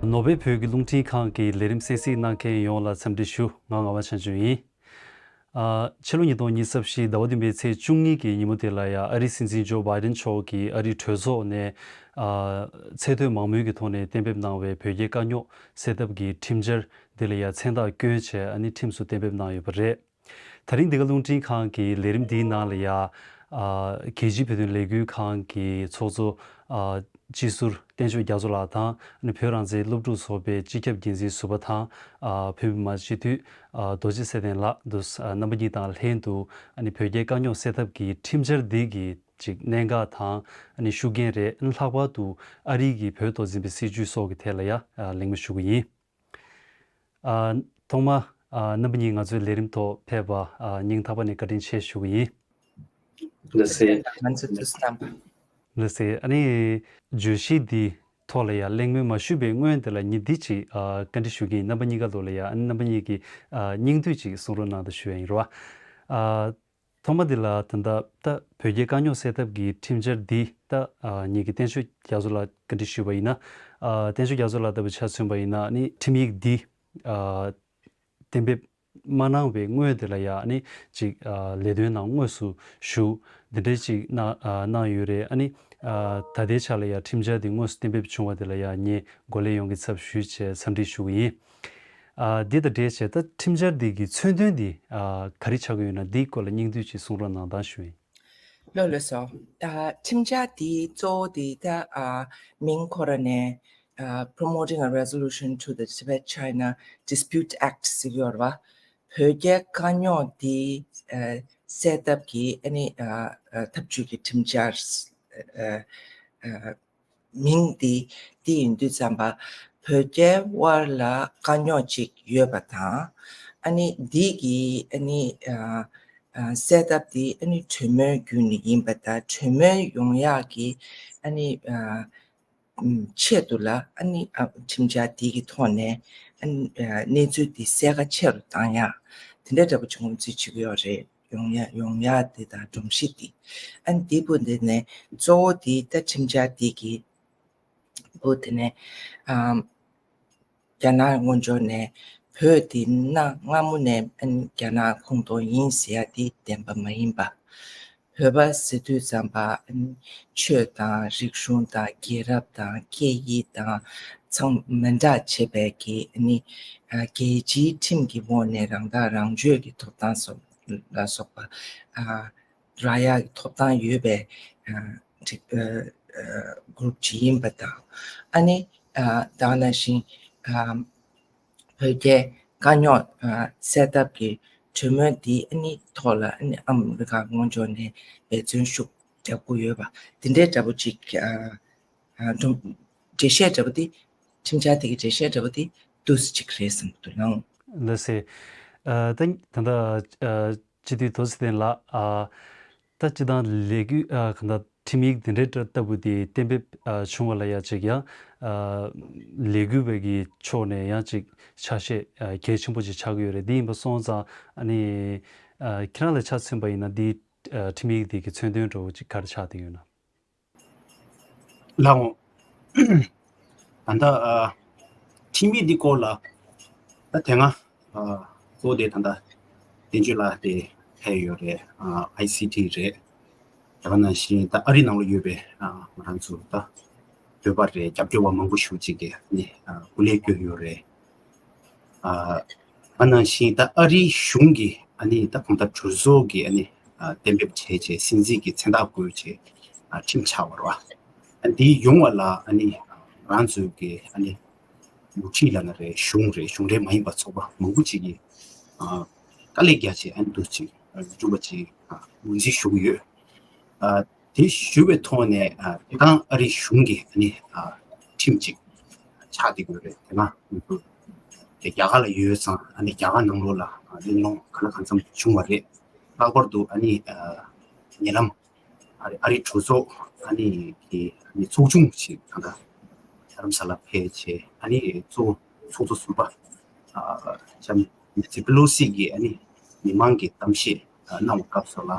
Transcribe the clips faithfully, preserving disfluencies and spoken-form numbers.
ནོར་ཝེ་བོད་ཀྱི་རླུང་འཕྲིན་ཁང་གི་ལས་རིམ་གསན་གཟིགས་གནང་མཁན་ཡོངས་ལ་འཚམས་འདྲི་ཞུ། ང་ངག་དབང་ཆོས་འབྱོར་ཡིན། ཨ། ཕྱི་ལོ་ཉིས་སྟོང་ཉི་ཤུ་རྩ་བཞི་ཟླ་བ་བདུན་པའི་ཚེས་བཅུ་གཉིས་ཀྱི་ཉིན་མོ་དེ་ལ་ཡང་ཨ་རིའི་སྲིད་འཛིན་ཇོ་བྷའི་ཌེན་མཆོག་གིས་ཨ་རིའི་གྲོས་ཚོགས་ནས། ཨ། ཚད་མཐོའི་མང་མོས་ཀྱི་ཐོག་ནས་གཏན་འབེབས་གནང་བའི་བོད་རྒྱའི་དཀའ་རྙོག་སེལ་ཐབས་ཀྱི་ཁྲིམས་འཆར་འདི་ལ་ཡང་མཚན་རྟགས་བསྐྱོན་བྱས་ཨ་ནི་ཁྲིམས་སུ་གཏན་འབེབས་གནང་ཡོད་པ་རེད། ད་རིང་འདི་ག་རླུང་འཕྲིན་ཁང་གི་ལས་རིམ་འདིའི་ནང་ལ་ཡ། ཨ། རྒྱལ་སྤྱིའི་བོད་དོན་ལས་འགུལ་ཁང་གི་ཚོགས་གཙོ། ཨ། སྤྱི་ཟུར་བསྟན་ཆོས་རྒྱ་མཚོ་ལགས་དང་ཨ་ནི་བོད་རང་བཙན་སློབ་ཕྲུག་ཚོགས་པའི་སྤྱི་ཁྱབ་འགན་འཛིན་ཟུར་པ་དང་། ཨ། བོད་མི་མང་སྤྱི་འཐུས། ཨ། རྡོ་རྗེ་ཚེ་བརྟན་ལགས་འདུག། ཨ། རྣམ་པ་གཉིས་དང་ལྷན་དུ་ཨ་ནི་བོད་རྒྱའི་དཀའ་རྙོག་སེལ་ཐབས་ཀྱི་ཁྲིམས་འཆར་འདི་གི་ཅིག་གནད་འགག་དང་ཨ་ནི་ཤུགས་རྐྱེན་རེད། ལྷག་པར་དུ་ཨ་རི་གིས་བོད་ཐོག་འཛིན་པའི་སྲིད་བྱུས་སོགས་ཀྱི་ཐད་ལ་ཡ་ཨ་གླེང་མོལ་ཞུ་གི་ཡིན། ཨ། ཐོག་མར། ཨ། རྣམ་པ་གཉིས་ང་ཚོའི་ལས་རིམ་ཐོག་ཕེབས་པ། ཨ། སྙིང་ཐག་པ་ནས་བཀའ་དྲིན་ཆེ་ཞུ་གི་ཡིན། ལགས་སེ། ང་ཚོ་དུས་སུ་བཏང་པ། ལགས་སེ། ཨ་ནི་བརྗོད་གཞི་འདི་ཐོག་ལ་ཡང་གླེང་མོལ་མ་ཞུས་པའི་སྔོན་དེ་ལ་ངས་འདི་ཅིག། ཨ། བཀའ་འདྲི་ཞུ་གི་ཡིན། རྣམ་པ་གཉིས་ཀ་ལོ་ལ་ཡང་ཨ་ནི་རྣམ་པ་གཉིས་ཀྱིས། ཨ། སྙིང་བསྡུས་ཅིག་གསུང་རོགས་གནང་དང་ཞུ་ཡ་ཡིན་རོ། ཨ། ཐོག་མ་འདི་ལ་ད་ལྟ་ད་བོད་རྒྱའི་དཀའ་རྙོག་སེལ་ཐབས་ཀྱི་ཁྲིམས་འཆར་འདི་ད། ཨ། ངེད་ཀྱི་བསྟན་ཆོས་རྒྱ་མཚོ་ལགས་བཀའ་འདྲི་ཞུས་པ་ཡིན་ན། ཨ། བསྟན་ཆོས་རྒྱ་མཚོ་ལགས་ལྟ་བུ་ཆ་མཚོན་པ་ཡིན་ན་ནི་ཁྲིམས་ཡིག་འདི། ཨ། གཏན་འབེབས་མ་གནང་བའི་སྔོན་དེ་ལ་ཡང་ནི་ཅིག། ཨ། ལས་དོན་ནང་དངོས་སུ་ཞུགས་འདི་འདྲའི་ཅིག་གནང་། ཨ། གནང་ཡོད་རེད། ཨ་ནི། ཨ། ད་ལྟའི་ཆ་ལ་ཡང་ཁྲིམས་འཆར་འདི་དངོས་སུ་གཏན་འབེབས་བྱུང་བ་དེ་ལ་ཡང་ངས་འགོ་ལས་ཡོངས་ཀྱི་ཚབ་ཞུས་བྱས་འཚམས་འདྲི་ཞུ་གི་ཡིན། ཨ། འདི་དང་འབྲེལ་བྱས་ད་ཁྲིམས་འཆར་འདི་གི་མཚོན་དོན་འདི། ཨ། ག་རེ་ཆགས་ཀྱི་ཡོད་ན་འདིའི་སྐོར་ལ་སྙིང་བསྡུས་ཅིག་གསུང་རོགས་གནང་དང་ཞུ་ཡིན། ལགས་ལགས་སོ། ཨ། ཁྲིམས་འཆར་འདི་གཙོ་བོ་འདི་ད། ཨ། མིང་ཁོ་ར་ནས། ཨ། Promoting a Resolution to the Tibet-China Dispute Act ཟེར་གྱི་ཡོད་རེད་བ། བོད་རྒྱའི་དཀའ་རྙོག་འདི། ཨ། སེལ་ཐབས་ཀྱི་ཨ་ནི། ཨ། ཨ། ཐབས་བྱུས་ཀྱི་ཁྲིམས་འཆར། ཨ། ཨ། མིང་འདི་འདི་ཡིན་དུས་ཙམ་པ། བོད་རྒྱའི་དབར་ལ་དཀའ་རྙོག་ཅིག་ཡོད་པ་དང་། ཨ་ནི་འདི་གི་ཨ་ནི། ཨ། ཨ། སེལ་ཐབས་འདི་ཨ་ནི་གྲོས་མོལ་བརྒྱུད་ནས་ཡིན་པ་དང་། གྲོས་མོལ་ཡོང་ཡག་གི་ཨ་ནི། ཨ། ཨམ། ཆེད་དུ་ལ་ཨ་ནི། ཨ། ཁྲིམས་འཆར་འདི་གི་ཐོག་ནས་ཨ་ནི། ཨ། གནས་ཚུལ་འདི་གསལ་ཁ་ཆེ་རུ་བཏང་ཡག་དེ་འདྲ་འདྲ་པོ་ཅིག་ངོས་འཛིན་བྱེད་ཀྱི་ཡོད་རེད། ཡོང་ཡ་ཡོང་ཡ་དེ་དང་སྒྲོམ་གཞི་དེ། ཨ་ནི་དེ་བོ་དེ་ནས་གཙོ་བོ་དེ་ད་ཁྲིམས་འཆར་དེ་གི་བོ་དེ་ནས། ཨམ། རྒྱ་ནག་སྔོན་འཇོག་ནས་བོད་དེ་གནའ་སྔ་མོ་ནས་ཨ་ནི་རྒྱ་ནག་ཁོངས་གཏོགས་ཡིན་ཟེར་ཡ་དེ་བདེན་པ་མ་ཡིན་པ། བོད་པ་ཟེར་དུས་ཙམ་པ་ཨ་ནི་ཆོས་དང་རིག་གཞུང་དང་རྒྱལ་རབས་དང་སྐད་ཡིག་དང་ཚང་མ་འདྲ་བྱེད་པའི་གི་ཨ་ནི། ཨ། རྒྱལ་སྤྱིའི་ཁྲིམས་ཀྱི་འོག་ནས་རང་ཐག་རང་གཅོད་ཀྱི་ཐོབ་ཐང་སོགས་ལ་སོགས་པ། ཨ། རག་ཡག་གི་ཐོབ་ཐང་ཡོད་པའི། ཨ། ཅིག། ཨ། ཨ། གུ་རུབ་ཅིག་ཡིན་པ་དང་། ཨ་ནི། ཨ། ད་ག་ནང་བཞིན། ཨ། བོད་རྒྱའི་དཀའ་རྙོག་ཨ། སེལ་ཐབས་ཀྱི་གྲོས་མོལ་འདི་ཨ་ནི་ཐོག་ལ་ཨ་ནི་ཨ་མི་རི་ཀ་སྔོན་འཇོག་ནས་འབད་བརྩོན་ཤུགས་རྒྱག་གི་ཡོད་པ་འདི་འདྲའི་འདྲ་པོ་ཅིག། ཨ། ཨ། འགྲེལ་བཤད་འདྲ་པོ་འདི། ཁྲིམས་འཆར་དེ་གི་འགྲེལ་བཤད་འདྲ་པོ་འདི་འདུག་སེ་ཅིག་རེད་བསམ་གྱི་འདུག་ལགས། ལགས་སེ། ཨ། ད་ད་ལྟ། ཨ། སྤྱི་འཐུས་རྡོ་རྗེ་ཚེ་བརྟན་ལགས། ཨ། ད་སྤྱི་བཏང་ལས་འགུལ། ཨ། གང་ལྟར་ཁྲིམས་ཡིག་འདི་འདྲའི་ལྟ་བུ་དེ་གཏན་འབེབས། ཨ། བྱུང་བ་ལ་ཡ་ཅིག་ཡང་། ཨ། ལས་འགུལ་བའི་གི་ཕྱོགས་ནས་ཡང་ཅིག་ཆ་ཤས། ཨ། གལ་ཆེན་པོ་ཅིག་ཆགས་ཀྱི་ཡོད་རེད། འདི་ཡིན་པ་སོང་ཙང་ཨ་ནི། ཨ། ཁྱེད་རང་ལ་ཆ་མཚོན་པ་ཡིན་ན་འདི། ཨ། ཁྲིམས་ཡིག་འདི་གི་མཚོན་དོན་འདྲ་བོ་ཅིག་ག་རེ་ཆགས་བསྡད་ཡོད་ན། ལགས་འོང་། ད་ལྟ། ཨ། ཁྲིམས་ཡིག་འདི་སྐོར་ལ་ད་དེ་སྔ། ཨ། གཙོ་བོ་དེ་ད་ལྟ་བསྟན་ཆོས་ལགས་དེ་ཕེབས་ཡོད་རེད། ཨ། ཨའི་སི་ཊི་རེད། དེ་ག་ནང་བཞིན་ད་ཨ་རི་ནང་ལ་ཡོད་པའི། ཨ། ང་རང་ཚོ་ད་བོད་པ་རེད། རྒྱབ་སྐྱོར་བ་མང་པོ་ཞེ་པོ་ཅིག་གིས་ནི། ཨ། སྐུ་ལས་བསྐྱོན་ཡོད་རེད། ཨ། ཨ་ནང་བཞིན་ད་ཨ་རིའི་གཞུང་གིས་ཨ་ནི་ད་གང་ལྟར་གྲོས་ཚོགས་ཀྱིས་ཨ་ནི། ཨ། གཏན་འབེབས་བྱས་བྱས་སྲིད་འཛིན་གྱི་མཚན་རྟགས་བཀོད་བྱས། ཨ། ཁྲིམས་ཆགས་པ་རེད་བ། ཨ། འདི་ཡོང་བ་ལ་ཨ་ནི་ང་ཚོའི་གི་ཨ་ནི་འགོ་ཁྲིད་ལབ་ན་རེད། གཞུང་རེད། གཞུང་འབྲེལ་མ་ཡིན་པ་ཚོགས་པ་མང་པོ་ཅིག་གིས། ཨ། དཀའ་ལས་རྒྱག་བྱས་ཨ་ནི་འདུག་ཅིག་ཨ། འཇུག་པ་ཅིག་ཨ། ངོས་འཛིན་ཞུ་གི་ཡོད། ཨ། དེ་ཞུ་བའི་ཐོག་ནས། ཨ། དེ་དང་ཨ་རིའི་གཞུང་གིས་ཨ་ནི། ཨ། ཁྲིམས་ཅིག་ཆགས་བསྡད་ཀྱི་ཡོད་རེད། དེ་སྔ་དེ་རྒྱ་གར་ལ་ཡོད་ཙང་ཨ་ནི་རྒྱ་གར་ནང་ལོགས་ལ། ཨ། གླེང་སློང་གང་ལ་གང་འཚམ་བྱུང་བ་རེད། ལྷག་པར་དུ་ཨ་ནི། ཨ། ཉེ་ལམ་ཨ་རི་ཨ་རིའི་གྲོས་ཚོགས་ཨ་ནི་གི་ཨ་ནི་ཚོགས་ཆུང་ཞིག་ད་ལྟ་རྡ་རམ་ས་ལ་ཕེབས་བྱས། ཨ་ནི་གཙོ་ཚོགས་གཙོ་ཟུར་པ། ཨ། ལྕམ་ནེ་སི་པེ་ལོ་སི་གིས་ཨ་ནི་མི་མང་གི་གཏམ་བཤད་གནང་བའི་སྐབས་སུ་ལ།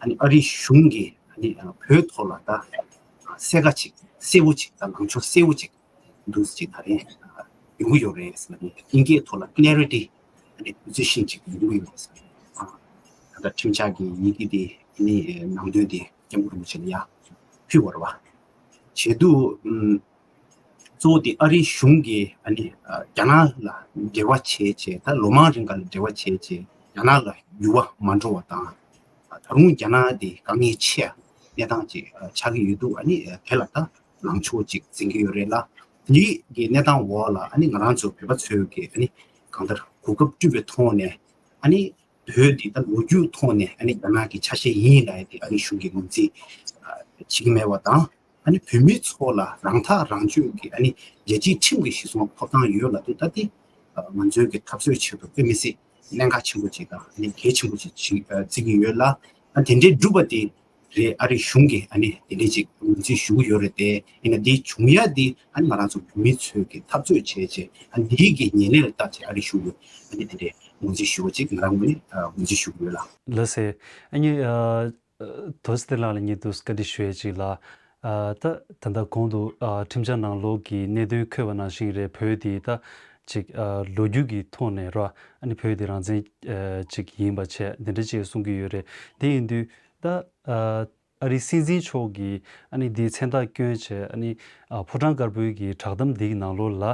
ཨ་ནི་ཨ་རིའི་གཞུང་གིས་ཨ་ནི་བོད་ཐོག་ལ་ད་གསལ་ཁ་ཅིག་གསལ་པོ་ཅིག་དང་ལངས་ཕྱོགས་གསལ་པོ་ཅིག་འདུག་ཅིག་ད་རེས་ ཡོང་གི་ཡོད་རེད་ཟེར་ནས་དབྱིན་སྐད་ཐོག་ལ་clarity ཨ་ནི་position ཅིག་ཡོང་གི་ཡོད་རེད་ཟེར། ཨ་ད་ལྟ་ཁྲིམས་འཆར་གྱི་ཡི་གེ་དེ་ཨ་ནི་ནང་དོན་དེ་སྐྱབས་མགོན་རིན་པོ་ཆེ་ལ་ཡར་ཕུལ་བ་རེད་བ། བྱས་དུས་ཨམ། གཙོ་བོ་དེ་ཨ་རིའི་གཞུང་གིས་ཨ་ནི་ཨ་རྒྱ་ནག་ལ་འབྲེལ་བ་བྱས་བྱས་ད་ལོ་མང་རིང་ག་ལ་འབྲེལ་བ་བྱས་བྱས་རྒྱ་ནག་ལ་འགྱུར་བ་མ་འགྲོ་བ་དང་། ད་རུང་རྒྱ་ནག་དེ་དཀའ་ངལ་ཆེ་གནས་སྟངས་ཅིག་ཆགས་ཀྱི་ཡོད་དུས་ཨ་ནི་དེ་ལ་ད་ལངས་ཕྱོགས་ཅིག་འཛིན་གྱི་ཡོད་རེད་ལ། དེ་གི་གནས་སྟངས་འོག་ལ་ཨ་ནི་ང་རང་ཚོ་བོད་པ་ཚོས་ཀྱི་ཨ་ནི་གང་ལྟར་གོ་སྐབས་བསྐྲུན་པའི་ཐོག་ནས་ཨ་ནི་བོད་འདི་ད་ལོ་རྒྱུས་ཐོག་ནས་ཨ་ནི་རྒྱ་ནག་གི་ཆ་ཤས་ཡིན་ལབ་ཡ་དེ་ཨ་ནི་གཞུང་གིས་ངོས་འཛིན་བྱེད་ཀྱི་མེད་པ་དང་། ཨ་ནི་བོད་མི་ཚོ་ལ་རང་ཐག་རང་གཅོད་ཀྱི་ཨ་ནི་རྒྱལ་སྤྱིའི་ཁྲིམས་ཀྱི་གཞི་བཟུང་ཐོབ་ཐང་ཡོད་ལབ་དུས་ད་དེ་ང་ཚོའི་གི་འཐབ་རྩོད་ཆེད་དུ་དཔེ་མི་སྲིད་གནད་འགག་ཆེན་པོ་ཅིག་དང་ཨ་ནི་གལ་ཆེན་པོ་ཅིག་ཅིག་བརྩི་གི་ཡོད་ལ། ཨ་དེ་འདྲའི་སྒྲུབ་པ་དེ་རེད། ཨ་རིའི་གཞུང་གིས་ཨ་ནི་དེ་འདྲའི་ཅིག་ངོས་འཛིན་ཞུ་གི་ཡོད་རེད་དེ། ཡིན་ན་དེའི་བྱུང་ཡ་དེ་ཨ་ནི་ང་རང་ཚོ་བོད་མི་ཚོས་ཀྱི་འཐབ་རྩོད་བྱས་བྱས་ཨ་ནི་དེའི་གི་ཉེན་ལས་ལ་བལྟས་བྱས་ཨ་རིའི་གཞུང་གིས་ཨ་ནི་དེ་འདྲའི་ངོས་འཛིན་ཞུ་བ་ཅིག་ང་རང་ངོས་ནས་ངོས་འཛིན་ཞུ་གི་ཡོད་ལ། ལགས་སེ། ཨ་ནི་ཨ། དོ་སི་ཏེ་ལགས་ལ་ངས་དུས་བཀའ་འདྲི་ཞུ་ཡས་ཅིག་ལ། ཨ་ད་ད་ལྟ་གོང་དུ་ཨ་ཁྲིམས་འཆར་ནང་ལོགས་ཀྱི་གནད་དོན་འཁོད་པ་ནང་བཞིན་རེད། བོད་དེ་ད་ཅིག་ཨ་ལོ་རྒྱུས་ཀྱི་ཐོག་ནས་ར་ཨ་ནི་བོད་དེ་རང་བཙན་ཨ་ཅིག་ཡིན་པ་བྱས་འདི་འདྲ་ཅིག་གསུང་གི་ཡོད་རེད། དེ་ཡིན་དུས་ད་ཨ་ཨ་རིའི་སྲིད་འཛིན་མཆོག་གིས་ཨ་ནི་འདི་མཚན་རྟགས་བསྐྱོན་བྱས་ཨ་ནི་ཨ་ཕོ་བྲང་དཀར་པོའི་གི་བསྒྲགས་གཏམ་འདི་གི་ནང་ལོགས་ལ་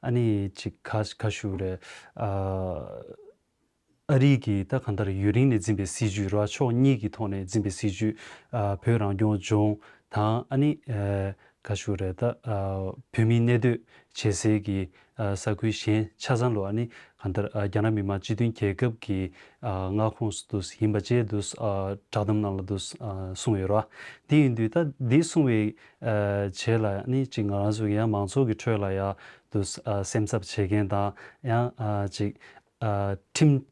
ཨ་ནི་ཅིག་ག་ག་ཞུ་རེད། ཨ། ཨ་རི་གིས་ད་གང་ལྟར་ཡུན་རིང་ནས་འཛིན་པའི་སྲིད་ཇུས་ར་ཕྱོགས་གཉིས་ཀྱི་ཐོག་ནས་འཛིན་པའི་སྲིད་ཇུས། ཨ་བོད་རང་སྐྱོང་ལྗོངས་དང་ཨ་ནི་ཨ་ག་ཞུ་རེད་ད། ཨ་བོད་མིའི་གནས་སྡོད་བྱེད་སའི་གི་ཨ་ས་ཁུལ་གཞན་ཆ་ཚང་ལོ་ཨ་ནི་གང་ལྟར་ཨ་རྒྱ་ནག་མི་དམངས་སྤྱི་མཐུན་རྒྱལ་ཁབ་ཀྱི་ཨ་མངའ་ཁོངས་སུ་དུ་ཡིན་པ་བཅས་དུ་ཨ་བསྒྲགས་གཏམ་ནང་ལ་དུ་ཨ་གསུངས་ཡོད་ར། དེ་ཡིན་དུས་ད་འདི་གསུངས་པའི་ཨ་རྗེས་ལ་ཨ་ནི་ཅིག་ང་རང་ཚོ་ཡང་མང་ཚོགས་ཀྱི་ཁྲོད་ལ་ཡང་དུ་ཨ་སེམས་འཚབ་བྱེད་མཁན་དང་ཡང་ཨ་ཅིག་ཨ་ཁྲིམས་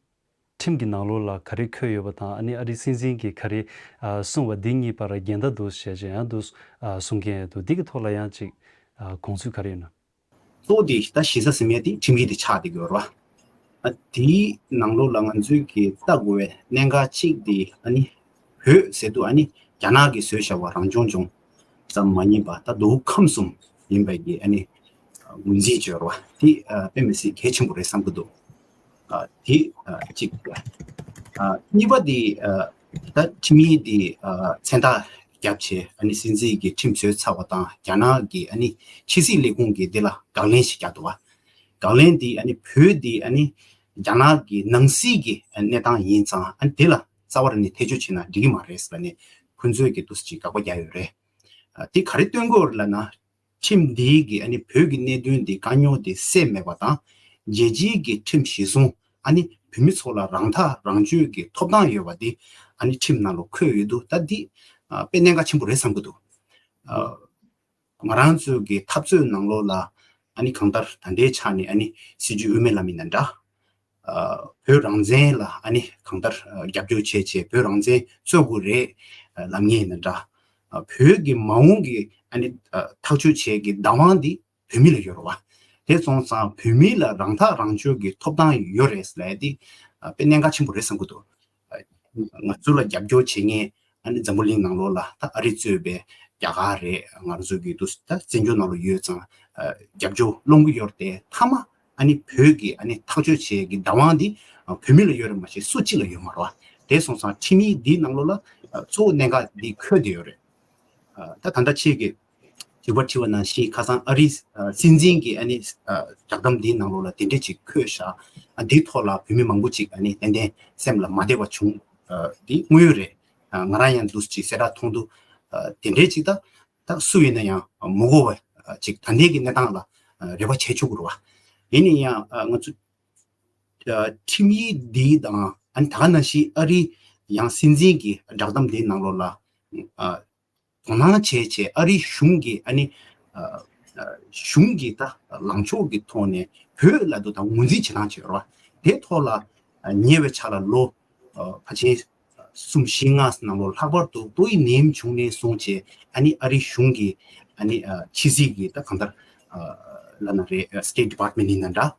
ཁྲིམས་ཀྱི་ནང་ལོགས་ལ་ག་རེ་འཁོད་ཡོད་པ་དང་ཨ་ནི་ཨ་རིའི་སྲིད་འཛིན་གྱིས་ག་རེ་ཨ་གསུངས་པ་འདི་གཉིས་བར་འགལ་ཟླ་འདུག་ཞེས་བྱས་ཡང་འདུག་ཨ་གསུང་མཁན་འདུག་འདི་གི་ཐོག་ལ་ཡང་ཅིག་ཨ་དགོངས་ཚུལ་ག་རེ་ཡོད་ན། གཙོ་བོ་དེ་ད་གཞི་རྩ་ཟིན་མེད་དེ་ཁྲིམས་ཡིག་དེ་ཆགས་བསྡད་ཡོད་རེད་བ། ཨ་དེའི་ནང་ལོགས་ལ་ང་ཚོས་ཀྱི་ལྟ་དགོས་པའི་གནད་འགག་གཅིག་དེ་ཨ་ནི་བོད་ཟེར་དུས་ཨ་ནི་རྒྱ་ནག་གིས་བཟོས་བཞག་པ་རང་སྐྱོང་ལྗོངས་ཙམ་མ་ཡིན་པ་ད་མདོ་དབུས་ཁམས་གསུམ་ཡིན་པའི་གི་ཨ་ནི་ངོས་འཛིན་བྱས་ཡོད་རེད་བ། དེ་ཨ་དཔེ་མི་སྲིད་གལ་ཆེན་པོ་རེད་བསམ་གྱི་འདུག་ཨ་དེ་ཨ་གཅིག་ཨ་གཉིས་པ་དེ་ཨ་ད་ཁྲིམས་ཡིག་དེ་ཨ་མཚན་རྟགས་བརྒྱབ་བྱས་ཨ་ནི་སྲིད་འཛིན་གྱིས་ཁྲིམས་བཟོས་ཚར་བ་དང་རྒྱ་ནག་གི་ཨ་ནི་ཕྱི་སྲིད་ལས་ཁུངས་ཀྱིས་དེ་ལ་དགག་ལན་ཞིག་བརྒྱབ་འདུག་བ། དགག་ལན་དེ་ཨ་ནི་བོད་དེ་ཨ་ནི་རྒྱ་ནག་གི་ནང་སྲིད་ཀྱི་གནས་སྟངས་ཡིན་ཙང་ཨ་ནི་དེ་ལ་རྩ་བ་ནས་ཐེ་བྱུས་བྱས་ན་འགྲིག་གི་མ་རེད་ཟེར་ནས་ཁོང་ཚོས་ཀྱི་འདུག་སེ་ཅིག་དགག་པ་བརྒྱབ་ཡོད་རེད། ཨ་དེ་ག་རེ་སྟོན་གྱི་ཡོད་རེད་ལབ་ན། ཁྲིམས་འདིའི་གི་ཨ་ནི་བོད་ཀྱི་གནད་དོན་འདི་དཀའ་རྙོག་འདི་སེལ་མེད་པ་དང་། རྒྱལ་སྤྱིའི་གི་ཁྲིམས་གཞི་བཟུང་ཨ་ནི་བོད་མི་ཚོ་ལ་རང་ཐག་རང་གཅོད་ཀྱི་ཐོབ་ཐང་ཡོད་པ་འདི་ཨ་ནི་ཁྲིམས་ནང་ལ་འཁོད་ཡོད་འདུག་ད་འདི་ཨ་དཔེ་གནད་འགག་ཆེན་པོ་རེད་བསམ་གྱི་འདུག་ཨ་ང་རང་ཚོའི་གི་འཐབ་རྩོད་ནང་ལོགས་ལ་ཨ་ནི་གང་ལྟར་ད་ལྟའི་ཆ་ནས་ཨ་ནི་སྲིད་ཇུས་དབུ་མའི་ལམ་ཡིན་ན་འདྲ། ཨ་བོད་རང་བཙན་ལ་ཨ་ནི་གང་ལྟར་ཨ་རྒྱབ་སྐྱོར་བྱས་བྱས་བོད་རང་བཙན་རྩོད་དགོས་རེད་ཨ་ལབ་མཁན་ཡིན་ན་འདྲ། ཨ་བོད་ཀྱི་མ་འོངས་ཀྱི་ཨ་ནི་ཨ་ཐག་གཅོད་བྱེད་ཀྱི་བདག་དབང་འདི་བོད་མི་ལ་ཡོད་རེད་བ། དེ་སོང་ཙང་བོད་མི་ལ་རང་ཐག་རང་གཅོད་ཀྱི་ཐོབ་ཐང་ཡོད་རེད་ལབ་ཡ་འདི་ཨ་དཔེ་གནད་འགག་ཆེན་པོ་རེད་བསམ་གྱི་འདུག་ཨ་ང་ཚོ་ལ་རྒྱབ་སྐྱོར་བྱེད་མཁན་ཨ་ནི་འཛམ་བུ་གླིང་ནང་ལོགས་ལ་ད་ཨ་རི་གཙོས་པའི་རྒྱ་གར་རེད། ང་རང་ཚོ་གི་འདུག་ད་བཙན་བྱོལ་ནང་ལ་ཡོད་ཙང་ཨ་རྒྱབ་སྐྱོར་སློང་གི་ཡོད་རེད་དེ། མཐའ་མ་ཨ་ནི་བོད་ཀྱི་ཨ་ནི་ཐག་གཅོད་བྱེད་ཀྱི་བདག་དབང་འདི་ཨ་བོད་མི་ལ་ཡོད་རེད་མ་གཞི་སུ་གཅིག་ལ་ཡོད་མ་རེད་བ། དེ་སོང་ཙང་ཁྲིམས་ཡིག་འདིའི་ནང་ལོགས་ལ་ཨ་གཙོ་བོ་གནད་འགག་འདི་འཁོད་བསྡད་ཡོད་རེད། ཨ་ད་ད་ལྟ་ཁྱེད་ཀྱིས་དྲི་བ་དྲིས་པ་ནང་བཞིན་ཁ་སང་ཨ་རིའི་ཨ་སྲིད་འཛིན་གྱིས་ཨ་ནི་ཨ་བསྒྲགས་གཏམ་འདིའི་ནང་ལོགས་ལ་དེ་འདྲས་ཅིག་འཁོད་བཞག་ཨ་འདིའི་ཐོག་ལ་བོད་མི་མང་པོ་ཅིག་ཨ་ནི་ཏན་ཏན་སེམས་ལ་མ་བདེ་བ་བྱུང་། ཨ་འདི་དངོས་ཡོད་རེད། ཨ་ང་རང་ཡང་འདུག་ཅིག་གསལ་བསྒྲགས་མཐོང་དུས་ཨ་དེ་འདྲས་ཅིག་ད་ད་སུ་ཡིན་ན་ཡང་མི་དགོས་པ་ཅིག་ད་ལྟའི་གི་གནས་སྟངས་ལ་ཨ་རེ་བ་བྱས་ཆོག་གི་རེད་བ། ཡིན་ན་ཡང་ཨ་ང་ཚོ་ཨ་ཁྲིམས་ཡིག་འདི་དང་ཨ་ནི་ད་ག་ནང་བཞིན་ཨ་རི་ཡང་སྲིད་འཛིན་གྱི་བསྒྲགས་གཏམ་འདིའི་ནང་ལོགས་ལ་ཨ་དོ་སྣང་བྱས་བྱས་ཨ་རིའི་གཞུང་གིས་ཨ་ནི་ཨ་ཨ་གཞུང་གིས་ད་ལངས་ཕྱོགས་ཀྱི་ཐོག་ནས་བོད་ལ་དོ་དང་ངོས་འཛིན་བྱེད་སྟངས་བྱེད་རོགས། དེ་ཐོག་ལ་ཨ་ཉེ་བའི་ཆར་ལ་ལོ་ཨ་ཕལ་ཆེར་གསུམ་བཞི་ལྔ་ནང་ལོགས་ལྷག་པར་དུ་ཏོག་དབྱིབས་ནད་ཡམས་བྱུང་ནས་བཟུང་བྱས་ཨ་ནི་ཨ་རིའི་གཞུང་གིས་ཨ་ནི་ཨ་ཕྱི་སྲིད་ཀྱི་ད་གང་ལྟར་ཨ་ལབ་ན་རེད། ཨ་State Department་ཡིན་ན་འདྲ།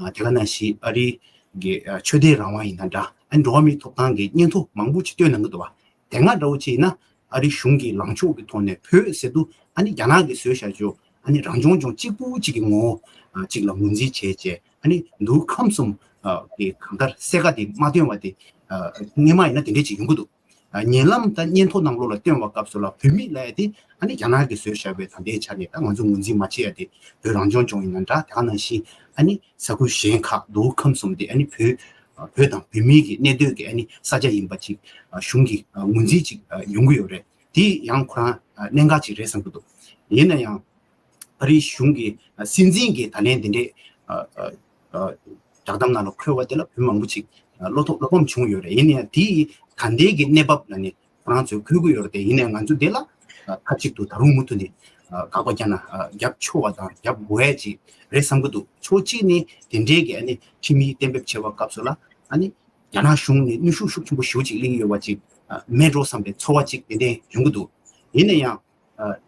ཨ་དེ་ག་ནང་བཞིན་ཨ་རིའི་གི་ཨ་ཆོས་དད་རང་དབང་ཡིན་ན་འདྲ། ཨ་འགྲོ་བ་མིའི་ཐོབ་ཐང་གི་སྙན་ཐོ་མང་པོ་ཅིག་བཏོན་གནང་གི་འདུག་བ། དེ་སྔ་འདྲ་བོ་ཅིག་ཡིན་ན་ཨ་རིའི་གཞུང་གིས་ལངས་ཕྱོགས་ཀྱི་ཐོག་ནས་བོད་ཟེར་དུས་ཨ་ནི་རྒྱ་ནག་གིས་བཟོས་བཞག་ཆོག་ཨ་ནི་རང་སྐྱོང་ལྗོངས་གཅིག་པུ་གཅིག་གི་ངོ་བོ་ཨ་གཅིག་ལ་ངོས་འཛིན་བྱས་བྱས། ཨ་ནི་འདུ་ཁམས་གསུམ་ཨ་གི་གང་ལྟར་གསལ་ཁ་དེ་མ་སྟོན་བ་དེ་ཨ་སྔོན་མ་ཡིན་ན་དེ་འདྲས་ཅིག་ཡོང་གི་འདུག་ཨ་ཉེ་ལམ་ད་སྙན་ཐོ་ནང་ལོགས་ལ་སྟོན་པ་སྐབས་སུ་ལ་བོད་མི་ལབ་ཡ་དེ་ཨ་ནི་རྒྱ་ནག་གིས་བཟོས་བཞག་པའི་ད་ལྟའི་ཆ་ནས་ད་ང་ཚོ་ངོས་འཛིན་མ་བྱེད་ཡ་དེ་བོད་རང་སྐྱོང་ལྗོངས་ཡིན་ན་འདྲ། དེ་ག་ནང་བཞིན་ཨ་ནི་ས་ཁུལ་གཞན་ཁག་འདུ་ཁམས་གསུམ་དེ་ཨ་ནི་བོད་བོད་དང་བོད་མི་གི་གནས་སྡོད་ཀྱི་ཨ་ནི་ས་ཆ་ཡིན་པ་ཅིག་གཞུང་གི་ངོས་འཛིན་ཅིག་ཡོང་གི་ཡོད་རེད། དེ་ཡང་ཁོ་རང་གནད་འགག་ཅིག་རེད་བསམ་གྱི་འདུག་ཡིན་ན་ཡང་ཨ་རིའི་གཞུང་གི་སྲིད་འཛིན་གྱི་ད་ལན་དེ་འདྲའི་བསྒྲགས་གཏམ་ནང་ལ་འཁོད་པ་དེ་ལ་བོད་མང་པོ་ཅིག་བློ་ཐོག་བློ་ཕམ་བྱུང་ཡོད་རེད། ཡིན་ན་ཡང་དེའི་ད་ལྟའི་གི་གནས་བབ་ལ་ནི་ཁོ་རང་ཚོས་འཁོད་ཀྱི་ཡོད་རེད་དེ། ཡིན་ན་ཡང་ང་ཚོ་དེ་ལ་མཐའ་གཅིག་ཏུ་ད་རུང་མུ་མཐུད་ནས་དགག་པ་རྒྱག་ན་རྒྱབ་ཆོག་པ་དང་རྒྱབ་དགོས་ཡ་ཅིག་རེད་བསམ་གྱི་འདུག་ཕྱོགས་གཅིག་ནས་དེ་འདྲའི་གི་ཨ་ནི་ཁྲིམས་ཡིག་གཏན་འབེབས་བྱས་པ་སྐབས་སུ་ལ་ཨ་ནི་རྒྱ་ནག་གཞུང་ནས་གནོན་ཤུགས་ཤུགས་ཆེན་པོ་ཞེ་པོ་ཅིག་སླེབས་ཀྱི་ཡོད་པ་ཅིག་མེད་འགྲོ་བསམ་པའི་ཚོར་བ་ཅིག་ཏན་ཏན་ཡོང་གི་འདུག་ཡིན་ན་ཡང་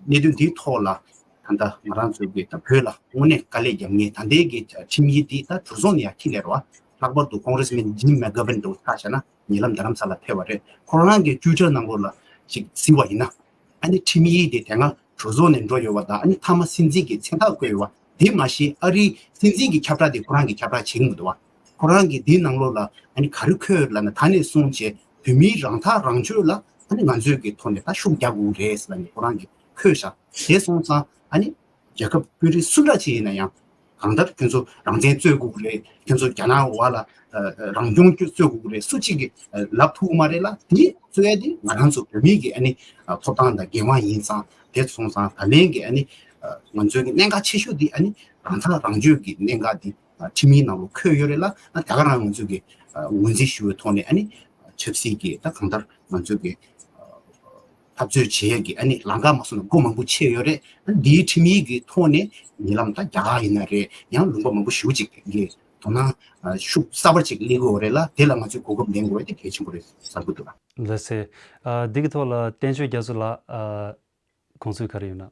གནད་དོན་འདིའི་ཐོག་ལ་ད་ལྟ་ང་རང་ཚོའི་གི་ད་བོད་ལ་དངོས་གནས་དཀའ་ལས་རྒྱབ་མཁན་ད་ལྟའི་གི་ཁྲིམས་ཡིག་འདི་ད་གྲོས་ཚོགས་ནས་ཡང་ཁྲིད་སླེབས་རེད་བ། ལྷག་པར་དུ་ཀོང་རེས་མེན་ཇིམ་མེག་གྷ་ཝན་འདྲ་བོ་ཆ་བཞག་ན་ཉེ་ལམ་རྡ་རམ་ས་ལ་ཕེབས་པ་རེད། ཁོ་རང་གི་ཊུའི་ཊར་ནང་ལོགས་ལ་ཅིག་གཟིགས་པ་ཡིན་ན། ཨ་ནི་ཁྲིམས་ཡིག་དེ་དེ་སྔ་གྲོས་ཚོགས་ནས་འགྲོ་ཡོད་པ་དང་། ཨ་ནི་མཐའ་མ་སྲིད་འཛིན་གྱི་མཚན་རྟགས་བཀོད་ཡོད་པ་དེ་མ་གཞི་ཨ་རིའི་སྲིད་འཛིན་གྱི་ཁྱབ་བསྒྲགས་དེ་ཁོ་རང་གི་ཁྱབ་བསྒྲགས་བྱེད་ཀྱི་མི་འདུག་བ། ཁོ་རང་གིས་དེའི་ནང་ལོགས་ལ་ཨ་ནི་ག་རེ་འཁོད་ཡོད་ལབ་ན། ད་ནས་བཟུང་བྱས་བོད་མིའི་རང་ཐག་རང་གཅོད་ལ་ཨ་ནི་ང་ཚོས་ཀྱི་ཐོག་ནས་ད་ཤུགས་རྒྱག་དགོས་རེད་ཟེར་ནས་ཁོ་རང་གིས་འཁོད་བཞག་དེ་སོང་ཙང་ཨ་ནི་རྒྱལ་ཁབ་དཔོན་རིགས་སུ་འདྲ་ཅིག་ཡིན་ན་ཡང་། གང་ལྟར་ཁྱོད་ཚོ་རང་བཙན་རྩོད་དགོས་ཀྱི་རེད། ཁྱོད་ཚོ་རྒྱ་ནག་འོག་ལ་ཨ་ཨ་རང་སྐྱོང་རྩོད་དགོས་ཀྱི་རེད། སུ་གཅིག་གིས་ཨ་ལབ་ཐུབ་ཀྱི་མ་རེད་ལ། དེ་རྩོད་ཡ་དེ་ང་རང་ཚོ་བོད་མི་གི་ཨ་ནི་ཨ་ཐོབ་ཐང་དང་འགན་དབང་ཡིན་ཙང་། དེ་སོང་ཙང་ད་ལན་གྱི་ཨ་ནི་ཨ་ང་ཚོའི་གི་གནད་འགག་ཆེ་ཤོས་དེ་ཨ་ནི་རང་ཐག་རང་གཅོད་ཀྱི་གནད་འགག་དེ་ཨ་ཁྲིམས་ཡིག་ནང་ལ་འཁོད་ཡོད་རེད་ལ། ཨ་ད་ག་རང་ང་ཚོའི་གི་ཨ་ངོས་འཛིན་ཞུ་བའི་ཐོག་ནས་ཨ་ནི་ཆབ་སྲིད་ཀྱི་ད་གང་ལྟར་ང་ཚོའི་གི་འཐབ་རྩོད་བྱེད་ཡས་ཀྱི་ཨ་ནི་ལམ་ཁ་མ་སོང་ན་སྒོ་མང་པོ་ཕྱེ་ཡོད་རེད། ཨ་ནི་འདིའི་ཁྲིམས་ཡིག་གི་ཐོག་ནས་ཉེ་ལམ་ད་རྒྱ་གར་ཡིན་ན་རེད། ཡང་ལུང་པ་མང་པོ་ཞེ་པོ་ཅིག་གི་དོ་སྣང་ཨ་ཤུགས་གསར་པ་ཅིག་སླེབས་ཀྱི་ཡོད་རེད་ལ། དེ་ལ་ང་ཚོས་གོ་སྐབས་ལེན་དགོས་ཡ་དེ་གལ་ཆེན་པོ་རེད་བསམ་གྱི་འདུག་ལགས། ལགས་སེ། ཨ་འདི་གི་ཐོག་ལ་བསྟན་ཆོས་རྒྱ་མཚོ་ལགས་ཨ་དགོངས་ཚུལ་ག་རེ་ཡོད་ན།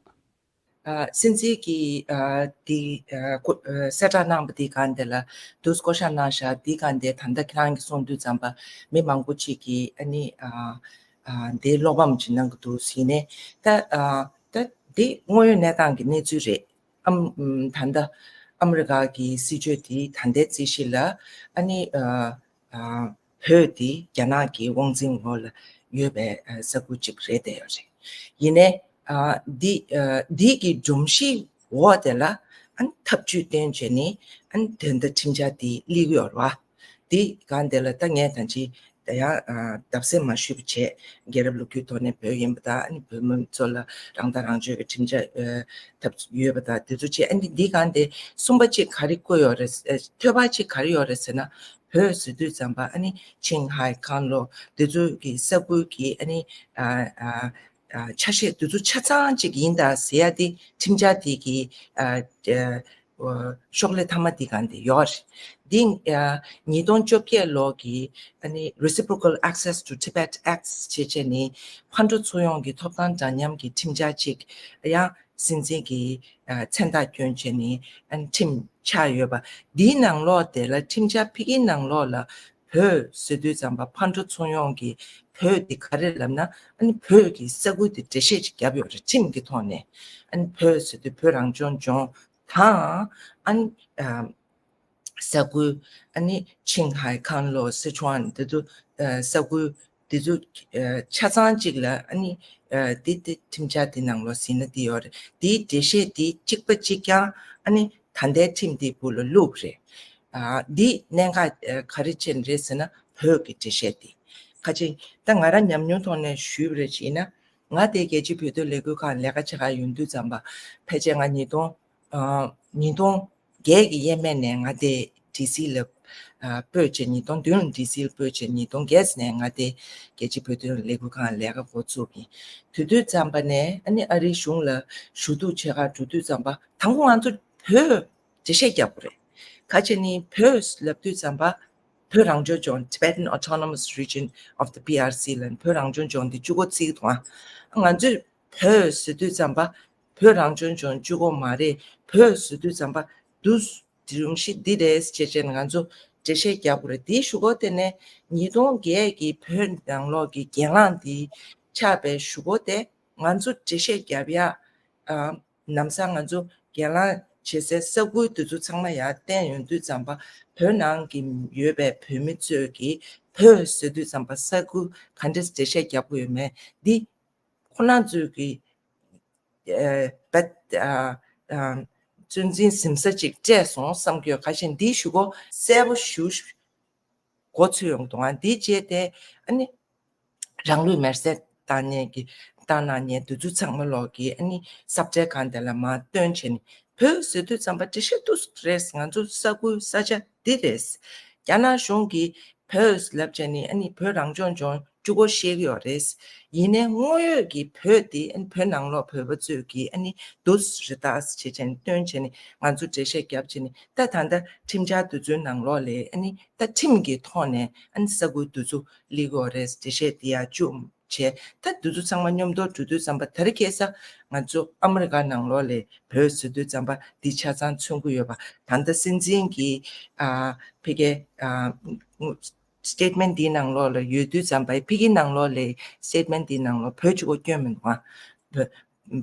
ཨ་སྲིད་འཛིན་གྱིས་ཨ་འདི་ཨ་ཀོ་ཨ་གསལ་བསྒྲགས་གནང་བ་འདི་སྒང་དེ་ལ་དུས་བསྐོ་བཞག་གནང་བཞག་འདི་སྒང་དེ་ད་ལྟ་ཁྱེད་རང་གིས་གསུངས་དུས་ཙམ་པ་མི་མང་པོ་ཅིག་གིས་ཨ་ནི་ཨ་ཨ་འདི་བློ་ཕམ་ཅིག་གནང་གི་འདུག་ཟེར་ནས། ད་ཨ་ད་འདི་དངོས་ཡོད་གནས་སྟངས་ཀྱི་གནས་ཚུལ་རེད། ཨམ་ཨམ་ད་ལྟ་ཨ་མི་རི་ཀ་གི་སྲིད་བྱུས་དེ་ད་ལྟའི་རྩིས་གཞི་ལ་ཨ་ནི་ཨ་ཨ་བོད་དེ་རྒྱ་ནག་གི་དབང་འཛིན་འོག་ལ་ཡོད་པའི་ཨ་ས་ཁུལ་ཅིག་རེད་བསྡད་ཡོད་རེད། ཡིན་ནའི་ཨ་འདི་ཨ་འདི་གི་སྒྲོམ་གཞི་འོག་དེ་ལ་ཨ་ནི་ཐབས་ཇུས་བཏོན་བྱས་ནས་ཨ་ནི་དེ་འདྲ་ཁྲིམས་འཆར་དེ་སླེབས་ཀྱི་ཡོད་རེད་བ། འདི་སྒང་དེ་ལ་ད་ངས་ད་ཅི་ད་ཡང་ཨ་བརྡབ་གསིག་མ་ཞུས་པ་བྱས། རྒྱལ་རབས་ལོ་རྒྱུས་ཐོག་ནས་བོད་ཡིན་པ་དང་། ཨ་ནི་བོད་མི་ཚོ་ལ་རང་ཐག་རང་གཅོད་ཀྱི་ཁྲིམས་འཆར་ཨ་ཐབས་ཡོད་པ་དང་དེ་ཚོ་བྱས། ཨ་ནི་འདི་སྒང་དེ་གསུམ་པ་གཅིག་ག་རེ་བཀོད་ཡོད་རེད། ཨ་ཐོས་པ་གཅིག་ག་རེ་ཡོད་རེད་ཟེར་ན། བོད་ཟེར་དུས་ཙམ་པ་ཨ་ནི་ཆིང་ཧའེ་ཁང་ལོ་དེ་ཚོ་གི་ས་ཁུལ་གྱི་ཨ་ནི་ཨ་ཨ་ཨ་ཆ་ཤས་དེ་ཚོ་ཆ་ཚང་གཅིག་ཡིན་ད་ཟེར་ཡ་དེ་ཁྲིམས་འཆར་དེ་གི་ཨ་ཨ་ཤོག་ལྷེ་མཐའ་མ་འདི་སྒང་དེ་ཡོད་རེད། འདི་ཨ་ཉིས་སྟོང་བཅོ་བརྒྱད་ལོ་གི་ཨ་ནི་Reciprocal Access to Tibet Act ཞེས་བྱས་ནི་ཕར་འགྲོ་ཚུར་ཡོང་གི་ཐོབ་ཐང་འདྲ་མཉམ་གྱི་ཁྲིམས་འཆར་གཅིག་ཡང་སྲིད་འཛིན་གྱི་ཨ་མཚན་རྟགས་བསྐྱོན་བྱས་ནི་ཨ་ནི་ཁྲིམས་ཆགས་ཡོད་པ། འདིའི་ནང་ལོགས་དེ་ལ་ཁྲིམས་འཆར་ཕ་གིའི་ནང་ལོགས་ལ་བོད་ཟེར་དུས་ཙམ་པ་ཕར་འགྲོ་ཚུར་ཡོང་གི་བོད་འདི་ག་རེ་ལབ་ན། ཨ་ནི་བོད་ཀྱི་ས་ཁུལ་དེ་འགྲེལ་བཤད་ཅིག་བརྒྱབ་ཡོད་རེད་ཁྲིམས་ཀྱི་ཐོག་ནས། ཨ་ནི་བོད་ཟེར་དུས་བོད་རང་སྐྱོང་ལྗོངས་དང་། ཨ་ནི་ཨ་ས་ཁུལ། ཨ་ནི་ཆིང་ཧའེ་ཁང་ལོ་སི་ཁྲོན་དེ་ཚོ་ཨ་ས་ཁུལ་དེ་ཚོ་ཨ་ཆ་ཚང་གཅིག་ལ། ཨ་ནི་ཨ་དེ་དེ་ཁྲིམས་འཆར་དེ་ནང་ལོགས་ཟིན་ན་དེ་ཡོད་རེད། དེའི་འགྲེལ་བཤད་དེ་གཅིག་པ་གཅིག་རྐྱང་ཨ་ནི་ད་ལྟའི་ཁྲིམས་དེའི་སྦུག་ལ་བླུགས་རེད། ཨ་འདི་གནད་འགག་ཨ་ག་རེ་བྱས་ནས་རེད་ཟེར་ན་བོད་ཀྱི་འགྲེལ་བཤད་དེ། ཁ་ཅིག་ད་ང་རང་ཉམས་མྱོང་ཐོག་ནས་ཞུས་པ་རེད་བྱས་ན། ང་དེ་རྒྱལ་སྤྱིའི་བོད་དོན་ལས་འགུལ་ཁང་ལས་ཀ་བྱེད་ག་ཡོང་དུས་ཙམ་པ་ཕལ་ཆེར་ང་ཉིས་སྟོང་ཨ་ཉིས་སྟོང་བརྒྱད་ཀྱི་ཡས་མས་ནས་ང་དེ་ཌི་སི་ལ་ཨ་སྤོས་བྱས། ཉིས་སྟོང་བདུན་ལ་ཌི་སི་ལ་སྤོས་བྱས། ཉིས་སྟོང་བརྒྱད་ནས་ང་དེ་རྒྱལ་སྤྱིའི་བོད་དོན་ལས་འགུལ་ཁང་ལས་ཀ་འགོ་བཙུགས་ཡིན། དེ་དུས་ཙམ་པ་ནས་ཨ་ནི་ཨ་རིའི་གཞུང་ལ་ཞུ་གཏུག་བྱེད་ག་འགྲོ་དུས་ཙམ་པ་དང་པོ་ང་ཚོ་བོད་འགྲེལ་བཤད་རྒྱག་དགོས་རེད། ཁ་ཅིག་ནི་བོད་ལབ་དུས་ཙམ་པ་བོད་རང་སྐྱོང་ལྗོངས། Tibetan Autonomous Region of the P R C ལབ་ནས་བོད་རང་སྐྱོང་ལྗོངས་འདི་གཅིག་པོ་བརྩི་གི་འདུག་ཨ། ང་ཚོས་བོད་ཟེར་དུས་ཙམ་པ་བོད་རང་སྐྱོང་ལྗོངས་གཅིག་པོ་མ་རེད། བོད་ཟེར་དུས་ཙམ་པ་འདུ་འདི་རུང་ཤི་འདི་རེད་ཅེས་བྱས་ནས་ང་ཚོ་འགྲེལ་བཤད་རྒྱག་དགོས་རེད། དེའི་གཞུག་གུ་དེ་ནས་ཉིས་སྟོང་བརྒྱད་ཀྱི་བོད་ནང་ལོགས་ཀྱི་གྱེན་ལངས་འདི་ཆགས་པའི་གཞུག་གུ་དེ་ང་ཚོ་འགྲེལ་བཤད་རྒྱབ་ཡ་ཨ། ནམ་སང་ང་ཚོ་སྒེར་ལངས་བྱེད་སའི་ས་ཁུལ་དེ་ཚོ་ཚང་མ་ཡར་བསྟན་ཡོང་དུས་ཙམ་པ། བོད་ནང་གི་ཡོད་པའི་བོད་མི་ཚོས་ཀྱི་བོད་ཟེར་དུས་ཙམ་པ་ས་ཁུལ་ག་འདྲས་འགྲེལ་བཤད་རྒྱབ་དགོས་ཡོད་མེད་འདི་ཁོ་རང་ཚོས་ཀྱི་ཨ་བད་ཨ་ཨ་ཚོད་འཛིན་ཟིན་ས་ཅིག་སྤྲད་སོང་བསམ་གྱི་ཡོད། ཁ་ཤས་འདིའི་ཞུ་སྒོ་གསལ་པོ་ཞུ་འགོ་ཚུགས་ཡོང་དུས་ཨ་འདིའི་རྗེས་དེ་ཨ་ནི་རང་ལུས་མེར་སྲེག་བཏང་མཁན་གྱི་བཏང་གནང་མཁན་དེ་ཚོ་ཚང་མ་ལོག་གི་ཨ་ནི་ས་བཀྲའི་སྒང་དེ་ལ་མར་བཏོན་བྱས་ནས་བོད་ཟེར་དུས་ཙམ་པ་འགྲེལ་བཤད་ཏོག་ཙམ་རེད། ང་ཚོ་ས་ཁུལ་ས་ཆ་འདི་རེད། རྒྱ་ནག་གཞུང་གིས་བོད་ལབ་བྱས་ནས་ཨ་ནི་བོད་རང་སྐྱོང་ལྗོངས་བཅུ་སྒོ་བཤད་ཀྱི་ཡོད་རེད། ཡིན་ནའི་དངོས་ཡོད་ཀྱི་བོད་དེ་ཨ་ནི་བོད་ནང་ལོགས་བོད་པ་ཚོས་ཀྱིས་ཨ་ནི་འདུག་སེ་རེད་ད་ཟེར་བྱས་ནས་བཏོན་བྱས་ནས་ང་ཚོ་འགྲེལ་བཤད་བརྒྱབ་བྱས་ནས་ད་ད་ལྟ་ཁྲིམས་འཆར་དེ་ཚོའི་ནང་ལོགས་ལ་ཨ་ནི་ད་ཁྲིམས་ཀྱི་ཐོག་ནས་ཨ་ནི་ས་ཁུལ་དེ་ཚོ་སླེབས་ཀྱི་ཡོད་རེད། འགྲེལ་བཤད་དེ་ཡར་བཅུག་བྱས། ད་དེ་ཚོ་ཚང་མ་མཉམ་དུ་འགྲོ་དུས་ཙམ་པ་ད་རེས་ཁ་སང་ང་ཚོ་ཨ་མི་རི་ཀ་ནང་ལོགས་ལ་བོད་ཟེར་དུས་ཙམ་པ་འདི་ཆ་ཚང་མཚོན་གྱི་ཡོད་པ། ད་ལྟ་སྲིད་འཛིན་གྱི་ཨ་ཕ་གི་ཨ་སི་ཊེཊ་མེན་ཊི་འདིའི་ནང་ལོགས་ལ་ཡོད་དུས་ཙམ་པ་ཕ་གིའི་ནང་ལོགས་ལ་སི་ཊེཊ་མེན་ཊི་འདིའི་ནང་ལོགས་བོད་གཅིག་པོ་བསྐྱོན་མི་འདུག་ཨ། བོད་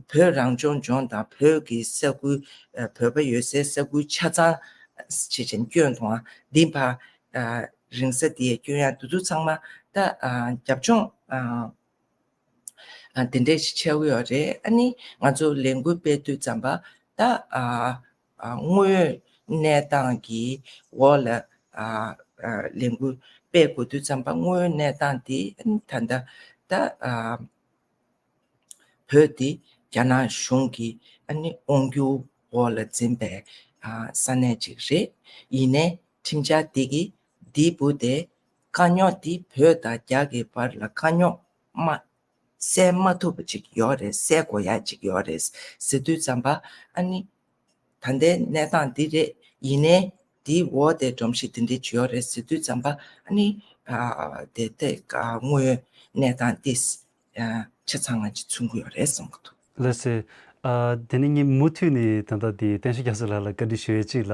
བོད་རང་སྐྱོང་ལྗོངས་དང་བོད་ཀྱི་ས་ཁུལ་ཨ་བོད་པ་ཡོད་སའི་ས་ཁུལ་ཆ་ཚང་བྱས་བྱས་བསྐྱོན་འདུག་ཨ། འདི་ཕར་ཨ་རིང་ས་དེ་བསྐྱོན་ཡ་དེ་ཚོ་ཚང་མ་ད་ཨ་རྒྱབ་ལྗོངས་ཨ་ཨ་དེ་འདྲས་ཞིག་ཆགས་ཀྱི་ཡོད་རེད། ཨ་ནི་ང་ཚོ་ལས་འགུལ་སྤེལ་དུས་ཙམ་པ་ད་ཨ་ཨ་དངོས་ཡོད་གནས་སྟངས་ཀྱི་འོག་ལ་ཨ་ཨ་ལས་འགུལ་སྤེལ་དགོས་དུས་ཙམ་པ་དངོས་ཡོད་གནས་སྟངས་དེ་ཨ་ནི་ད་ལྟ་ད་ཨ་བོད་དེ་རྒྱ་ནག་གཞུང་གིས་ཨ་ནི་དབང་སྒྱུར་འོག་ལ་འཛིན་པའི་ཨ་ས་གནས་ཅིག་རེད། ཡིན་ནའི་ཁྲིམས་འཆར་འདི་གིས་འདིའི་བུ་དེ་དཀའ་རྙོག་འདི་བོད་དང་རྒྱ་གི་བར་ལ་དཀའ་རྙོག་མ་སེལ་མ་ཐུབ་པ་ཅིག་ཡོད་རེད། སེལ་དགོས་ཡ་ཅིག་ཡོད་རེད་ཟེར་དུས་ཙམ་པ་ཨ་ནི་ད་ལྟའི་གནས་སྟངས་འདི་རེད། ཡིན་ནའི་འདིའི་འོག་དེ་སྒྲོམ་གཞི་འདི་འདྲ་ཅིག་ཡོད་རེད་ཟེར་དུས་ཙམ་པ་ཨ་ནི་ཨ་དེ་དེ་ཨ་དངོས་ཡོད་གནས་སྟངས་འདི་ཨ་ཆ་ཚང་ང་ཅིག་མཚོན་གྱི་ཡོད་རེད་བསམ་གྱི་འདུག། ལགས་སེ། ཨ་དེ་ནས་ངས་མུ་མཐུད་ནས་ད་ལྟ་དེ་བསྟན་ཆོས་རྒྱ་མཚོ་ལགས་ལ་བཀའ་འདྲི་ཞུ་ཡས་གཅིག་ལ།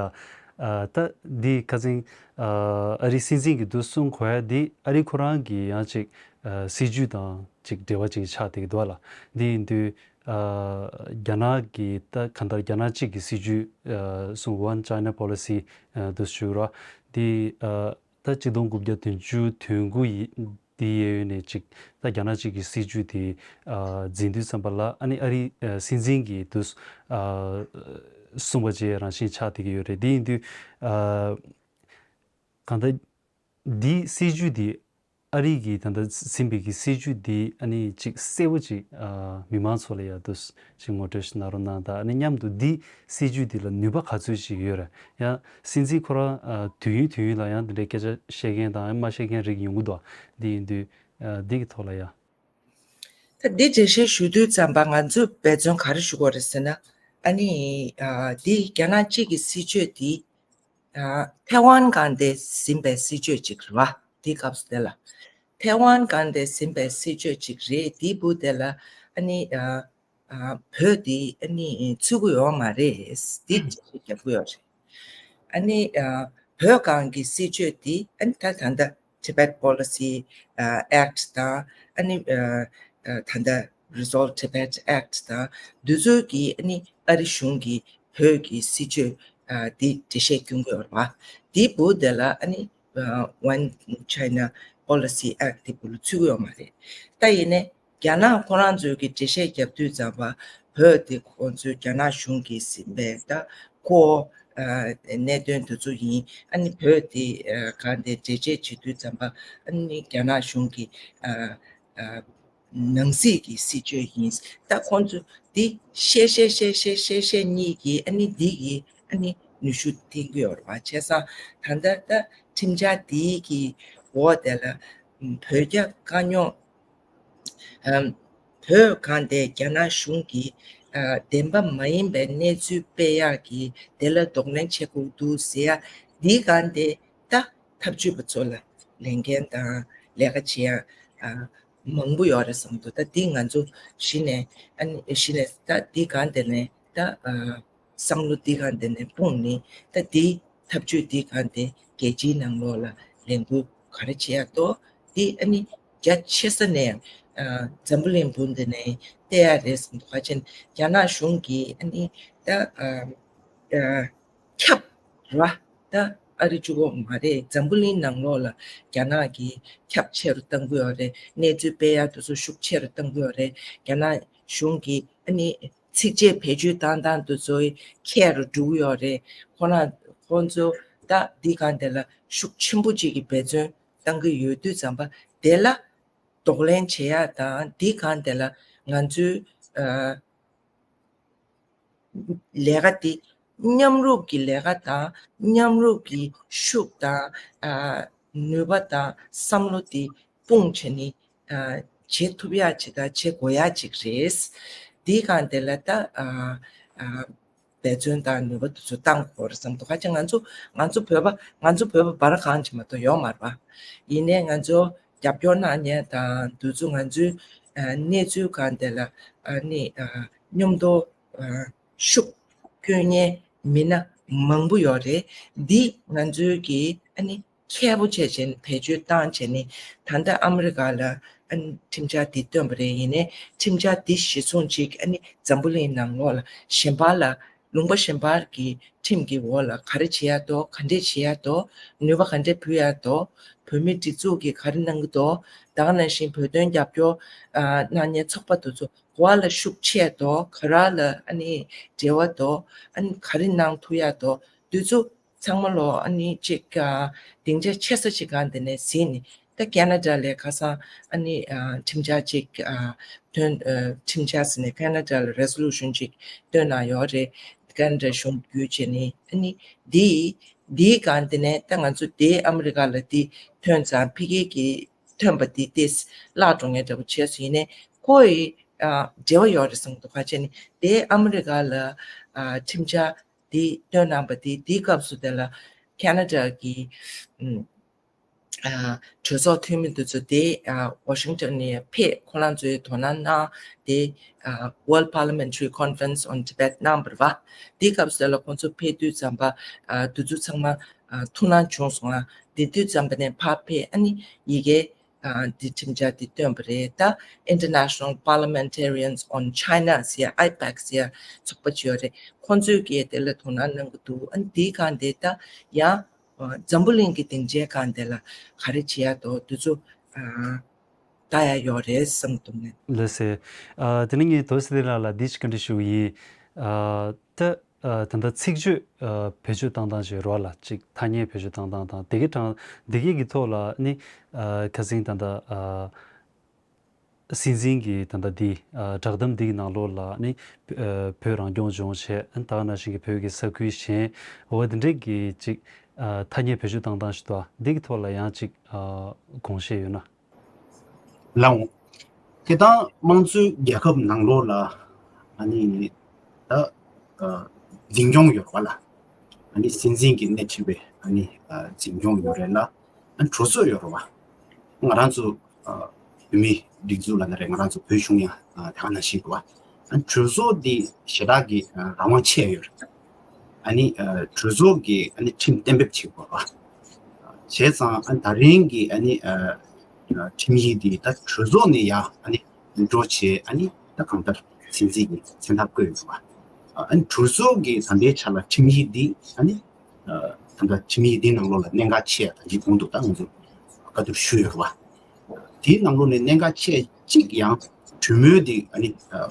ཨ་ད་འདི་ཁ་སང་ཨ་ཨ་རིའི་སྲིད་འཛིན་གྱིས་འདུག་གསུང་གོ་ཡ་འདི་ཨ་རི་ཁོ་རང་གི་ཡང་ཅིག་ཨ་སྲིད་ཇུས་དང་ཅིག་འབྲེལ་བ་ཅིག་ཆགས་བསྡད་ཀྱི་འདུག་ལ། འདི་ཡིན་དུས་ཨ་རྒྱ་ནག་གི་ད་གང་ལྟར་རྒྱ་ནག་གཅིག་གི་སྲིད་ཇུས་ཨ་གསུང་One China Policy་ཨ་འདུག་ཞུ་ར། འདི་ཨ་ད་གཅིག་སྟོང་དགུ་བརྒྱ་བདུན་ཅུ་དོན་དགུ་ཡི་འདི་གཡས་གཡོན་ནས་ཅིག་ད་རྒྱ་ནག་གཅིག་གི་སྲིད་ཇུས་དེ་ཨ་འཛིན་དུས་ཙམ་པ་ལ་ཨ་ནི་ཨ་རིའི་ཨ་སྲིད་འཛིན་གྱིས་དུ་ཨ་གསུངས་པ་བཅས་རང་བཞིན་ཆགས་བསྡད་ཀྱི་ཡོད་རེད། དེ་ཡིན་དུས་ཨ་གང་ལྟར་འདིའི་སྲིད་ཇུས་དེ་ཨ་རི་གིས་ད་ལྟ་འཛིན་པའི་གི་སྲིད་ཇུས་འདི་ཨ་ནི་ཅིག་གསལ་པོ་ཅིག་ཨ་མི་མང་ཚོ་ལ་ཡ་དུ་ཅིག་ངོ་སྤྲོད་ཞིག་གནང་རོགས་གནང་དང་། ཨ་ནི་མཉམ་དུ་འདི་སྲིད་ཇུས་འདི་ལ་ནུས་པ་ག་ཚོད་ཅིག་ཡོད་རེད། ཡང་སྲིད་འཛིན་ཁོ་རང་ཨ་དུས་ཡུན་དུས་ཡུན་ལ་ཡང་འདི་འདྲའི་སྐད་ཆ་བཤད་མཁན་དང་མ་བཤད་མཁན་རིགས་ཡོང་གི་འདུག། འདི་ཡིན་དུས་ཨ་འདི་གི་ཐོག་ལ་ཡ། ད་འདི་འགྲེལ་བཤད་ཞུ་དུས་ཙམ་པ་ང་ཚོས་འབད་བརྩོན་ག་རེ་ཞུ་དགོས་རེད་ཟེར་ན། ཨ་ནི་ཨ་འདི་རྒྱ་ནག་གཅིག་གི་སྲིད་ཇུས་འདི་ཨ་ཐེ་ཝན་སྒང་དེ་ཟིན་པའི་སྲིད་ཇུས་ཅིག་རེད་བ། འདི་སྐབས་སུ་དེ་ལ་ཐེ་ཝན་སྒང་དེ་ཟིན་པའི་སྲིད་ཇུས་ཅིག་རེད། འདི་བུ་དེ་ལ་ཨ་ནི་ཨ་ཨ་བོད་འདི་ཨ་ནི་ཚུད་ཀྱི་ཡོད་མ་རེད། འདི་ཅིག་རྒྱབ་ཀྱི་ཡོད་རེད། ཨ་ནི་ཨ་བོད་སྒང་གི་སྲིད་ཇུས་འདི་ཨ་ནི་ད་ད་ལྟ་Tibet Policy ཨ་Act དང་ཨ་ནི་ཨ་ཨ་ད་ལྟ་Resolve Tibet Act དང་འདི་ཚོའི་གི་ཨ་ནི་ཨ་རི་གཞུང་གི་བོད་ཀྱི་སྲིད་ཇུས་ཨ་འདི་འགྲེལ་བཤད་སྐྱོན་གྱི་ཡོད་རེད་བ། འདི་བུ་དེ་ལ་ཨ་ནི་ཨ་One China Policy Act འདི་བུ་ལ་ཚུད་ཀྱི་ཡོད་མ་རེད། ད་ཡིན་ནའི་རྒྱ་ནག་ཁོ་རང་ཚོའི་གི་འགྲེལ་བཤད་རྒྱབ་དུས་ཙམ་པ་བོད་དེ་ཁོང་ཚོའི་རྒྱ་ནག་གཞུང་གིས་ཟིན་པའི་ད་ཁོ་ཨ་གནད་དོན་དེ་ཚོ་ཡིན། ཨ་ནི་བོད་དེ་ཨ་གང་དེ་འགྲེལ་བཤད་བྱེད་དུས་ཙམ་པ་ཨ་ནི་རྒྱ་ནག་གཞུང་གིས་ཨ་ཨ་ནང་སྲིད་ཀྱི་སྲིད་བྱུས་ཡིན། ད་ཁོང་ཚོ་འདི་བཤད་བཤད་བཤད་བཤད་བཤད་བཤད་གཉིས་ཀྱིས་ཨ་ནི་འདི་གིས་ཨ་ནི་ནུས་ཤུགས་བཏིང་གི་ཡོད་རེད་བ། བྱས་ཙང་ད་ལྟ་ད་ཁྲིམས་འཆར་འདི་གི་འོག་དེ་ལ་བོད་རྒྱ་དཀའ་རྙོག་ཨམ། བོད་གང་དེ་རྒྱ་ནག་གཞུང་གིས་ཨ་བདེན་པ་མ་ཡིན་པའི་གནས་ཚུལ་སྤེལ་ཡག་གི་དེ་ལ་གདོང་ལེན་བྱེད་དགོས་འདུག་ཟེར་ཡ་འདི་གང་དེ་ད་ཐབས་ཇུས་པ་ཚོ་ལ་ལས་འགན་དང་ལས་ཀ་བྱེད་ཡ་ཨ་མང་པོ་ཡོད་རེད་བསམ་འདུག། ད་འདི་ང་ཚོ་གཞི་ནས་ཨ་ནི་གཞི་ནས་ད་འདི་གང་དེ་ནས་ད་ཨ་བསམ་བློ་འདི་གང་དེ་ནས་སྤུངས་ནས་ད་འདི་ཐབས་ཇུས་འདི་གང་དེ་རྒྱལ་སྤྱིའི་ནང་ལོགས་ལ་ལས་འགུལ་ག་རེ་བྱེད་ཡག་ཏོ། འདི་ཨ་ནི་རྒྱ་ཆེ་ས་ནས་ ཨ་འཛམ་བུ་གླིང་འབུམ་འདི་ནས་བལྟ་ཡ་རེད་བསམ་འདུག་ག་ཅན་རྒྱ་ནག་གཞུང་གིས་ཨ་ནི་ད་ཨ་ཨ་ཁྱབ་ར་ད་ཨ་རི་གཅིག་པོ་མ་རེད། འཛམ་བུ་གླིང་ནང་ལོགས་ལ་རྒྱ་ནག་གིས་ཁྱབ་ཆེ་རུ་བཏང་གི་ཡོད་རེད། གནས་ཚུལ་སྤེལ་ཡ་དེ་ཚོ་ཤུགས་ཆེ་རུ་བཏང་གི་ཡོད་རེད། རྒྱ་ནག་གཞུང་གིས་ཨ་ནི་ཚིགས་བཅད་བེད་སྤྱོད་བཏང་སྟངས་དེ་ཚོ་མཁས་རུ་འགྲོ་གི་ཡོད་རེད། ཁོ་ན་ཁོང་ཚོ་ད་འདི་སྒང་དེ་ལ་ཤུགས་ཆེན་པོ་གཅིག་གིས་འབད་བརྩོན་བཏང་གི་ཡོད་དུས་ཙམ་པ་དེ་ལ་གདོང་ལེན་བྱེད་ཡ་དང་འདི་སྒང་དེ་ལ་ང་ཚོའི་ཨ་ལས་ཀ་འདི་མཉམ་རུབ་ཀྱི་ལས་ཀ་དང་མཉམ་རུབ་ཀྱི་ཤུགས་དང་ཨ་ནུས་པ་དང་བསམ་བློ་འདི་སྤུངས་བྱས་ནས་ཨ་བྱེད་ཐུབ་ཡ་ཅིག་དང་བྱེད་དགོས་ཡ་ཅིག་རེད། འདིའི་སྒང་དེ་ལ་ད་ཨ་ཨ་འབད་བརྩོན་དང་ནུས་པ་དེ་ཚོ་བཏང་དགོས་རེད་བསམ་འདུག་ཁ་ཅིག་ང་ཚོ་ང་ཚོ་བོད་པ་ང་ཚོ་བོད་པ་བར་གང་ཅིག་མ་གཏོགས་ཡོད་མ་རེད་པ། ཡིན་ནའི་ང་ཚོ་རྒྱབ་སྐྱོར་གནང་མཁན་དང་དུས་ཚོད་ང་ཚོའི་ཨ་གནས་ཚུལ་སྒང་དེ་ལ་ཨ་ནི་ཨ་མཉམ་དུ་ཨ་ཤུགས་སྐྱོན་མཁན་མི་སྣ་མང་པོ་ཡོད་རེད། འདི་ང་ཚོའི་གི་ཨ་ནི་མཁས་པོ་བྱས་བྱས་ནས་བེད་སྤྱོད་བཏང་བྱས་ནས་ད་ལྟ་ཨ་མི་རི་ཀ་ལ་ཨ་ནི་ཁྲིམས་འཆར་འདི་བཏོན་པ་རེད། ཡིན་ནའི་ཁྲིམས་འཆར་འདི་གཞི་བཟུང་ཅིག་ཨ་ནི་འཛམ་བུ་གླིང་ནང་ལོགས་ལ་གཞན་པ་ལ་ལུང་པ་གཞན་པར་གྱི་ཁྲིམས་ཀྱི་འོག་ལ་ག་རེ་བྱེད་ཡ་འདུག་ག་འདྲས་བྱེད་ཡ་འདུག་ནུས་པ་ག་འདྲས་ཕུལ་ཡ་འདུག་བོད་མི་སྒྲིག་འཛུགས་ཀྱིས་ག་རེ་གནང་གི་འདུག་ད་ག་ནང་བཞིན་བོད་དོན་རྒྱབ་སྐྱོར་ཨ་གནང་མཁན་ཚོགས་པ་དེ་ཚོ་ག་བ་ལ་ཤུགས་ཆེ་འདུག་ག་ར་ལ་ཨ་ནི་འབྲེལ་བ་འདུག་ཨ་ནི་ག་རེ་གནང་ཐུབ་ཡ་འདུག་དེ་ཚོ་ཚང་མ་ལོ་ཨ་ནི་ཅིག་ཨ་སྡིངས་ཆ་ཆེ་ས་ཅིག་སྒང་དེ་ནས་གཟིགས་ནས་ད་ཁེ་ན་ཌ་ལ་ཁ་སང་ཨ་ནི་ཨ་ཁྲིམས་འཆར་ཅིག་ཨ་བཏོན་ཨ་ཁྲིམས་འཆར་ཟེར་ནས་ཁེ་ན་ཌ་ལ་རེ་སོ་ལུ་ཤན་ཅིག་བཏོན་གནང་ཡོད་རེད། ཁེ་ན་ཌ་གཞུང་བརྒྱུད་བྱས་ནས་ཨ་ནི་འདི་འདིའི་སྒང་དེ་ནས་ད་ང་ཚོ་དེ་ཨ་མི་རི་ཀ་ལ་འདི་ཐོན་ཙང་ཕ་གི་གི་ཐོན་པ་འདི་ཏེས་བརླག་འགྲོ་ངེས་འདྲ་པོ་བྱས་སོང་། ཡིན་ནའི་ཁོ་ཡི་ཨ་འབྲེལ་བ་ཡོད་རེད་བསམ་འདུག་ཁ་ཅིག་ནི་དེ་ཨ་མི་རི་ཀ་ལ་ཨ་ཁྲིམས་འཆར་འདི་བཏོན་གནང་པ་དེ་དེའི་སྐབས་སུ་དེ་ལ་ཁེ་ན་ཌ་གི་ཨ་གྲོས་ཚོགས་འཐུས་མི་དེ་ཚོ་དེ་ཨ་ཝ་ཤིང་ཊོན་ནས་ཕེབས། ཁོ་རང་ཚོའི་དོ་སྣང་གནང་དེ་ཨ་World Parliamentary Conference on Tibet གནང་བ་རེད་པ། དེའི་སྐབས་སུ་དེ་ལ་ཁོང་ཚོ་ཕེབས་དུས་ཙམ་པ་ཨ་དེ་ཚོ་ཚང་མ་ཨ་ཐུགས་སྣང་བྱུང་སོང་ང་། དེ་དུས་ཙམ་པ་ནས་ཕར་ཕེབས་ཨ་ནི་ཡི་གེ་ཨ་འདི་ཁྲིམས་འཆར་འདི་བཏོན་པ་རེད། ད་International Parliamentarians on China ཟེར་ཡ་ཨའི་པེག་ཟེར་ཡ་ཚོགས་པ་ཅིག་ཡོད་རེད། ཁོང་ཚོས་ཀྱིས་དེ་ལ་དོ་སྣང་གནང་གི་འདུག་ཨ་ནི་དེའི་སྒང་དེ་ད་ཡང་ཨ་འཛམ་བུ་གླིང་གི་སྡིངས་ཆའི་སྒང་དེ་ལ་ག་རེ་བྱེད་ཡ་འདུག་དེ་ཚོ་ཨ་ལྟ་ཡ་ཡོད་རེད་བསམ་འདུག་ནས། ལགས་སེ། ཨ་དེ་ནས་ངས་དོ་སི་ལེ་ལགས་ལ་འདི་ཞིག་བཀའ་འདྲི་ཞུ་གི་ཡིན། ཨ་ད་ཨ་ད་ལྟ་ཚིག་བརྗོད་ཨ་བེད་སྤྱོད་བཏང་སྟངས་ཞིག་རོགས་ལ་ཅིག་ཐ་སྙད་བེད་སྤྱོད་བཏང་སྟངས་དང་དེ་གའི་གྲངས་དེ་གའི་གི་ཐོག་ལ་ནི་ཨ་ཁ་སང་ད་ལྟ་ཨ་སྲིད་འཛིན་གྱི་ད་ལྟ་འདི་ཨ་བསྒྲགས་གཏམ་འདི་གི་ནང་ལོགས་ལ་ནི་ཨ་བོད་རང་སྐྱོང་ལྗོངས་བྱས་ཨ་ད་ག་ནང་བཞིན་གྱི་བོད་ཀྱི་ས་ཁུལ་གཞན་འོ་དེ་འདྲས་ཀྱི་ཅིག་ཨ་ཐ་སྙད་བེད་སྤྱོད་བཏང་སྟངས་ཞིག་འདུག་འདི་གི་ཐོག་ལ་ཡང་ཅིག་ཨ་དགོངས་བཞེས་ཡོད་ན། ལའོ། དེ་དང་དམངས་གཙོའི་རྒྱལ་ཁབ་ནང་ལོགས་ལ་ཨ་ནི་ད་ཨ་འཛིན་སྐྱོང་ཡོད་རེད་པ་ལ། ཨ་ནི་སྲིད་འཛིན་གྱི་སྣེ་ཁྲིད་པའི་ཨ་ནི་ཨ་འཛིན་སྐྱོང་ཡོད་རེད་ལ། ཨ་གྲོས་ཚོགས་ཡོད་རེད་པ། ང་རང་ཚོ་ཨ་བོད་མིའི་སྒྲིག་འཛུགས་ལབ་ན་རེད། ང་རང་ཚོ་བོད་གཞུང་ཡང་ཨ་དེ་ག་ནང་བཞིན་རེད་པ། ཨ་གྲོས་ཚོགས་འདི་ཞེ་དྲག་གི་ཨ་རང་དབང་ཆེ་ཡོད་རེད། ཨ་ནི་ཨ་གྲོས་ཚོགས་ཀྱི་ཨ་ནི་ཁྲིམས་གཏན་འབེབས་བྱེད་དགོས་པ། བྱས་ཙང་ཨ་ནི་ད་རིང་གི་ཨ་ནི་ཨ་ཁྲིམས་ཡིག་འདི་ད་གྲོས་ཚོགས་ནས་ཡ་ཨ་ནི་འགྲོ་བྱས་ཨ་ནི་ད་གང་ལྟར་སྲིད་འཛིན་གྱི་མཚན་རྟགས་བཀོད་ཡོད་པ། ཨ་ནི་གྲོས་ཚོགས་ཀྱི་ད་ལྟའི་ཆ་ལ་ཁྲིམས་ཡིག་འདི་ཨ་ནི་ཨ་ད་ལྟ་ཁྲིམས་ཡིག་འདི་ནང་ལོགས་ལ་གནད་འགག་ཆེ་ཡ་ད་ཅི་གོང་དུ་ད་ང་ཚོ་བཀའ་བསྡུར་ཞུས་ཡོད་པ། དེའི་ནང་ལོགས་ནས་གནད་འགག་ཆེ་གཅིག་ཡང་གྲོས་མོལ་དེ་ཨ་ནི་ཨ་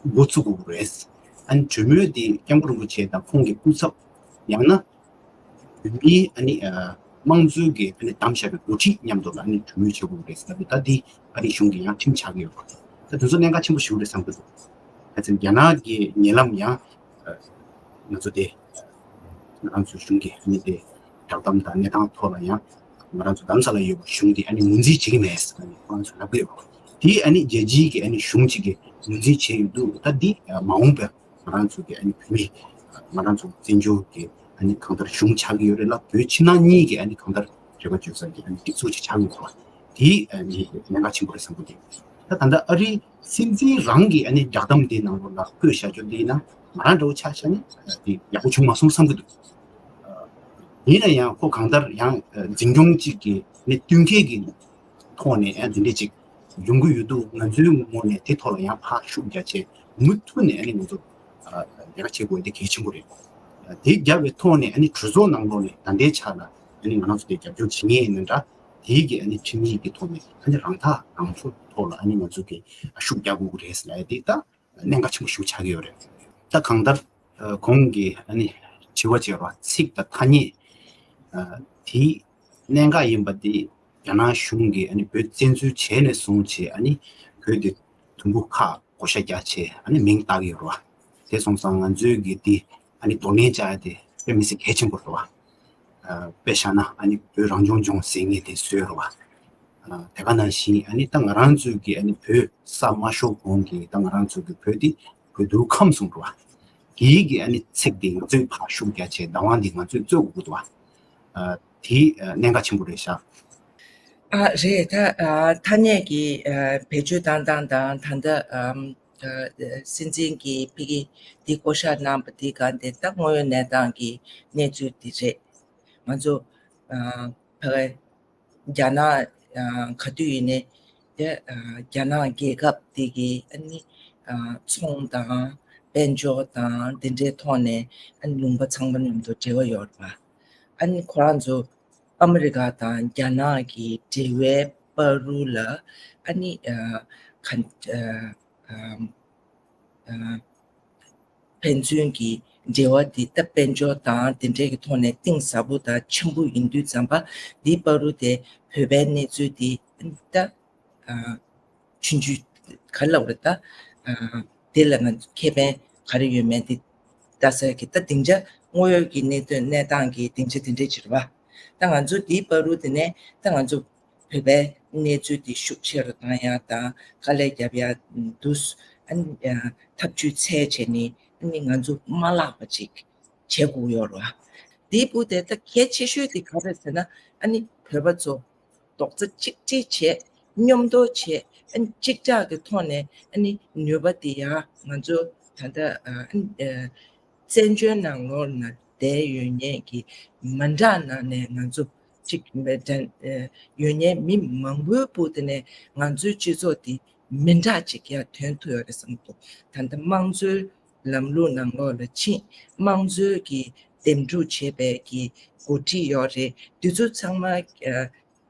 འགོ་ཚུགས་དགོས་རེད། ཨ་ནི་གྲོས་མོལ་དེ་སྐྱབས་མགོན་རིན་པོ་ཆེ་དང་ཁོང་གི་སྐུ་ཚབ་ཡང་ན་བོད་མིའི་ཨ་ནི་ཨ་དམངས་གཙོའི་གི་ཨ་ནི་བདམས་བཞག་པའི་འགོ་ཁྲིད་མཉམ་དུ་ལ་ཨ་ནི་གྲོས་མོལ་བྱེད་དགོས་རེད་ཟེར་ལབ་པ་ད་འདི་ཨ་རིའི་གཞུང་གི་ཡང་ཁྲིམས་ཆགས་ཀྱི་ཡོད་པ། ད་དེ་ཚོ་གནད་འགག་ཆེན་པོ་ཞིག་རེད་བསམ་གྱི་འདུག་ད་ཚོ་རྒྱ་ནག་གི་ཉེ་ལམ་ཡང་ང་ཚོ་དེ་ང་རང་ཚོའི་གཞུང་གི་ཨ་ནི་དེ་བསྒྲགས་གཏམ་དང་གནས་སྟངས་ཐོག་ལ་ཡང་ང་རང་ཚོ་རྡ་རམ་ས་ལ་ཡོད་པ་གཞུང་གིས་ཨ་ནི་ངོས་འཛིན་བྱེད་ཀྱི་མེད་ཟེར་ཨ་ནི་ཁོ་རང་ཚོ་ལབ་ཀྱི་ཡོད་པ། དེ་ཨ་ནི་རྒྱལ་སྤྱིའི་གི་ཨ་ནི་གཞུང་གཅིག་གིས་ངོས་འཛིན་བྱས་ཡོད་འདུག་ད་འདི་མ་འོངས་པར་ང་རང་ཚོ་གི་ཨ་ནི་བོད་མི་ང་རང་ཚོ་བཙན་བྱོལ་གི་ཨ་ནི་གང་ལྟར་གཞུང་ཆགས་ཀྱི་ཡོད་རེད་ལ་བོད་ཕྱི་ནང་གཉིས་ཀྱི་ཨ་ནི་གང་ལྟར་རེ་བ་བཅོལ་ས་གི་ཨ་ནི་སྒྲིག་འཛུགས་ཅིག་ཆགས་ཡོད་པ། དེ་ཨ་ནི་གནད་འགག་ཆེན་པོ་རེད་བསམ་གྱི་འདུག་ད་ད་ལྟ་ཨ་རིའི་སྲིད་འཛིན་རང་གིས་ཨ་ནི་བསྒྲགས་གཏམ་འདི་ནང་ལོགས་ལ་བཀོད་བཞག་རྒྱུ་འདི་ཡིན་ན་ང་རང་འདྲ་བོ་ཆ་བཞག་ན་དེ་ཡག་པོ་བྱུང་མ་སོང་བསམ་གྱི་འདུག་ཡིན་ན་ཡང་ཁོ་གང་ལྟར་ཡང་འཛིན་སྐྱོང་གཅིག་གི་ནི་བསྟུན་མཁས་ཀྱི་ཐོག་ནས་ཡང་འདི་འདྲ་ཅིག་ ཡོང་གི་ཡོད་འདུག་ང་ཚོའི་ངོས་ནས་དེ་ཐོག་ལ་ཡང་ཕར་ཤུགས་རྒྱག་ཆེད་མུ་མཐུད་ནས་ཨ་ནི་ང་ཚོ་ལས་ཀ་བྱེད་དགོས་དེ་གལ་ཆེན་པོ་རེད། དེ་རྒྱབ་པའི་ཐོག་ནས་ཨ་ནི་གྲོས་ཚོགས་ནང་ལོགས་ནས་ད་ལྟའི་ཆ་ལ་ཨ་ནི་ང་རང་ཚོ་དེ་རྒྱབ་སྐྱོར་བྱེད་མཁན་ཡིན་ན་འདྲ། དེའི་གི་ཨ་ནི་ཁྲིམས་ཡིག་གི་ཐོག་ནས་ཨ་ནི་རང་ཐག་རང་གཅོད་ཐོག་ལ་ཨ་ནི་ང་ཚོ་གི་ཤུགས་རྒྱག་དགོས་ཀྱི་རེད་ཟེར་ལབ་ཡ་དེ་ད་གནད་འགག་ཆེན་པོ་ཞིག་ཆགས་ཀྱི་ཡོད་རེད། ད་གང་ལྟར་གོང་གི་ཨ་ནི་དྲི་བ་བྱས་པ་ཚིག་དང་ཐ་སྙད་དེའི་གནད་འགག་ཡིན་པ་དེ་རྒྱ་ནག་གཞུང་གིས་ཨ་ནི་བོད་བཙན་འཛུལ་བྱས་ནས་བཟུང་བྱས་ཨ་ནི་བོད་དེ་དུམ་བུ་ཁག་བགོ་བཤའ་རྒྱག་བྱས་ཨ་ནི་མིང་བཏགས་ཡོད་རེད་བ། དེ་སོང་ཙང་ང་ཚོའི་གི་དེ་ཨ་ནི་གདོང་ལེན་བྱ་ཡ་དེ་དཔེ་མི་སྲིད་གལ་ཆེན་པོ་རེད་བ། དཔེ་བཞག་ན་ཨ་ནི་བོད་རང་སྐྱོང་ལྗོངས་ཟེར་མཁན་དེ་བཟོས་རེད་བ། དེ་ག་ནང་བཞིན་ཨ་ནི་ད་ང་རང་ཚོའི་གི་ཨ་ནི་བོད་ས་མ་ཤོར་གོང་གི་ད་ང་རང་ཚོའི་གི་བོད་དེ་བོད་དུ་ཁམས་གསུམ་རེད་བ། དེའི་གི་ཨ་ནི་ཚིག་དེ་ང་ཚོས་ཕར་ཤུགས་རྒྱག་བྱས་བདག་དབང་དེ་ང་ཚོས་རྩོད་དགོས་ཀྱི་འདུག་བ། དེ་གནད་འགག་ཆེན་པོ་རེད་ཤག་ཨ་རེད། ད་ཨ་ཐ་སྙད་ཀྱི་ཨ་བེད་སྤྱོད་བཏང་སྟངས་དང་ད་ལྟ་ཨམ་ཨ་སྲིད་འཛིན་གྱིས་ཕ་གི་འདི་བསྐོ་བཞག་གནང་པ་འདི་ག་འདི་ད་དངོས་ཡོད་གནས་སྟངས་ཀྱི་གནས་ཚུལ་འདི་རེད། ང་ཚོ་ཨ་ཕ་གི་རྒྱ་ནག་ཨ་ག་དུས་ཡིན་ནའི་དེ་ཨ་རྒྱ་ནག་རྒྱལ་ཁབ་འདི་གི་ཨ་ནི་ཨ་ཚོང་དང་དཔལ་འབྱོར་དང་འདི་འདྲའི་ཐོག་ནས་ཨ་ནི་ལུང་པ་ཚང་མ་མཉམ་དུ་འབྲེལ་བ་ཡོད་རེད་པ། ཨ་ནི་ཁོ་རང་ཚོ་ཨ་མི་རི་ཀ་དང་རྒྱ་ནག་གི་འབྲེལ་བའི་བར་དུ་ལ་ཨ་ནི་ཨ་ག་ཨ་ཨ་ཨ་ཕན་ཚུན་གྱི་འབྲེལ་བ་འདི་ད་དཔལ་འབྱོར་དང་དེ་འདྲའི་གི་ཐོག་ནས་གཏིང་ཟབ་པོ་དང་ཆེན་པོ་ཡིན་དུས་ཙམ་པ་འདིའི་བར་དུ་དེ་བོད་པའི་གནས་ཚུལ་འདི་ད་ཨ་ཆུང་ཆུང་ག་ལབ་རེད་ད། ཨ་དེ་ལ་ང་ཁེ་ཕན་ག་རེ་ཡོད་མེད་དེ་ལྟ་ས་གི་ད་སྡིངས་ཆ་དངོས་ཡོད་ཀྱི་གནད་དོན་གནས་སྟངས་ཀྱི་སྡིངས་ཆ་དེ་འདྲས་ཅིག་རེད་བ། ད་ང་ཚོ་དེའི་བར་དུ་དེ་ནས་ད་ང་ཚོ་བོད་པའི་གནས་ཚུལ་དེ་ཤུགས་ཆེ་རུ་བཏང་ཡ་དང་དཀའ་ལས་རྒྱབ་ཡ་འདུག་ཨ་ནི་ཐབས་ཇུས་འཚོལ་བྱས་ནས་ཨ་ནི་ང་ཚོ་མ་བརླག་པ་ཅིག་བྱེད་དགོས་ཡོད་རེད་བ། དེའི་བར་དེ་ད་གལ་ཆེ་ཤོས་དེ་ག་རེད་ཟེར་ན་ཨ་ནི་བོད་པ་ཚོ་རྡོག་རྩ་གཅིག་སྒྲིལ་བྱས། མཉམ་དུ་བྱས། ཨ་ནི་གཅིག་ཆགས་ཀྱི་ཐོག་ནས་ཨ་ནི་ནུས་པ་དེ་ཡང་ང་ཚོ་ད་ལྟ་ཨ་ནི་ཨ་བཙན་བྱོལ་ནང་ལོགས་ན་བསྡད་ཡོད་མཁན་གྱི་མི་འདྲ་ནང་ནས་ང་ཚོ་གཅིག་ཨ་ཡོད་མཁན་མི་མང་པོའི་བར་དེ་ནས་ང་ཚོའི་སྤྱི་ཚོགས་དེ་མི་འདྲ་ཅིག་ཡང་ཐོན་ཐུབ་ཡོད་རེད་བསམ་འདུག་ད་ལྟ་དམངས་གཙོའི་ལམ་ལུགས་ནང་ལོགས་ལ་ཕྱིན། དམངས་གཙོའི་གི་འདེམས་སྒྲུག་བྱེད་པའི་གི་འགོ་ཁྲིད་ཡོད་རེད། འདི་ཚོ་ཚང་མ་ཨ་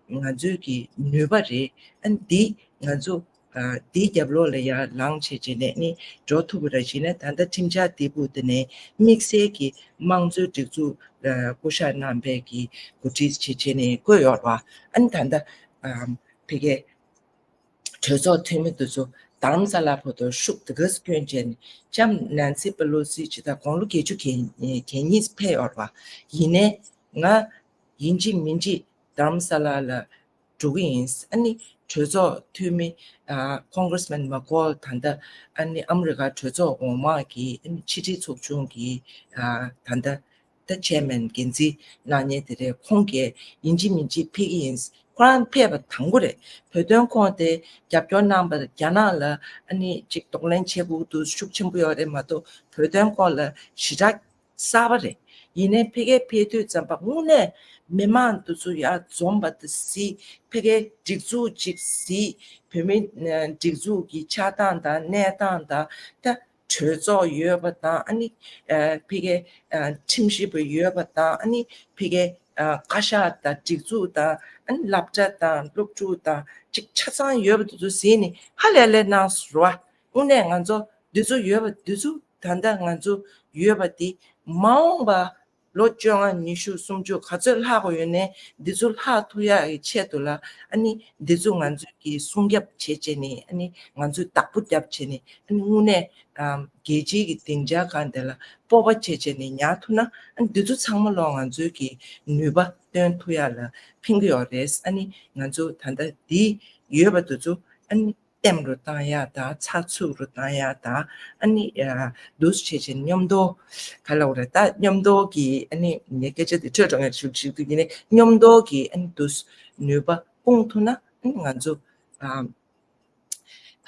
ང་ཚོའི་གི་ནུས་པ་རེད། ཨ་ནི་འདི་ང་ཚོ་ཨ་འདིའི་རྒྱབ་ལོགས་ལ་ཡར་ལངས་བྱས་བྱས་ནས་ནི་འགྲོ་ཐུབ་པ་རེད་བྱས་ནས་ད་ལྟ་ཁྲིམས་འཆར་འདི་བུ་དེ་ནས་དམིགས་བསལ་གྱི་དམངས་གཙོའི་སྒྲིག་འཛུགས་ཨ་བསྐོ་བཞག་གནང་པའི་གི་འགོ་ཁྲིད་བྱས་བྱས་ནས་བསྐོས་ཡོད་རེད་བ། ཨ་ནི་ད་ལྟ་ཨ་ཕ་གི་གྲོས་ཚོགས་འཐུས་མི་དེ་ཚོ་རྡ་རམ་ས་ལ་བར་དུ་ཤུགས་དེ་ག་ཙམ་བསྐྱོན་བྱས་ནས་ལྕམ་ནན་སི་པེ་ལོ་སི་ཇི་ད་དགུང་ལོ་བརྒྱད་ཅུ་གྱ་གྱ་གཉིས་ཕེབས་ཡོད་རེད་བ། ཡིན་ནའི་ང་ཡིན་གཅིག་མིན་གཅིག་རྡ་རམ་ས་ལ་ལ་འགྲོ་གི་ཡིན། ཨ་ནི་གྲོས་ཚོགས་འཐུས་མི་ཨ་Congressman McCaul ད་ལྟ་ཨ་ནི་ཨ་མི་རི་ཀ་གྲོས་ཚོགས་འོག་མ་གི་ཨ་ནི་ཕྱི་དྲིལ་ཚོགས་ཆུང་གི་ཨ་ད་ལྟ་ད་chairman འགན་འཛིན་གནང་མཁན་དེ་རེད། ཁོང་གིས་ཡིན་གཅིག་མིན་གཅིག་ཕེབས་ཀྱི་ཡིན། ཁོ་རང་ཕེབས་པ་དང་པོ་རེད། བོད་དོན་ཁོང་དེ་རྒྱབ་སྐྱོར་གནང་པ་རྒྱ་ནག་ལ་ཨ་ནི་ཅིག་གདོང་ལེན་བྱེད་དགོས་འདུག་ཤུགས་ཆེན་པོ་ཡོད་རེད་མ་གཏོགས་བོད་དོན་ཁོང་ལ་ཞེ་དྲག་གསར་པ་རེད། ཡིན་ནའི་ཕ་གིར་ཕེབས་དུས་ཙམ་པ་དངོས་གནས་མི་མང་དེ་ཚོ་ཡར་འཛོམས་པ་དེ་གཟིགས། ཕ་གིའི་སྒྲིག་འཛུགས་ཅིག་གཟིགས། བོད་མི་སྒྲིག་འཛུགས་ཀྱི་ཆགས་སྟངས་དང་གནས་སྟངས་དང་ད་གྲོས་ཚོགས་ཡོད་པ་དང་ཨ་ནི་ཕ་གིའི་ཁྲིམས་ཞིབ་པ་ཡོད་པ་དང་ཨ་ནི་ཕ་གིའི་བཀའ་ཤག་དང་སྒྲིག་འཛུགས་དང་ཨ་ནི་སློབ་གྲྭ་དང་སློབ་ཕྲུག་དང་ཅིག་ཆ་ཚང་ཡོད་པ་དེ་ཚོ་གཟིགས་ནས་ཧ་ལས་ལས་གནང་སོང་ར། དངོས་གནས་ང་ཚོ་འདི་ཚོ་ཡོད་པ་འདི་ཚོ་ད་ལྟ་ང་ཚོ་ཡོད་པ་དེ་མ་འོངས་པ་ལོ་བཅོ་ལྔ་ཉི་ཤུ་སུམ་ཅུ་ག་ཚོད་ལྷག་དགོས་ཡོད་ནའི་འདི་ཚོ་ལྷག་ཐུབ་ཡག་གི་ཆེད་དུ་ལ་ཨ་ནི་འདི་ཚོ་ང་ཚོས་ཀྱི་སྲུང་སྐྱོབ་བྱེད་བྱས་ནས་ཨ་ནི་ང་ཚོས་བདག་པོ་བརྒྱབ་བྱས་ནས་ཨ་ནི་དངོས་གནས་ཨམ་རྒྱལ་སྤྱིའི་གི་སྡིངས་ཆ་སྒང་དེ་ལ་སྤོབས་པ་བྱེད་བྱས་ནས་ཉར་ཐུབ་ན་ཨ་ནི་འདི་ཚོ་ཚང་མ་ལོ་ང་ཚོའི་གི་ནུས་པ་སྟོན་ཐུབ་ཡག་ལ་ཕན་གི་ཡོད་རེད། ཨ་ནི་ང་ཚོ་ད་ལྟ་འདི་ཡོད་པ་འདི་ཚོ་ཨ་ནི་ལྟེམ་རུ་བཏང་ཡག་དང་ཚགས་ཚུད་རུ་བཏང་ཡག་དང་ཨ་ནི་ཨ་འདུག་སེ་བྱས་བྱས་མཉམ་དུ་ག་ལབ་དགོས་རེད། ད་མཉམ་དུ་གི་ཨ་ནི་ངའི་སྐད་ཆ་དེ་འཕྲོས་འགྲོ་ངེས་ཞུ་ཞུ་དུས་ཡིན་ནའི་མཉམ་དུ་གི་ཨ་ནི་འདུག་ནུས་པ་སྤུངས་ཐུབ་ན་ཨ་ནི་ང་ཚོ་ཨ་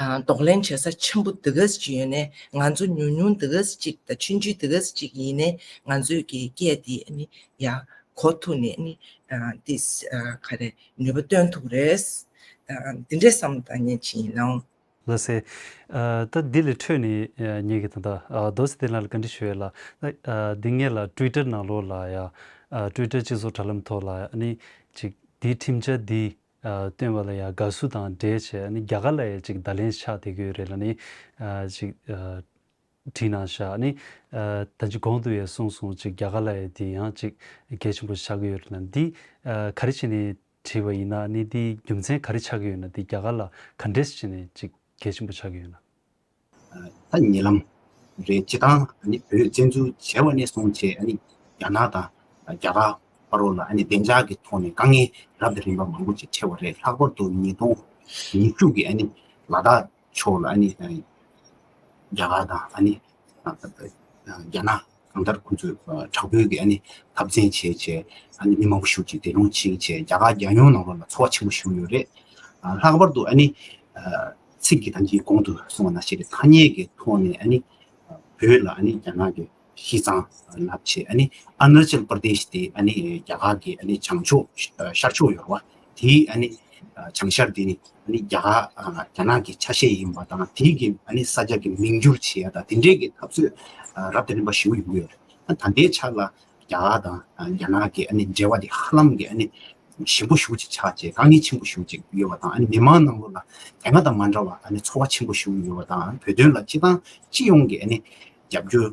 ཨ་གདོང་ལེན་བྱེད་ས་ཆེན་པོ་འདི་ག་ཅིག་ཡོད་ནའི་ང་ཚོ་ཉུང་ཉུང་འདི་ག་ཅིག་དང་ཆུང་ཆུང་འདི་ག་ཅིག་ཡིན་ནའི་ང་ཚོའི་གི་སྐད་དེ་ཨ་ནི་ཡ་གོ་ཐུབ་ནས་ཨ་ནི་ཨ་ཏིས་ཨ་ག་རེ་ནུས་པ་སྟོན་ཐུབ་རེད། དང་འདི་འདྲའི་བསམ་བློ་བཏང་མཁན་ཅིག་ཡིན་ནའང་། ལགས་སེ། ཨ། ད་འདི་ལས་འཕྲོས་ནས་ཨ་ངེད་ཀྱིས་ད་ལྟ་ཨ་རྡོ་རྗེ་བསྟན་ལགས་ལ་བཀའ་འདྲི་ཞུ་ཡས་ལ། ཨ་འདི་ངེད་ལ་ཊུའི་ཊར་ནང་ལོགས་ལ་ཡ། ཨ་ཊུའི་ཊར་སྤྱི་ཚོགས་དྲ་ལམ་ཐོག་ལ་ཨ་ནི་ཅིག་འདིའི་ཁྲིམས་འཆར་འདི་ཨ་བཏོན་པ་ལ་ཡ་དགའ་བསུ་དང་འབྲེལ་བྱས་ཨ་ནི་རྒྱ་གར་ལ་ཡ་ཅིག་བརྡ་ལན་ཆགས་བསྡད་ཀྱི་ཡོད་རེད་ལ་ནི། ཨ་ཅིག་ཨ་བྲིས་གནང་ཤག་ཨ་ནི་ཨ་ད་ཅི་གོང་དུ་ཡ་གསུངས་སོང་ཅིག་རྒྱ་གར་ལ་ཡ་འདི་ཡང་ཅིག་གལ་ཆེན་པོ་ཆགས་ཀྱི་ཡོད་རེད་ལ། འདི་ཨ་ག་རེ་བྱས་ནས་བྲིས་པ་ཡིན་ན་ཨ་ནི་འདི་རྒྱུ་མཚན་ག་རེ་ཆགས་ཀྱི་ཡོད་ན། འདི་རྒྱ་གར་ལ་ག་འདྲས་བྱས་ནས་ཅིག་གལ་ཆེན་པོ་ཆགས་ཀྱི་ཡོད་ན། ད་ཉེ་ལམ་རེད། སྤྱི་བཏང་ཨ་ནི་བོད་བཙན་འཛུལ་བྱས་པ་ནས་བཟུང་བྱས་ཨ་ནི་རྒྱ་ནག་དང་རྒྱ་གར་བར་ལ་ཨ་ནི་བདེ་འཇགས་ཀྱི་ཐོག་ནས་དཀའ་ངལ་རབ་དང་རིམ་པ་མང་པོ་ཅིག་འཕྲད་པ་རེད། ལྷག་པར་དུ་ཉིས་སྟོང་ཉི་ཤུ་གི་ཨ་ནི་ལ་དྭགས་ཕྱོགས་ལ་ཨ་ནི་རྒྱ་གར་དང་ཨ་ནི་རྒྱ་ནག་གང་ལྟར་ཁོང་ཚོས་དྲག་པོའི་གི་ཨ་ནི་འཐབ་འཛིང་བྱས་བྱས་ཨ་ནི་མི་མང་པོ་ཞིག་ཅིག་འདས་གྲོངས་ཕྱིན་བྱས་རྒྱ་གར་རྒྱལ་ཡོངས་ནང་ལོགས་ལ་ཚོར་བ་ཆེན་པོ་ཞིག་ཡོད་རེད། ལྷག་པར་དུ་ཨ་ནི་ཚིག་གི་ཐམས་ཅད་གོང་དུ་གསུངས་པ་ནང་བཞིན་ཐ་སྙད་ཀྱི་ཐོག་ནས་ཨ་ནི་བོད་ལ་ཨ་ནི་རྒྱ་ནག་གི་ཤི་ཚང་ལབ་བྱས་ཨ་ནི་ཨ་རུ་ན་ཅལ་པར་དེཤ་དེ་ཨ་ནི་རྒྱ་གར་གྱི་ཨ་ནི་བྱང་ཕྱོགས་ཤར་ཕྱོགས་ཡོད་རེད་བ། དེའི་ཨ་ནི་བྱང་ཤར་དེ་ནི་ཨ་ནི་རྒྱ་གར་རྒྱ་ནག་གི་ཆ་ཤས་ཡིན་པ་དང་དེའི་གི་ཨ་ནི་ས་ཆ་གི་མིང་བསྒྱུར་བྱེད་ཡ་དང་དེ་འདྲའི་གི་འཐབ་རྩོད་རབ་དང་རིམ་པ་ཞིག་ཡོང་གི་ཡོད་རེད། ད་ལྟའི་ཆར་ལ་རྒྱ་གར་དང་རྒྱ་ནག་གི་ཨ་ནི་འབྲེལ་བ་དེ་ཧ་ལམ་གི་ཨ་ནི་ཞན་པོ་ཞེ་པོ་ཅིག་ཆགས་བྱས་དཀའ་ངལ་ཆེན་པོ་ཞེ་པོ་ཅིག་ཡོད་པ་དང་ཨ་ནི་མི་མང་ནང་ལོགས་ལ་དེ་སྔ་དང་མ་འདྲ་བ་ཨ་ནི་ཚོར་བ་ཆེན་པོ་ཞེ་པོ་ཡོད་པ་དང་བོད་དོན་ལ་སྤྱི་བཏང་སྤྱི་ཡོངས་ཀྱི་ཨ་ནི་རྒྱབ་སྐྱོར་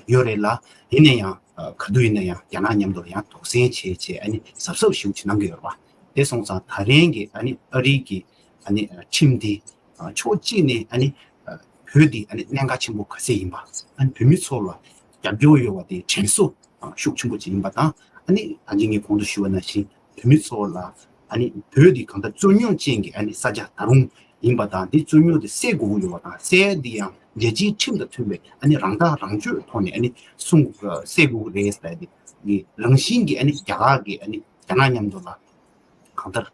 ཡོད་རེད་ལ། ཡིན་ན་ཡང་ག་དུས་ཡིན་ན་ཡང་རྒྱ་ནག་མཉམ་དུ་ཡང་དོགས་ཟོན་བྱས་བྱས་ཨ་ནི་གཟབ་གཟབ་ཞེ་པོ་ཅིག་གནང་གི་ཡོད་རེད་པ། དེ་སོང་ཙང་ད་རིང་གི་ཨ་ནི་ཨ་རིའི་གི་ཨ་ནི་ཁྲིམས་འདི་ཕྱོགས་གཅིག་ནས་ཨ་ནི་བོད་འདི་ཨ་ནི་གནད་འགག་ཆེན་པོ་ག་ཚད་ཡིན་པ། ཨ་ནི་བོད་མི་ཚོ་ལ་རྒྱབ་སྐྱོར་ཡོད་པ་དེ་དྲན་གསོ་ཤུགས་ཆེན་པོ་ཅིག་ཡིན་པ་དང་། ཨ་ནི་ད་གིན་ངས་གོང་དུ་ཞུས་པ་ནང་བཞིན་བོད་མི་ཚོ་ལ་ཨ་ནི་བོད་འདི་གང་ལྟར་རྩོད་རྙོག་ཅན་གྱི་ཨ་ནི་ས་ཆ་ད་རུང་ཡིན་པ་དང་། འདི་རྩོད་རྙོག་དེ་སེལ་དགོས་ཀྱི་ཡོད་པ་དང་། སེལ་འདི་ཡང་རྒྱལ་སྤྱིའི་ཁྲིམས་དང་མཐུན་པའི་ཨ་ནི་རང་ཐག་རང་གཅོད་ཐོག་ནས་ཨ་ནི་སེལ་དགོས་ཀྱི་རེད་ཟེར་ཏེ་གི་རང་བཞིན་གྱི་ཨ་ནི་རྒྱ་གར་གྱི་ཨ་ནི་རྒྱ་ནག་མཉམ་དུ་ལ་གང་ལྟར་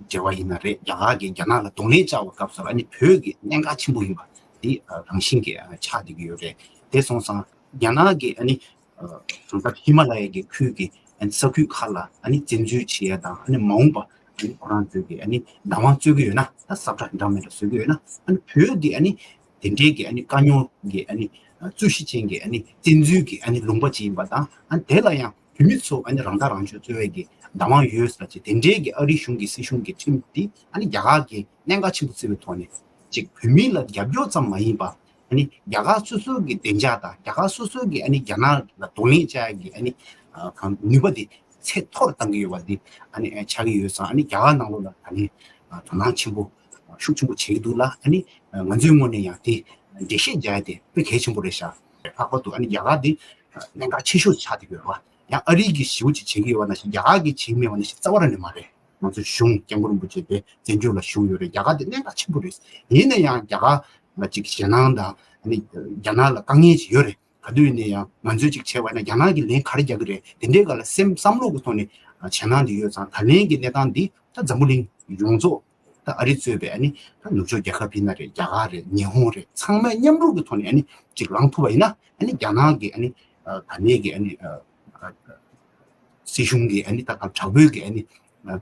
འབྲེལ་བ་ཡིན་ན་རེད། རྒྱ་གར་གྱིས་རྒྱ་ནག་ལ་གདོང་ལེན་བྱ་བའི་སྐབས་སུ་ཨ་ནི་བོད་ཀྱི་གནད་འགག་ཆེན་པོ་ཡིན་པ་འདི་རང་བཞིན་གྱིས་ཆགས་བསྡད་ཀྱི་ཡོད་རེད། དེ་སོང་ཙང་རྒྱ་ནག་གིས་ཨ་ནི་གང་ལྟར་ཧི་མ་ལ་ཡའི་གི་ཁུལ་གྱི་ཨ་ནི་ས་ཁུལ་ཁག་ལ་ཨ་ནི་བཙན་འཛུལ་བྱེད་ཡ་དང་། ཨ་ནི་མ་འོངས་པ་ཨ་ནི་ཁོ་རང་ཚོས་ཀྱི་ཨ་ནི་བདག་དབང་རྩོད་ཀྱི་ཡོད་ན། ད་ས་ཁྲ་འདྲ་མི་འདྲ་བཟོ་གི་ཡོད་ན། ཨ་ནི་བོད་འདི་ཨ་ནི་དེ་འདྲའི་གི་ཨ་ནི་དཀའ་རྙོག་གི་ཨ་ནི་རྩོད་གཞི་ཅན་གྱི་ཨ་ནི་བཙན་འཛུལ་གྱི་ཨ་ནི་ལུང་པ་ཅིག་ཡིན་པ་དང་། ཨ་ནི་དེ་ལ་ཡང་བོད་མི་ཚོ་ཨ་ནི་རང་ཐག་རང་གཅོད་རྩོད་ཡས་ཀྱི་བདག་དབང་ཡོད་ཟེར་ཅིག་དེ་འདྲའི་གི་ཨ་རི་གཞུང་གི་སྲིད་གཞུང་གི་ཁྲིམས་འདི་ཨ་ནི་རྒྱ་གར་གྱིས་གནད་འགག་ཆེན་པོ་བརྩི་བའི་ཐོག་ནས་ཅིག་བོད་མི་ལ་རྒྱབ་སྐྱོར་ཙམ་མ་ཡིན་པ། ཨ་ནི་རྒྱ་གར་སོ་སོའི་གི་བདེ་འཇགས་དང་རྒྱ་གར་སོ་སོའི་གི་ཨ་ནི་རྒྱ་ནག་ལ་གདོང་ལེན་བྱ་ཡ་གི་ཨ་ནི་ཨ་གང་ནུས་པ་དེ་ཚད་མཐོར་བཏང་གི་ཡོད་པ་འདི་ཨ་ནི་ཨ་ཆགས་ཀྱི་ཡོད་ཙང་། ཨ་ནི་རྒྱ་གར་ནང་ལོགས་ལ་ད་ནི་ཨ་དོ་སྣང་ཆེན་པོ་ཤུགས་ཆེན་པོ་བྱེད་ཀྱི་འདུག་ལ། ཨ་ནི་ཨ་ང་ཚོའི་ངོས་ནས་ཡང་དེ་འགྲེལ་བཤད་རྒྱག་ཡ་དེ་དཔེ་གལ་ཆེན་པོ་རེད་ཤག་ལྷག་པར་དུ་ཨ་ནི་རྒྱ་གར་འདི་ཨ་གནད་འགག་ཆེ་ཤོས་ཆགས་བསྡད་ཀྱི་ཡོད་རེད་བ། ཡང་ཨ་རི་གིས་ཞེ་པོ་ཅིག་བྱེད་ཀྱི་ཡོད་པ་ནང་བཞིན་རྒྱ་གར་གིས་བྱེད་ཀྱི་མེད་པ་ནང་བཞིན་རྩ་བ་རང་ནས་མ་རེད། ང་ཚོ་གཞུང་སྐྱབས་མགོན་རིན་པོ་ཆེ་དེ་བཙན་བྱོལ་ལ་བཞུགས་ཡོད་རེད། རྒྱ་གར་དེ་གནད་འགག་ཆེན་པོ་རེད། ཡིན་ན་ཡང་རྒྱ་གར་ལ་ཅིག་ཞེད་སྣང་དང་ཨ་ནི་རྒྱ་ནག་ལ་དཀའ་ངལ་ཅིག་ཡོད་རེད། ག་དུས་ཡིན་ན་ཡང་ང་ཚོས་ཅིག་བྱས་པ་ཡིན་ན་རྒྱ་ནག་གིས་ལན་ག་རེ་རྒྱག་གི་རེད། དེ་འདྲའི་སྒང་ལ་སེམས་བསམ་བློ་གི་ཐོག་ནས་ཨ་ཞེད་སྣང་དེ་ཡོད་ཙང་། ད་ལན་གྱི་གནས་སྟངས་འདི་ད་འཛམ་བུ་གླིང་ཡོངས་རྫོགས་ད་ཨ་རི་གཙོས་པའི་ཨ་ནི་ད་ནུབ་ཕྱོགས་རྒྱལ་ཁབ་ཡིན་ན་རེད། རྒྱ་གར་རེད། ཉི་ཧོང་རེད། ཚང་མས་མཉམ་རུབ་ཀྱི་ཐོག་ནས་ཨ་ནི་ཅིག་ལངས་ཐུབ་པ་ཡིན་ན། ཨ་ནི་རྒྱ་ནག་གི་ཨ་ནི་ཨ་ད་ལན་གྱི་ཨ་ནི་ཨ་ཨ་སྲིད་གཞུང་གི་ཨ་ནི་ད་ག་དྲག་པོའི་གི་ཨ་ནི་ཨ་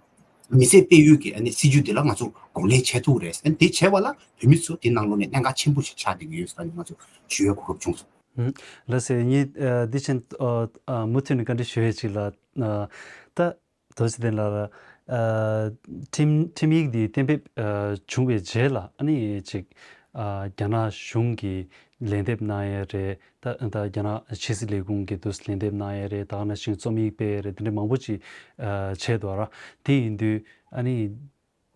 མི་སེར་སྤེལ་ཡུལ་གྱི་ཨ་ནི་སྲིད་ཇུས་འདི་ལ་ང་ཚོ་གདོང་ལེན་བྱེད་ཐུབ་རེད། ཨ་ནི་དེ་བྱས་པ་ལ་བོད་མི་ཚོ་དེ་ནང་ལོགས་ནས་གནད་འགག་ཆེན་པོ་ཞིག་ཆགས་བསྡད་ཀྱི་ཡོད་ཟེར་ནས་ང་ཚོ་ཞུ་ཡས་གོ་སྐབས་བྱུང་སོང་། ལགས་སེ། ངས་ཨ་འདི་བཞིན་ཨ་ཨ་མུ་མཐུད་ནས་བཀའ་འདྲི་ཞུ་ཡས་ཅིག་ལ། ཨ་ད་རྡོ་རྗེ་བསྟན་ལགས་ལ་ཨ་ཁྲིམས་ཁྲིམས་ཡིག་འདི་གཏན་འབེབས་ཨ་བྱུང་བའི་རྗེས་ལ་ཨ་ནི་ཅིག་ཨ་རྒྱ་ནག་གཞུང་གིས་ལན་འདེབས་གནང་ཡས་རེད། ད་ད་རྒྱ་ནག་ཕྱི་སྲིད་ལས་ཁུངས་ཀྱི་དུས་ལན་འདེབས་གནང་ཡས་རེད། ད་ག་ནང་བཞིན་རྩོམ་ཡིག་སྤེལ་ཡས་རེད། དེ་འདྲ་མང་པོ་ཅིག་ཨ་བྱས་འདུག་ར། དེ་ཡིན་དུས་ཨ་ནི་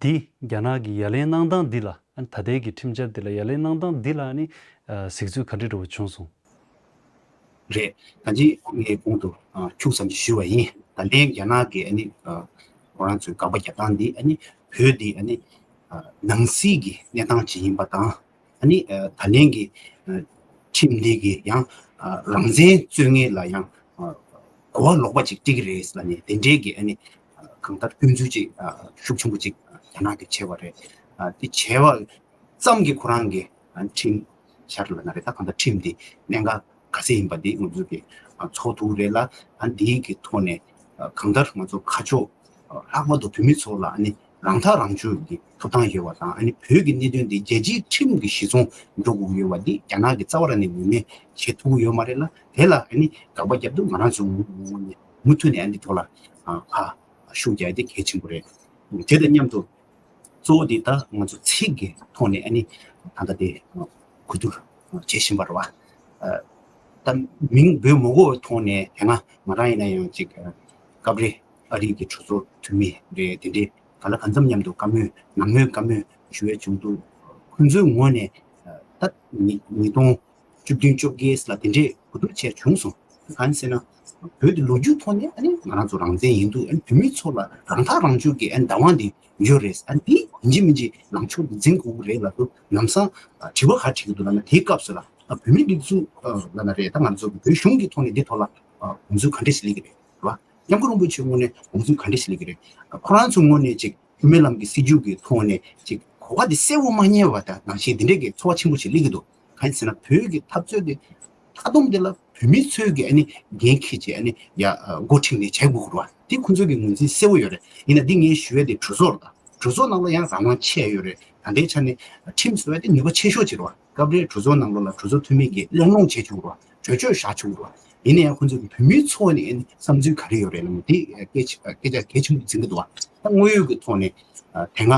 འདི་རྒྱ་ནག་གི་ཡ་ལན་གནང་སྟངས་འདི་ལ། ཨ་ནི་ད་ལྟའི་གི་ཁྲིམས་འཆར་འདི་ལ་ཡ་ལན་གནང་སྟངས་འདི་ལ་ཨ་ནི་ཨ་གཟིགས་ཚུལ་ག་འདྲ་འདྲ་བོ་བྱུང་སོང་། རེད། ད་ཅི་ངས་གོང་དུ་ཨ་ཁྱུག་ཙམ་ཞིག་ཞུས་པ་ཡིན། ད་ལན་རྒྱ་ནག་གི་ཨ་ནི་ཨ་ཁོ་རང་ཚོའི་དགག་པ་རྒྱག་སྟངས་འདི་ཨ་ནི་བོད་འདི་ཨ་ནི་ཨ་ནང་སྲིད་ཀྱི་གནས་སྟངས་ཅིག་ཡིན་པ་དང་། ཨ་ནི་ཨ་ད་ལན་གྱི་ཨ་ཁྲིམས་འདི་གི་ཡང་ཨ་རང་བཙན་རྩོད་མཁན་ལ་ཡང་ཨ་གོ་བ་ལོག་པ་ཅིག་སྤྲད་ཀྱི་རེད་ལབ་ནས་དེ་འདྲའི་གི་ཨ་ནི་ཨ་གང་ལྟར་སྐྱོན་འཛུགས་ཅིག་ཨ་ཤུགས་ཆེན་པོ་ཅིག་ཨ་རྒྱ་ནག་གིས་བྱས་པ་རེད། ཨ་དེ་བྱས་པ་ཙམ་གྱིས་ཁོ་རང་གི་ཨ་ཁྲིམས་འཆར་ལབ་ན་རེད། ད་གང་ལྟར་ཁྲིམས་འདི་གནད་འགག་ག་ཚད་ཡིན་པ་འདི་ང་ཚོ་གིས་ཨ་ཚོར་ཐུབ་རེད་ལ། ཨ་འདིའི་གི་ཐོག་ནས་ཨ་གང་ལྟར་ང་ཚོ་ཁ་ཕྱོགས་ཨ་ལྷག་པར་དུ་བོད་མི་ཚོ་ལ་ཨ་ནི་ རང་ཐག་རང་གཅོད་ཀྱི་ཐོབ་ཐང་ཡོད་པ་དང་། ཨ་ནི་བོད་ཀྱི་གནད་དོན་འདི་རྒྱལ་སྤྱིའི་ཁྲིམས་ཀྱི་གཞི་བཟུང་འགྲོ་དགོས་ཡོད་པ་འདི་རྒྱ་ནག་གིས་རྩ་བ་རང་ནས་ངོས་ལེན་བྱེད་ཐུབ་ཀྱི་ཡོད་མ་རེད་ལ། དེ་ལ་ཨ་ནི་དགག་པ་རྒྱབ་དུས་ང་རང་ཚོ་ངོས་ནས་མུ་མཐུད་ནས་ཨ་འདི་ཐོག་ལ་ཨ་ཕར་ཤུགས་རྒྱག་ཡ་དེ་གལ་ཆེན་པོ་རེད། དེ་དང་མཉམ་དུ་གཙོ་བོ་དེ་ད་ང་ཚོ་ཚིག་གི་ཐོག་ནས་ཨ་ནི་ད་ལྟ་དེ་གོ་བསྡུར་བྱེད་བཞིན་པ་རེད་བ། ད་མིང་འབོད་མི་དགོས་པའི་ཐོག་ནས་དེ་སྔ་ང་རང་ཡིན་ན་ཡང་ཅིག་སྐབས་རེ་ཨ་རི་གི་གྲོས་ཚོགས་འཐུས་མི་རེད། དེ་འདྲའི་ག་ལ་གང་འཚམ་མཉམ་དུ་བཀའ་མོལ་ནང་མོལ་བཀའ་མོལ་ཞུ་ཡས་བྱུང་འདུག་ཁོང་ཚོའི་ངོས་ནས་ད་ཉིས་ཉིས་སྟོང་བཅུ་བདུན་བཅོ་བརྒྱད་ལ་དེ་འདྲའི་གོ་བསྡུར་བྱས་བྱུང་སོང་། གང་ཟེར་ན་བོད་དེ་ལོ་རྒྱུས་ཐོག་ནས་ཨ་ནི་ང་རང་ཚོ་རང་བཙན་ཡིན་འདུག་ཨ་ནི་བོད་མི་ཚོ་ལ་རང་ཐག་རང་གཅོད་ཀྱི་ཨ་ནི་བདག་དབང་དེ་ཡོད་རེད། ཨ་ནི་དེ་ཡིན་གཅིག་མིན་གཅིག་ལངས་ཕྱོགས་འཛིན་དགོས་ཀྱི་རེད་ལབ་དུས་ལམ་སང་དྲི་བ་ག་རེ་དྲིས་ཀྱི་འདུག་ལབ་ན། དེའི་སྐབས་སུ་ལ་ཨ་བོད་མི་སྒྲིག་འཛུགས་ཨ་ལབ་ན་རེད། ད་ང་ཚོ་བོད་གཞུང་གི་ཐོག་ནས་འདི་ཐོག་ལ་ཨ་དགོངས་ཚུལ་ག་འདྲ་ཞིག་སླེབས་ཀྱི་རེད། རེད་བ། སྐྱབས་མགོན་རིན་པོ་ཆེའི་ངོས་ནས་དགོངས་ཚུལ་ག་འདྲ་ཞིག་སླེབས་ཀྱི་རེད། ཁོ་རང་ཚོའི་ངོས་ནས་ཅིག་དབུ་མའི་ལམ་གྱི་སྲིད་བྱུས་ཀྱི་ཐོག་ནས་ཅིག་གོ་བ་དེ་གསལ་བོ་མ་རྙེད་པ་དང་ནང་བཞིན་དེ་འདྲས་ཀྱི་ཚོར་བ་ཆེན་པོ་ཞིག་སླེབས་ཀྱི་འདུག་གང་ཡིན་ཟེར་ན་བོད་ཀྱི་འཐབ་རྩོད་དེ་མཐའ་སྡོམ་དེ་ལ་བོད་མི་ཚོས་ཀྱི་ཨ་ནི་འགན་འཁྱེར་བྱས་ཨ་ནི་ཡ་འགོ་ཁྲིད་ནས་བྱེད་དགོས་ཀྱི་རེད་བ། དེ་ཁོང་ཚོའི་གི་ངོས་འཛིན་གསལ་བོ་ཡོད་རེད། ཡིན་ན་འདི་ངས་ཞུ་ཡ་དེ་གྲོས་ཚོགས་རེད། ད་གྲོས་ཚོགས་ནང་ལ་ཡང་རང་དབང་ཆེ་ཡོད་རེད། ད་ལྟའི་ཆ་ནས་ཁྲིམས་བཟོ་ཡ་དེ་ནུས་པ་ཆེ་ཤོས་ཅིག་རེད་བ། སྐབས་རེ་གྲོས་ཚོགས་ནང་ལོགས་ལ་གྲོས་ཚོགས་འཐུས་མི་གིས་གླེང་སློང་བྱེད་བཅུག་རོགས། གྲོས་ཆོད་བཞག་བཅུག་རོགས། ཡིན་ན་ཡང་ཁོང་ཚོས་བོད་མིའི་ཚོགས་ནས་བསམ་ཚུལ་ག་རེ་ཡོད་རེད་ལབ་ན་དེ་སྐད་ཆ་སྐད་ཆ་གལ་ཆེན་པོ་འཛིན་གྱི་འདུག་བ། ད་དངོས་ཡོད་ཀྱི་ཐོག་ནས་དེ་སྔ་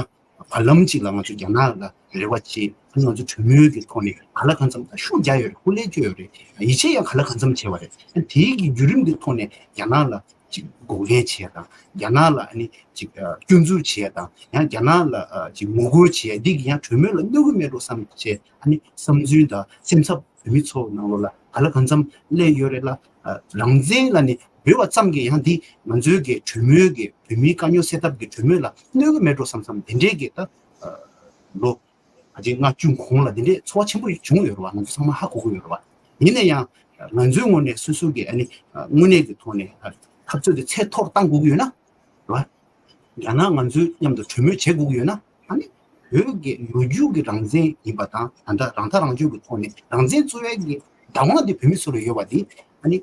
བར་ལམ་གཅིག་ལ་ང་ཚོ་རྒྱ་ནག་ལ་རེ་བ་བྱས། ང་ཚོ་གྲོས་མོལ་གྱི་ཐོག་ནས་ག་ལ་གང་འཚམ་ད་ཤུགས་རྒྱག་ཡོད་རེད། སྐུ་ལས་བསྐྱོན་ཡོད་རེད། ཡིད་ཆེས་ཡང་ག་ལ་གང་འཚམ་བྱས་པ་རེད། དེའི་གི་བརྒྱུད་རིམ་གྱི་ཐོག་ནས་རྒྱ་ནག་ལ་ཅིག་འགོག་རྐྱེན་བྱས་དང་། རྒྱ་ནག་ལ་ཨ་ནི་ཅིག་སྐྱོན་འཛུགས་བྱས་དང་། ཡང་རྒྱ་ནག་ལ་ཅིག་ངོ་རྒོལ་བྱས། འདི་གི་ཡང་གྲོས་མོལ་ལ་གནོད་ཀྱི་མེད་འགྲོ་བསམ་བྱས། ཨ་ནི་བསམ་ཚུལ་དང་སེམས་འཚབ་བོད་མི་ཚོ་ནང་ལོགས་ལ་ག་ལ་གང་འཚམ་སླེབས་ཡོད་རེད་ལ། རང་བཙན་ལ་ནི་འབོད་པ་ཙམ་གྱིས་ཡང་འདི་ང་ཚོའི་གི་གྲོས་མོལ་གྱི་བོད་མིའི་དཀའ་རྙོག་སེལ་ཐབས་ཀྱི་གྲོས་མོལ་ལ་གནོད་ཀྱི་མེད་འགྲོ་བསམ་བསམ་དེ་འདྲའི་གི་ད་ལོ་ཕལ་ཆེར་ལྔ་བཅུ་གོང་ལ་དེ་འདྲའི་ཚོར་བ་ཆེན་པོ་བྱུང་ཡོད་རེད་བ། ང་ཚོ་ཚང་མ་ཧ་གོ་གི་ཡོད་རེད་བ། ཡིན་ན་ཡང་ང་ཚོའི་ངོས་ནས་སོ་སོ་གི་ཨ་ནི་དངོས་གནས་ཀྱི་ཐོག་ནས་འཐབ་རྩོད་དེ་ཚད་མཐོར་བཏང་དགོས་ཀྱི་ཡོད་ན་རེད་བ། རྒྱ་ནག་ང་ཚོའི་མཉམ་དུ་གྲོས་མོལ་བྱེད་དགོས་ཀྱི་ཡོད་ན། ཨ་ནི་བོད་ཀྱི་ལོ་རྒྱུས་ཀྱི་རང་བཙན་ཡིན་པ་དང་། ད་ལྟ་རང་ཐག་རང་གཅོད་ཀྱི་ཐོག་ནས་རང་བཙན་རྩོད་ཡས་ཀྱི་བདག་དབང་དེ་བོད་མི་ཚོ་ལ་ཡོད་པ་དེ་ཨ་ནི་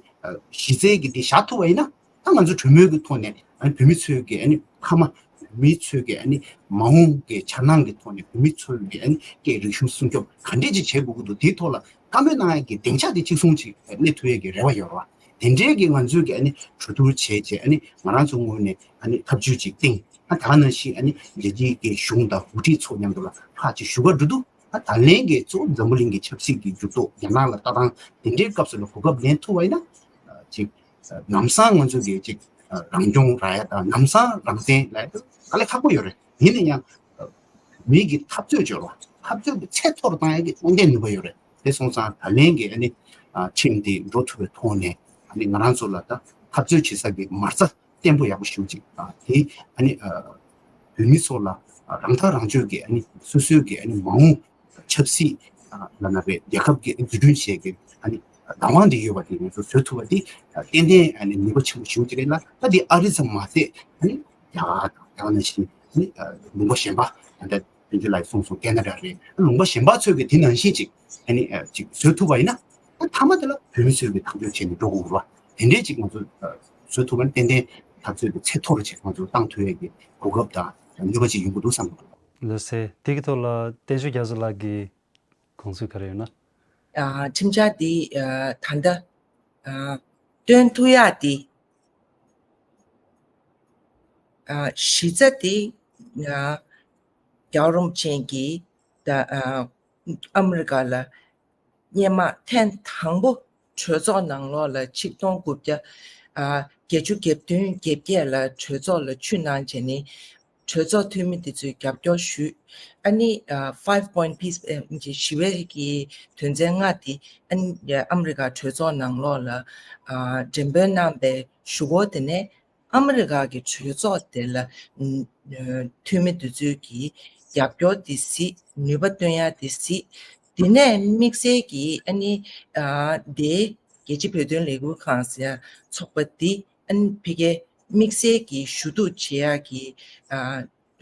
གཞི་རྩའི་གི་དེ་བཞག་ཐུབ་པ་ཡིན་ན། ད་ང་ཚོ་གྲོས་མོལ་གྱི་ཐོག་ནས་ཨ་ནི་བོད་མི་ཚོས་ཀྱི་ཨ་ནི་ཕ་མ་བོད་མི་ཚོས་ཀྱི་ཨ་ནི་མ་འོངས་ཀྱི་འཆར་སྣང་གི་ཐོག་ནས་བོད་མི་ཚོས་ཀྱི་ཨ་ནི་སྐད་རིག་གཞུང་སྲུང་སྐྱོབ་ག་འདྲས་ཅིག་བྱེད་དགོས་ཀྱི་འདུག་དེའི་ཐོག་ལ་བཀའ་མོལ་གནང་ཡས་ཀྱི་སྡིངས་ཆ་དེ་གཅིག་མཚུངས་ཅིག་སླེབས་ཐུབ་ཡས་ཀྱི་རེ་བ་ཡོད་རེད་བ། དེ་འདྲའི་གི་ང་ཚོས་ཀྱི་ཨ་ནི་གྲོས་བསྡུར་བྱས་རྗེས་ཨ་ནི་ང་རང་ཚོ་ངོས་ནས་ཨ་ནི་ཐབས་ཇུས་ཅིག་བཏིང་། ཨ་ད་ནང་བཞིན་ཨ་ནི་རྒྱལ་སྤྱིའི་གི་གཞུང་དང་འགོ་ཁྲིད་ཚོ་མཉམ་དུ་ལ་ཕར་ཅིག་ཞུ་ག་འགྲོ་དུས། ཨ་ད་ལན་གྱི་གཙོ་བོ་འཛམ་བུ་གླིང་གི་ཆབ་སྲིད་ཀྱི་འགྱུར་ལྡོག་རྒྱ་ནག་ལ་ལྟ་སྟངས་དེ་འདྲའི་སྐབས་སུ་ལ་གོ་སྐབས་ལེན་ཐུབ་པ་ཡིན་ན། ཅིག་ལམ་སང་ང་ཚོ་གི་ཅིག་རང་སྐྱོང་རག་ཡ་དང་ལམ་སང་རང་བཙན་ལ་དཀའ་ལས་ཁག་པོ་ཡོད་རེད། ཡིན་ན་ཡང་མི་གི་འཐབ་རྩོད་བྱོས་རོགས། འཐབ་རྩོད་ཀྱི་ཚད་མཐོ་རུ་བཏང་ཡ་གི་ཏན་ཏན་ནུས་པ་ཡོད་རེད། དེ་སོང་ཙང་ད་ལན་གྱི་ཨ་ནི་ཁྲིམས་འདི་འགྲོ་ཐུབ་པའི་ཐོག་ནས་ཨ་ནི་ང་རང་ཚོ་ལ་ད་འཐབ་རྩོད་བྱེད་ས་གི་མ་རྩ་བརྟན་པོ་ཡག་པོ་ཞིག་ཅིག་དང་། དེ་ཨ་ནི་བོད་མི་ཚོ་ལ་རང་ཐག་རང་གཅོད་ཀྱི་ཨ་ནི་སོ་སོའི་གི་ཨ་ནི་མ་འོངས་ཆབ་སྲིད་ལབ་ན་རེད། རྒྱལ་ཁབ་ཀྱི་འཛུགས་སྐྲུན་བྱེད་ཀྱི་ཨ་ནི་བདག་དབང་དེ་ཡོད་པ་དེ་ང་ཚོ་བཟོ་ཐུབ་པ་དེ་ཏན་ཏན་ཨ་ནི་ནུས་པ་ཆེན་པོ་ཞིག་ཅིག་རེད་ལ། ད་དེ་ཨ་རི་ཙམ་མ་ཟད་ཨ་ནི་རྒྱ་གར་དང་ཡང་ན་ཕྱིན་ཨ་ནི་ལུང་པ་གཞན་པ་ད་ལྟ་དོན་གཅོད་ལགས་གསུངས་སོང་། ཁེ་ན་ཌ་རེད། ལུང་པ་གཞན་པ་ཚོས་ཀྱི་དེ་ནང་བཞིན་ཅིག་ཨ་ནི་ཅིག་བཟོ་ཐུབ་པ་ཡིན་ན། མཐའ་མ་དེ་ལ་བོད་མི་ཚོས་ཀྱི་དམ་དོན་བྱས་ནས་འགྲོ་དགོས་རེད་བ། དེ་འདྲའི་ཅིག་ང་ཚོ་བཟོ་ཐུབ་པ་ན་ཏན་ཏན་འཐབ་རྩོད་ཀྱི་ཚད་མཐོ་རུ་ཅིག་ང་ཚོ་བཏང་ཐུབ་ཡས་ཀྱི་གོ་སྐབས་དང་ནུས་པ་ཅིག་ཡོང་གི་འདུག་བསམ་གྱི་འདུག་ལགས་སེ། དེ་གི་ཐོག་ལ་བསྟན་ཆོས་རྒྱ་མཚོ་ལགས་ཀྱི་དགོངས་ཚུལ་ག་རེ་ཡོད་ན། ཨ་ཁྲིམས་འཆར་འདི་ཨ་ད་ལྟ་ཨ་བཏོན་ཐུབ་ཡག་འདི་ཨ་གཞི་རྩ་འདི་ཨ་རྒྱལ་བ་རིན་པོ་ཆེ་གིས་ད་ཨ་ཨ་མི་རི་ཀ་ལ་སྔོན་མ་ཐེངས་དང་པོ་གྲོས་ཚོགས་ནང་ལོགས་ལ་ཆིག་སྟོང་དགུ་བརྒྱ་ཨ་བརྒྱད་ཅུ་གྱ་བདུན་གྱ་བརྒྱད་ལ་གྲོས་ཚོགས་ལ་ཆུད་གནང་བྱས་ནས་གྲོས་ཚོགས་འཐུས་མི་དེ་ཚོས་རྒྱབ་སྐྱོར་ཞུས། ཨ་ནི་ཨ་Five Point Peace ཨེ་ཞི་བའི་གི་དོན་ཚན་ལྔ་དེ་ཨ་ནི་ཨ་མི་རི་ཀ་གྲོས་ཚོགས་ནང་ལོགས་ལ་ཨ་འགྲེམས་སྤེལ་གནང་པའི་གཞུག་གུ་དེ་ནས་ཨ་མི་རི་ཀ་གི་གྲོས་ཚོགས་དེ་ལ་ཨ་འཐུས་མི་དེ་ཚོས་ཀྱི་རྒྱབ་སྐྱོར་དེ་གཟིགས། ནུས་པ་བཏོན་ཡ་དེ་གཟིགས། དེ་ནས་དམིགས་བསལ་གྱིས་ཨ་ནི་ཨ་དེ་རྒྱལ་སྤྱིའི་བོད་དོན་ལས་འགུལ་ཁང་ཟེར་ཡ་ཚོགས་པ་འདི་ཨ་ནི་ཕ་གིའི་དམིགས་བསལ་གྱི་ཞུ་གཏུག་བྱེད་ཡག་གི་ཨ་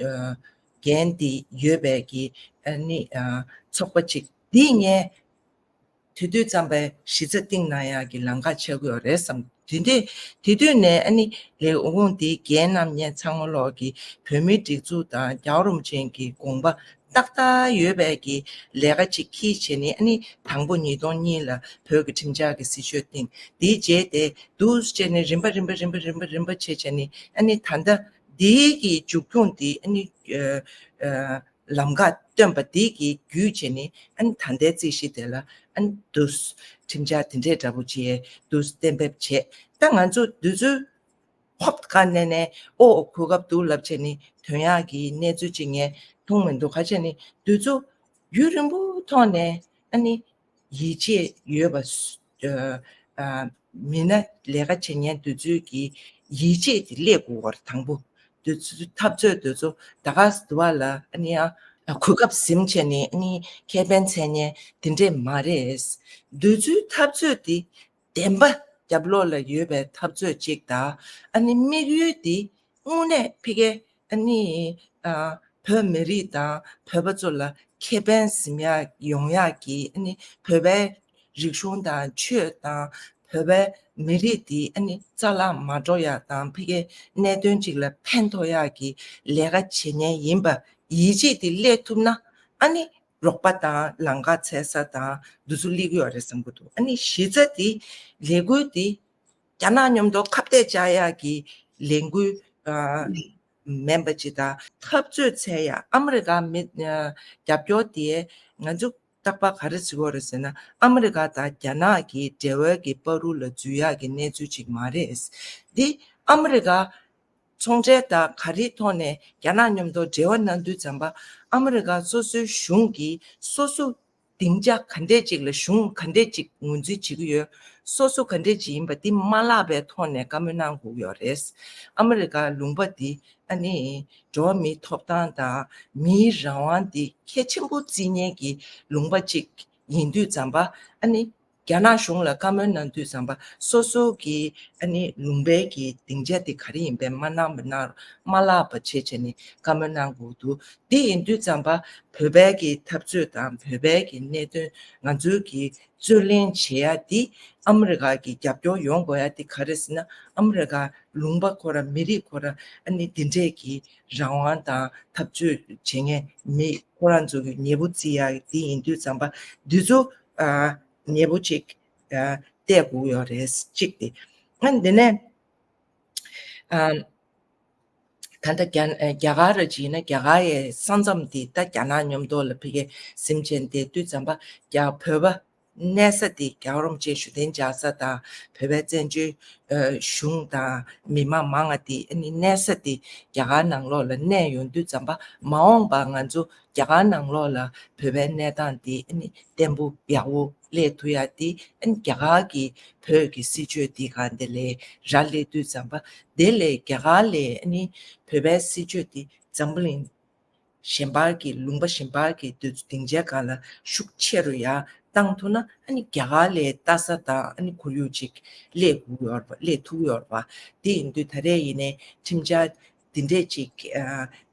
ཨ་འགན་དེ་ཡོད་པའི་གི་ཨ་ནི་ཨ་ཚོགས་པ་ཅིག་འདི་ངས་ དེ་དུས་ཙམ་པའི་གཞི་རྩ་བཏིང་གནང་ཡག་གི་ལམ་ཁ་ཆགས་ཀྱི་ཡོད་རེད་བསམ། དེ་དུས་དེ་དུས་ནས་ཨ་ནི་ལས་འོང་དེའི་འགན་རྣམས་ཉན་ཚང་མ་ལོག་གི་བོད་མིའི་སྒྲིག་འཛུགས་དང་རྒྱལ་བ་རིན་པོ་ཆེ་གི་དགོངས་པ་ཏག་ཏག་ཡོད་པའི་གི་ལས་ཀ་ཅིག་ཁྱེར་བྱས་ནས། ཨ་ནི་དང་པོ་ཉིས་སྟོང་གཉིས་ལ་བོད་ཀྱི་ཁྲིམས་འཆར་གྱི་སྲིད་བྱུས་བཏིང་། དེའི་རྗེས་དེ་འདུག་བྱས་ནས་རིམ་པ་རིམ་པ་རིམ་པ་རིམ་པ་རིམ་པ་བྱས་བྱས་ནས། ཨ་ནི་ད་ལྟ་འདིའི་གི་མཇུག་སྐྱོང་དེ་ཨ་ནི་ཨ་ཨ་ལམ་ཁ་སྟོན་པ་དེ་གི་བརྒྱུད་བྱས་ནས། ཨ་ནི་ད་ལྟའི་རྩིས་གཞི་དེ་ལ་ཨ་ནི་འདུག་ཁྲིམས་འཆར་དེ་འདྲའི་འདྲ་པོ་ཅིག་འདུག་གཏན་འབེབས་བྱས། ད་ང་ཚོ་དུས་ཚོད་ཧོབ་ཁ་ནས་ནས་ཨོ་གོ་སྐབས་འདུག་ལབ་བྱས་ནས་ཐོན་ཡག་གི་གནས་ཚུལ་ཅིག་ངས་མཐོང་མི་འདུག་ག་བྱས་ནས་དུས་ཚོད་རྒྱུན་རིང་པོ་ཐོག་ནས་ཨ་ནི་ཡིད་ཆེས་ཡོད་པ་སུ་ཨ་ཨ་མི་སྣ་ལས་ཀ་བྱེད་མཁན་དེ་ཚོའི་གི་ཡིད་ཆེས་དེ་སླེབས་དགོས་པ་རེད། དང་པོ་དུས་ཚོད་འཐབ་རྩོད་དེ་ཚོ་ད་ག་སེ་འདུག་པ་ལ་ཨ་ནི་ཡང་གོ་སྐབས་ཟིན་བྱས་ནས་ཨ་ནི་ཁེ་ཕན་འཚོལ་མཁན་དེ་འདྲས་མ་རེད། དུས་ཚོད་འཐབ་རྩོད་དེ་བདེན་པ་རྒྱབ་ལོགས་ལ་ཡོད་པའི་འཐབ་རྩོད་ཅིག་དང་། ཨ་ནི་དམིགས་ཡུལ་དེ་དངོས་གནས་ཕ་གི་ཨ་ནི་ཨ་བོད་མི་རིགས་དང་བོད་པ་ཚོ་ལ་ཁེ་ཕན་ཟིན་ཡག་ཡོང་ཡག་གི། ཨ་ནི་བོད་པའི་རིག་གཞུང་དང་ཆོས་དང་བོད་པའི་མི་རིགས་དེ་ཨ་ནི་རྩ་བརླག་མ་འགྲོ་ཡག་དང་། ཕ་གི་གནད་དོན་ཅིག་ལ་ཕན་ཐོགས་ཡག་གི་ལས་ཀ་བྱེད་མཁན་ཡིན་པ་ཡིད་ཆེས་དེ་སླེབས་ཐུབ་ན། ཨ་ནི་རོགས་པ་དང་ལམ་ཁ་འཚོལ་ས་དང་དེ་ཚོ་སླེབས་ཀྱི་ཡོད་རེད་བསམ་གྱི་འདུག་ཨ་ནི་གཞི་རྩ་དེ་ལས་འགུལ་དེ་རྒྱ་ནག་མཉམ་དུ་ཁ་གཏད་བཅག་ཡག་གི་ལས་འགུལ་ཨ་མིན་པ་ཅིག་དང་། འཐབ་རྩོད་འཚོལ་ཡག་ཨ་མི་རི་ཀ་མི་ཨ་རྒྱབ་སྐྱོར་དེ་ང་ཚོ་རྟག་པར་ག་རེ་བརྩི་དགོས་རེད་ཟེར་ན། ཨ་མི་རི་ཀ་དང་རྒྱ་ནག་གི་འབྲེལ་བའི་གི་བར་དུ་ལ་འཛུལ་ཡག་གི་གནས་ཚུལ་ཅིག་མ་རེད། འདི་ཨ་མི་རི་ཀ་ཚོང་འབྲེལ་དང་ག་རེའི་ཐོག་ནས་རྒྱ་ནག་མཉམ་དུ་འབྲེལ་བ་གནང་དུས་ཙམ་པ། ཨ་མི་རི་ཀ་སོ་སོའི་གཞུང་གིས་སོ་སོ་སྡིངས་ཆ་ག་འདྲས་ཅིག་ལ་གཞུང་ག་འདྲས་ཅིག་ངོས་འཛིན་བྱེད་ཀྱི་ཡོད། སོ་སོ་ག་འདྲས་ཅིག་ཡིན་པ་དེ་མ་བརླག་པའི་ཐོག་ནས་བཀའ་མོལ་གནང་དགོས་ཀྱི་ཡོད་རེད། ཨ་མི་རི་ཀ་ལུང་པ་འདི་ཨ་ནི་འགྲོ་བ་མིའི་ཐོབ་ཐང་དང་མིའི་རང་དབང་འདི་གལ་ཆེན་པོ་བརྩི་མཁན་གྱི་ལུང་པ་ཅིག་ཡིན་དུས་ཙམ་པ། ཨ་ནི་རྒྱ་ནག་གཞུང་ལ་བཀའ་མོལ་གནང་དུས་ཙམ་པ། སོ་སོ་གི་ཨ་ནི་ལུང་པའི་གི་སྡིངས་ཆ་དེ་ག་རེ་ཡིན་པའི་མ་གནང་བ་གནང་། མ་བརླག་པ་བྱེད་བྱས་ནས་བཀའ་མོལ་གནང་དགོས་འདུག་དེ་ཡིན་དུས་ཙམ་པ་བོད་པའི་གི་འཐབ་རྩོད་དང་བོད་པའི་གི་གནད་དོན། ང་ཚོའི་གི་རྩོད་ལེན་བྱེད་ཡ་དེ་ཨ་མི་རི་ཀ་གི་རྒྱབ་སྐྱོར་ཡོང་དགོས་ཡ་དེ་ག་རེ་ཟེར་ན། ཨ་མི་རི་ཀ་ལུང་པ་ཁོ་ར་མི་རིགས་ཁོ་ར་ཨ་ནི་འདི་འདྲས་གི་རང་དབང་དང་འཐབ་རྩོད་བྱེད་མཁན་མི་ཁོ་རང་ཚོ་གི་མཉེས་པོ་བརྩི་ཡ་དེ་ཡིན་དུས་ཙམ་པ་འདི་ཚོ་ཨ་མཉེས་པོ་ཅིག་ཨ་བལྟས་དགོས་ཡོད་རེད། གཅིག་དེ། ཨ་འདི་ནས་ཨ་ད་ལྟ་རྒྱ་རྒྱ་གར་ར་ཅིག་ཡིན་ན། རྒྱ་གར་ཡའི་ས་མཚམས་དེ་ད་རྒྱ་ནག་མཉམ་དུ་ལ་ཕ་གི་ཟིན་བྱས་བསྡད་དུས་ཙམ་པ། རྒྱ་བོད་པ་གནས་ས་དེ་རྒྱལ་བ་རིན་པོ་ཆེ་བཞུགས་གདན་འཇགས་ས་དང་། བོད་པའི་བཙན་བྱོལ་ཨ་གཞུང་དང་མི་མང་མང་ང་དེ་ཨ་ནི་གནས་ས་དེ་རྒྱ་གར་ནང་ལོགས་ལ་གནས་ཡོང་དུས་ཙམ་པ། མ་འོངས་པ་ང་ཚོ་རྒྱ་གར་ནང་ལོགས་ལ་བོད་པའི་གནས་སྟངས་དེ་ཨ་ནི་བརྟན་པོ་ཡག་པོ་སླེབས་ཐུབ་ཡ་དེ་ཨ་ནི་རྒྱ་གར་གྱི་བོད་ཀྱི་སྲིད་བྱུས་དེ་ག་འདི་ལས་རག་ལས་དུས་ཙམ་པ། དེ་ལས་རྒྱ་གར་ལས་ཨ་ནི་བོད་པའི་སྲིད་བྱུས་དེ་འཛམ་བུ་གླིང་གཞན་པ་གི་ལུང་པ་གཞན་པ་གི་དུས་སྡིངས་ཆ་སྒང་ལ་ཤུགས་ཆེ་རུ་ཡར་བཏང་ཐུབ་ན། ཨ་ནི་རྒྱ་གར་ལས་ལྟ་ས་དང་ཨ་ནི་ཁོར་ཡུག་ཅིག་སླེབས་དགོས་ཡོད་རེད་པ། སླེབས་ཐུབ་ཡོད་རེད་པ། དེ་ཡིན་དུས་ད་རེས་ཡིན་ནའི་ཁྲིམས་འཆར་འདི་འདྲས་ཅིག་ཨ་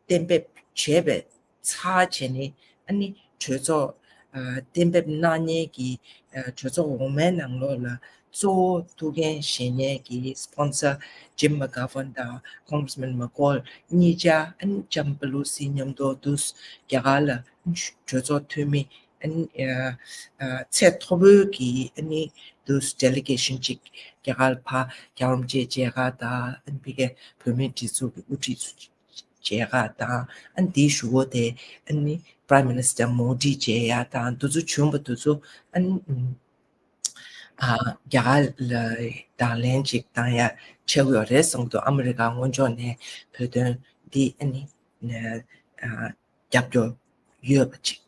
གཏན་འབེབས་བྱས་པའི་ཚར་བྱས་ནས། ཨ་ནི་གྲོས་ཚོགས་ཨ་གཏན་འབེབས་གནང་མཁན་གྱི་ཨ་གྲོས་ཚོགས་འོག་མའི་ནང་ལོགས་ལ་གཙོ་བོ་ཐུགས་འགན་བཞེས་མཁན་གྱི་སི་པོན་སར་ཇིམ་མ་གྷ་ཝན་དང་ཀོང་གྷི་རེ་སི་མན་མ་ཀོལ་གཉིས་ཆ་ཨ་ནི་ལྕམ་པེ་ལོ་སི་མཉམ་དུ་འདུག་རྒྱ་གར་ལ་གྲོས་ཚོགས་འཐུས་མི་ཨ་ནི་ཨ་ཨ་ཚད་མཐོ་པོའི་གི་ཨ་ནི་འདུག་ཌེ་ལི་གེ་ཤན་ཅིག་རྒྱ་གར་ལ་ཕར་རྒྱལ་བ་རིན་པོ་ཆེ་མཇལ་ཁ་དང་། ཨ་ནི་ཕ་གིའི་བོད་མིའི་སྒྲིག་འཛུགས་ཀྱི་དབུ་ཁྲིད་ཚོ་མཇལ་ཁ་དང་། ཨ་ནི་དེའི་གཞུག་གུ་དེ་ཨ་ནི་Prime Minister Modi་མཇལ་ཡ་དང་། དེ་ཚོ་བྱུང་བ་དེ་ཚོ་ཨ་ནི་ཨ་རྒྱ་གར་ལ་དང་ལེན་ཅིག་བཏང་ཡ་ཆགས་ཀྱི་ཡོད་རེད་གསུངས་འདུག་ཨ་མི་རི་ཀ་སྔོན་ཕྱོགས་ནས་བོད་དོན་འདི་ཨ་ནི་ཨ་རྒྱབ་སྐྱོར་ཡོད་པ་ཅིག་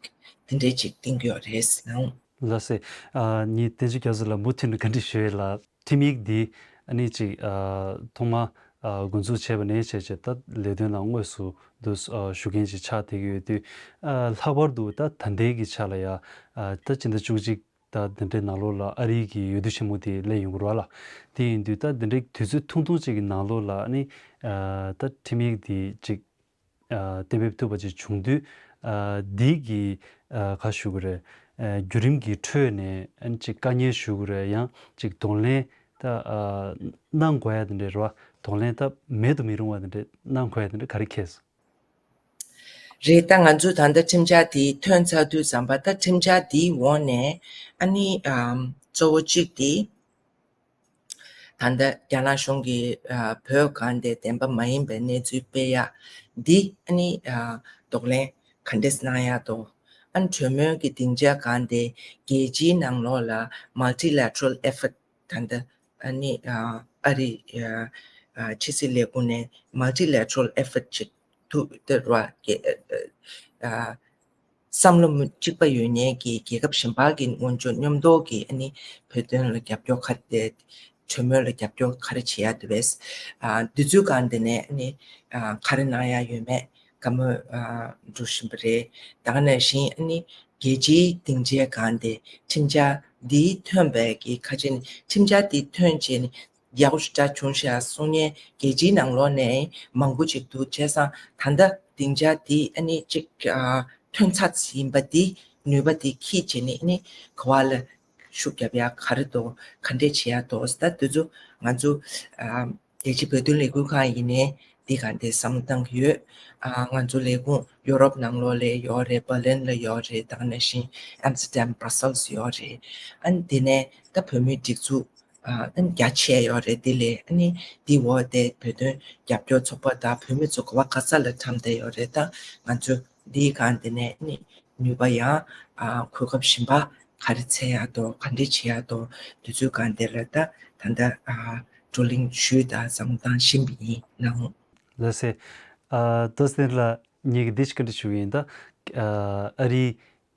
དེ་འདྲས་ཅིག་བསྟན་གྱི་ཡོད་རེད་ཟེར་ན། ལགས་སེ། ཨ་ནི་བསྟན་ཆོས་རྒྱ་མཚོ་ལགས་མུ་མཐུད་ནས་བཀའ་འདྲི་ཞུ་ཡས་ལ། ཁྲིམས་ཡིག་འདི་ཨ་ནི་ཅིག་ཨ་ཐོག་མ་ཨ་འགོ་འཛུགས་བྱས་པ་ནས་བྱས་བྱས་ད་ལས་དོན་ནང་དངོས་སུ་འདུ་ཨ་ཞུགས་མཁན་ཅིག་ཆགས་བསྡད་ཀྱི་ཡོད་དུས། ཨ་ལྷག་པར་དུ་ད་ད་ལྟའི་གི་ཆ་ལ་ཡ་ཨ་ད་སྤྱི་ཟླ་བཅུ་གཅིག་ད་འདི་འདྲའི་ནང་ལོགས་ལ་ཨ་རིའི་གི་འོས་བསྡུ་ཆེན་མོ་དེ་སླེབས་ཡོང་གི་རེད་བ་ལ། དེ་ཡིན་དུས་ད་འདི་འདྲའི་དུས་ཚོད་ཐུང་ཐུང་ཅིག་གི་ནང་ལོགས་ལ་ཨ་ནི་ཨ་ད་ཁྲིམས་ཡིག་འདི་ཅིག་ཨ་གཏན་འབེབས་ཐུབ་པ་ཅིག་བྱུང་དུས། ཨ་འདི་གི་ཨ་ག་ཞུ་གི་རེད། ཨ་བརྒྱུད་རིམ་གྱི་ཁྲོད་ནས་ཨ་ནི་ཅིག་དཀའ་ངལ་ཞུ་དགོས་རེད། ཡང་ཅིག་གདོང་ལེན་ད་ཨ་གནང་དགོས་ཡ་དེ་འདྲ་རེད་བ། གདོང་ལེན་ད་མེད་དུ་མི་རུང་བ་དེ་འདྲ་གནང་དགོས་ཡ་དེ་འདྲ་ག་རེ་མཁྱེན་སོང་། རེད། ད་ང་ཚོ་ད་ལྟ་ཁྲིམས་འཆར་དེ་ཐོན་ཚར་དུས་ཙམ་པ། ད་ཁྲིམས་འཆར་དེའི་འོག་ནས་ཨ་ནི་ཨམ་གཙོ་བོ་གཅིག་དེ་ད་ལྟ་རྒྱ་ནག་གཞུང་གིས་ཨ་བོད་སྒང་དེ་བདེན་པ་མ་ཡིན་པའི་གནས་ཚུལ་སྤེལ་ཡ་འདི་ཨ་ནི་ཨ་གདོང་ལེན་ག་འདྲས་གནང་ཡ་དོ། ཨ་ནི་གྲོས་མོལ་གྱི་སྡིངས་ཆ་སྒང་དེ་རྒྱལ་སྤྱིའི་ནང་ལོགས་ལ་multilateral effort ད་ལྟ་ཨ་ནི་ཨ་ཨ་རི་ཨ་ཕྱི་སྲིད་ལས་ཁུངས་ནས་multilateral effort ཅིག་ཐུབ་སྟེ་ར་གི་ཨ་བསམ་བློ་མི་གཅིག་པ་ཡོད་མཁན་གྱི་རྒྱལ་ཁབ་གཞན་པ་གི་སྔོན་འཇུག་མཉམ་དུ་གི་ཨ་ནི་བོད་དོན་ལ་རྒྱབ་སྐྱོར་ག་རེ། གྲོས་མོལ་ལ་རྒྱབ་སྐྱོར་ག་རེ་བྱེད་ཡ་འདུག་པས། ཨ་འདི་ཚོའི་སྒང་དེ་ནས་ཨ་ནི་ཨ་ག་རེ་གནང་ཡ་ཡོད་མེད་བཀའ་མོལ་ཨ་འགྲོ་བཞིན་པ་རེད། ད་ག་ནང་བཞིན་ཨ་ནི་རྒྱལ་སྤྱིའི་སྡིངས་ཆའི་སྒང་དེ་ཁྲིམས་འཆར་འདི་ཐོན་པའི་གི་ཁ་ཆེ་ནི་ཁྲིམས་འཆར་འདི་ཐོན་རྗེས་ནི་ཡག་པོ་ཞེ་དྲག་བྱུང་ཤག་གསུང་མཁན་རྒྱལ་སྤྱིའི་ནང་ལོགས་ནས་མང་པོ་ཅིག་འདུག། བྱས་ཙང་ད་ལྟ་སྡིངས་ཆ་འདི་ཨ་ནི་གཅིག་ཨ་ཐོན་ཚར་ཡིན་པ་འདི་ནུས་པ་འདི་འཁྱེར་བྱས་ནི་ཨ་ནི་ག་བ་ལ་ཤུགས་རྒྱབ་ཡ་ག་རེ་འདུག། ག་འདྲས་བྱེད་ཡ་འདུག། ད་འདི་ཚོ་ང་ཚོ་ཨ་རྒྱལ་སྤྱིའི་བོད་དོན་ལས་འགུལ་ཁང་ཡིན་ནའི་འདི་ག་འདི་བསམ་བློ་བཏང་གི་ཡོད། ཨ་ང་ཚོ་ལས་ཁུངས་ཡོ་རོབ་ནང་ལོགས་ལ་ཡོད་རེད། པར་ལིན་ལ་ཡོད་རེད། ད་ག་ནང་བཞིན་ཨེམ་སི་ཏེར་ཌམ། བྷ་ར་སེལ་སི་ཡོད་རེད། ཨ་ནི་དེ་ནས་ད་བོད་མིའི་སྒྲིག་འཛུགས་ཨ་ཨ་ནི་རྒྱ་ཆེ་ཡོད་རེད། དེ་ལས་ཨ་ནི་དེའི་འོག་དེ་བོད་དོན་རྒྱབ་སྐྱོར་ཚོགས་པ་དང་བོད་མི་ཚོ་ག་བ་ག་ས་ལ་འཁྲམ་བསྡད་ཡོད་རེད། ད་ང་ཚོ་འདིའི་སྒང་དེ་ནས་ཨ་ནི་ནུས་པ་ཡང་ཨ་གོ་སྐབས་གཞན་པ་ག་རེ་འཚོལ་ཡ་དང་ག་འདྲས་བྱེད་ཡ་དང་དེ་ཚོའི་སྒང་དེ་ལ་ད་ད་ལྟ་ཨ་བགྲོ་གླེང་ཞུས་དང་བསམ་བློ་བཏང་བཞིན་པ་ཡིན་ནའང་། ལགས་སེ། ཨ་ཏོ་སྟེར་ལགས་ངེད་ཀྱི་འདི་ཞིག་བཀའ་འདྲི་ཞུ་གི་ཡིན། ད་ཨ་ཨ་རི་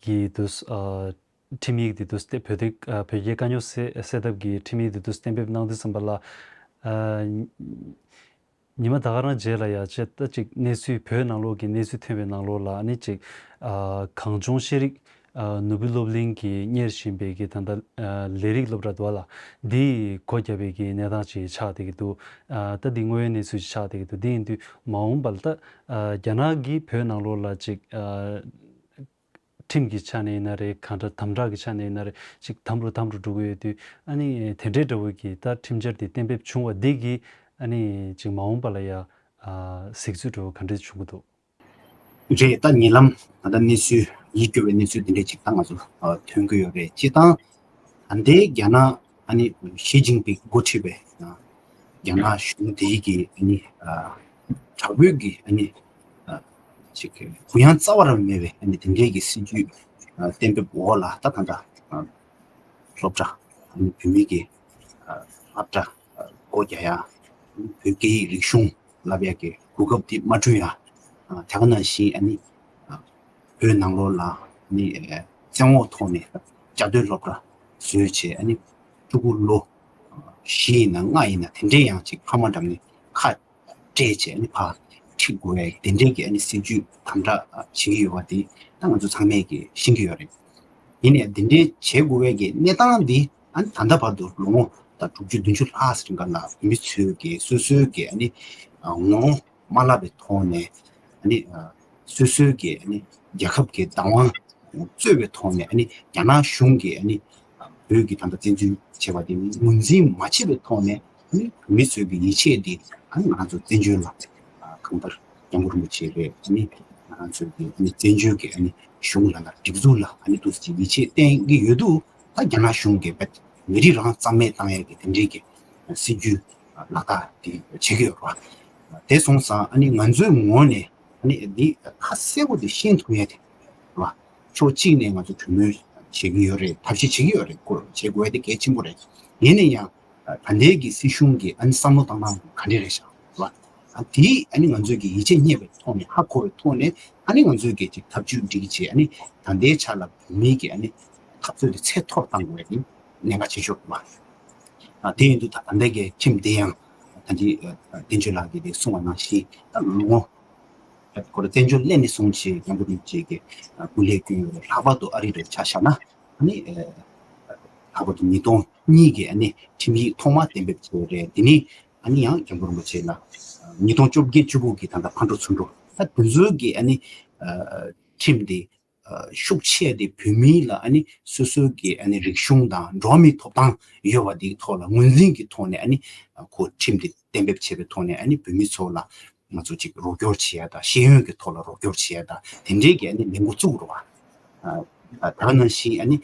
གི་དུས་ཨ་ཁྲིམས་ཡིག་དེ་དུས་བོད་དོན་ཨ་བོད་རྒྱའི་དཀའ་རྙོག་སེལ་སེལ་ཐབས་ཀྱི་ཁྲིམས་ཡིག་དེ་དུས་གཏན་འབེབས་གནང་དུས་ཙམ་པ་ལ་ཨ་ཉི་མ་ད་ག་རང་རྗེས་ལ་ཡ་བྱས་ད་ཅིག་གནས་ཚུལ་བོད་ནང་ལོགས་ཀྱི་གནས་ཚུལ་ཐོན་པའི་ནང་ལོགས་ལ་ཨ་ནི་ཅིག་ཨ་གངས་ལྗོངས་ཤེས་རིག་ཨ་ནོར་བུ་སློབ་གླིང་གི་གཉེར་བཞིན་པའི་གི་ད་ལྟ་ཨ་ལས་རིགས་སློབ་གྲྭ་དུ་བ་ལ་འདི་སྒོ་བརྒྱབ་པའི་གི་གནས་སྟངས་ཅིག་ཆགས་བསྡད་ཀྱི་འདུག། ཨ་ད་འདི་དངོས་ཡོད་གནས་ཚུལ་ཅིག་ཆགས་བསྡད་ཀྱི་འདུག། འདི་ཡིན་དུས་མ་འོངས་པ་ལ་ད་ཨ་རྒྱ་ནག་གིས་བོད་ནང་ལོགས་ལ་ཅིག་ཨ་ཁྲིམས་ཀྱི་ཆ་ནས་ཡིན་ན་རེད། གང་ལྟར་དམ་དྲག་གི་ཆ་ནས་ཡིན་ན་རེད། ཅིག་དམ་རུ་དམ་རུ་འགྲོ་གི་ཡོད་དུས་ཨ་ནི་དེ་འདྲའི་འདྲ་བོ་གི་ད་ཁྲིམས་འཆར་དེ་གཏན་འབེབས་བྱུང་བ་འདི་གིས་ཨ་ནི་ཅིག་མ་འོངས་པ་ལ་ཡ་ཨ་གཟིགས་ཚུལ་འདྲ་བོ་ག་འདྲ་བྱུང་གི་འདུག། རེད། ད་ཉེ་ལམ་ད་ལྟ་གནས་ཚུལ་ཡིད་སྐྱོ་བའི་གནས་ཚུལ་འདི་འདྲ་ཅིག་ད་ང་ཚོ་ཨ་ཐོན་གྱི་ཡོད་རེད། སྤྱིར་བཏང་ད་ལྟའི་རྒྱ་ནག་ཨ་ནི་ཞི་ཅིན་ཕིང་འགོ་ཁྲིད་པའི་ཨ་རྒྱ་ནག་གཞུང་དེའི་གི་ཨ་ནི་ཨ་དྲག་པོའི་གི་ཨ་ནི་ཨ་ཅིག་གུ་ཡངས་རྩ་བ་རང་མེད་པའི་ཨ་ནི་དེ་འདྲའི་གི་སྲིད་ཇུས་ཨ་གཏན་འབེབས་འོག་ལ་ད་གང་འདྲ་ཨ་སློབ་གྲྭ་ཨ་ནི་བོད་མི་གི་ཨ་སློབ་གྲྭ་སྒོ་རྒྱག་ཡ། བོད་སྐད་ཡིག་རིག་གཞུང་བསླབ་ཡ་གི་གོ་སྐབས་དེ་མ་བསྐྲུན་ཡ། ཨ་དེ་ག་ནང་བཞིན་ཨ་ནི་ཨ་བོད་ནང་ལོགས་ལ་ཨ་ནི་ཨ་བཙན་འོག་ཐོག་ནས་བཅའ་སྡོད་སློབ་གྲྭ་བཟོས་བྱས་ཨ་ནི་ཕྲུ་གུ་ལོ་ཨ་བཞི་ཡིན་ན་ལྔ་ཡིན་ན་དེ་འདྲའི་ཡང་ཅིག་ཕ་མ་འགྲམ་ནས་ཁ་སྤྲད་བྱས་ཨ་ནི་ཕར་ཁྲིད་དགོས་པའི་དེ་འདྲའི་གི་ཨ་ནི་སྲིད་ཇུས་དམ་དྲག་བྱེད་ཀྱི་ཡོད་པ་དེ་ད་ང་ཚོ་ཚང་མས་ཀྱིས་ཤེས་ཀྱི་ཡོད་རེད། ཡིན་ནའི་འདི་འདྲའི་བྱེད་དགོས་པའི་གི་གནས་སྟངས་འདི་ཨ་ནི་ད་ལྟ་བར་དུ་ལོ་ངོ་ད་དྲུག་ཅུ་བདུན་ཅུ་ལྷག་ཙམ་སྒང་ལ་བོད་མི་ཚོས་ཀྱི་སོ་སོའི་གི་ཨ་ནི་ངོ་མ་བསླབ་པའི་ཐོག་ནས་ཨ་ནི་སོ་སོའི་གི་ཨ་ནི་རྒྱལ་ཁབ་ཀྱི་བདག་དབང་རྩོད་པའི་ཐོག་ནས་ཨ་ནི་རྒྱ་ནག་གཞུང་གིས་ཨ་ནི་བོད་ཀྱི་ད་ལྟ་བཙན་འཛུལ་བྱས་པ་དེ་ངོས་འཛིན་མ་བྱས་པའི་ཐོག་ནས་ཨ་ནི་བོད་མི་ཚོའི་གི་ཡིད་ཆེས་འདི་ཨ་ནི་ང་རང་ཚོ་བཙན་བྱོལ་ལ་གང་ལྟར་སྐྱབས་མགོན་རིན་པོ་ཆེ་རེད། ཨ་ནི་ང་རང་ཚོའི་གི་ཨ་ནི་བཙན་བྱོལ་གི་ཨ་ནི་གཞུང་ལ་ན་སྒྲིག་འཛུགས་ལ་ཨ་ནི་འདུག་སེ་ཡིད་ཆེས་བསྟན་གི་ཡོད་དུས་ད་རྒྱ་ནག་གཞུང་གིས་བེད་མི་རིགས་རང་རྩ་མེད་བཏང་ཡས་ཀྱི་དེ་འདྲའི་གི་སྲིད་ཇུས་ལག་བསྟར་དེ་བྱེད་ཀྱི་ཡོད་རེད་བ། དེ་སོང་ཙང་ཨ་ནི་ང་ཚོའི་ངོས་ནས་ཨ་ནི་འདི་ཁ་གསལ་པོ་དེ་ཤེས་ཐུབ་ཡས་དེ་རེད་བ། ཕྱོགས་གཅིག་ནས་ང་ཚོ་གྲོས་མོལ་བྱེད་ཀྱི་ཡོད་རེད། ཐབས་ཤེས་བྱེད་ཀྱི་ཡོད་རེད། སྐོར་བྱེད་དགོས་ཡས་དེ་གལ་ཆེན་པོ་རེད། ཡིན་ན་ཡང་ད་ལྟའི་གི་སྲིད་གཞུང་གི་ཨ་ནི་བསམ་བློ་བཏང་སྟངས་ག་འདྲ་རེད་ཤག་རེད་བ། ཨ་དེ་ཨ་ནི་ང་ཚོས་ཀྱི་ཡིད་ཆེས་རྙེད་པའི་ཐོག་ནས་ཧ་གོ་བའི་ཐོག་ནས་ཨ་ནི་ང་ཚོས་ཀྱི་ཅིག་ཐབས་ཇུས་སྒྲིག་བྱས་ཨ་ནི་ད་ལྟའི་ཆ་ལ་བོད་མིའི་གི་ཨ་ནི་འཐབ་རྩོད་དེ་ཚད་མཐོར་བཏང་དགོས་ཡ་དེ་གནད་འགག་ཆེ་ཤོས་རེད་བ། ཨ་དེ་ཡིན་དུས་ད་ད་ལྟའི་གི་ཁྲིམས་དེ་ཡང་ད་ཅི་བསྟན་ཆོས་ལགས་ཀྱིས་དེ་གསུངས་པ་ནང་བཞིན་ད་ལོ་ངོ་ཁོ་རང་བཙན་བྱོལ་སླེབས་ནས་བཟུང་བྱས་སྐྱབས་མགོན་རིན་པོ་ཆེ་གི་སྐུ་ལས་བསྐྱོན་ཡོད་རེད། ལྷག་པར་དུ་ཨ་རི་རུ་ཆ་བཞག་ན་ཨ་ནི་ལྷག་པར་དུ་ཉིས་སྟོང་གཉིས་ཀྱི་ཨ་ནི་ཁྲིམས་ཡིག་ཐོག་མ་གཏན་འབེབས་བྱས་ཡོད་རེད། དེ་ནི་ཨ་ནི་ཡང་སྐྱབས་མགོན་རིན་པོ་ཆེ་ལ་ཉིས་སྟོང་བཅོ་བརྒྱད་བཅུ་དགུ་གི་ད་ལྟ་ཕར་འགྲོ་ཚུར་འགྲོ་ད་དེ་ཚོའི་གི་ཨ་ནི་ཁྲིམས་དེ་ ཤུགས་ཆེ་དེ་བོད་མི་ལ་ཨ་ནི་སོ་སོའི་གི་ཨ་ནི་རིག་གཞུང་དང་འགྲོ་བ་མིའི་ཐོབ་ཐང་ཡོད་པ་དེའི་ཐོག་ལ་ངོས་འཛིན་གྱི་ཐོག་ནས་ཨ་ནི་ཁོ་ཁྲིམས་དེ་གཏན་འབེབས་བྱས་པའི་ཐོག་ནས་ཨ་ནི་བོད་མི་ཚོ་ལ་ང་ཚོ་ཅིག་རོགས་སྐྱོར་བྱེད་ཡ་དང་ཤེས་ཡོན་གྱི་ཐོག་ལ་རོགས་སྐྱོར་བྱེད་ཡ་དང་དེ་འདྲའི་གི་ཨ་ནི་ལས་འགུལ་བཙུགས་རོགས་ཨ། ད་ག་ནང་བཞིན་ཨ་ནི་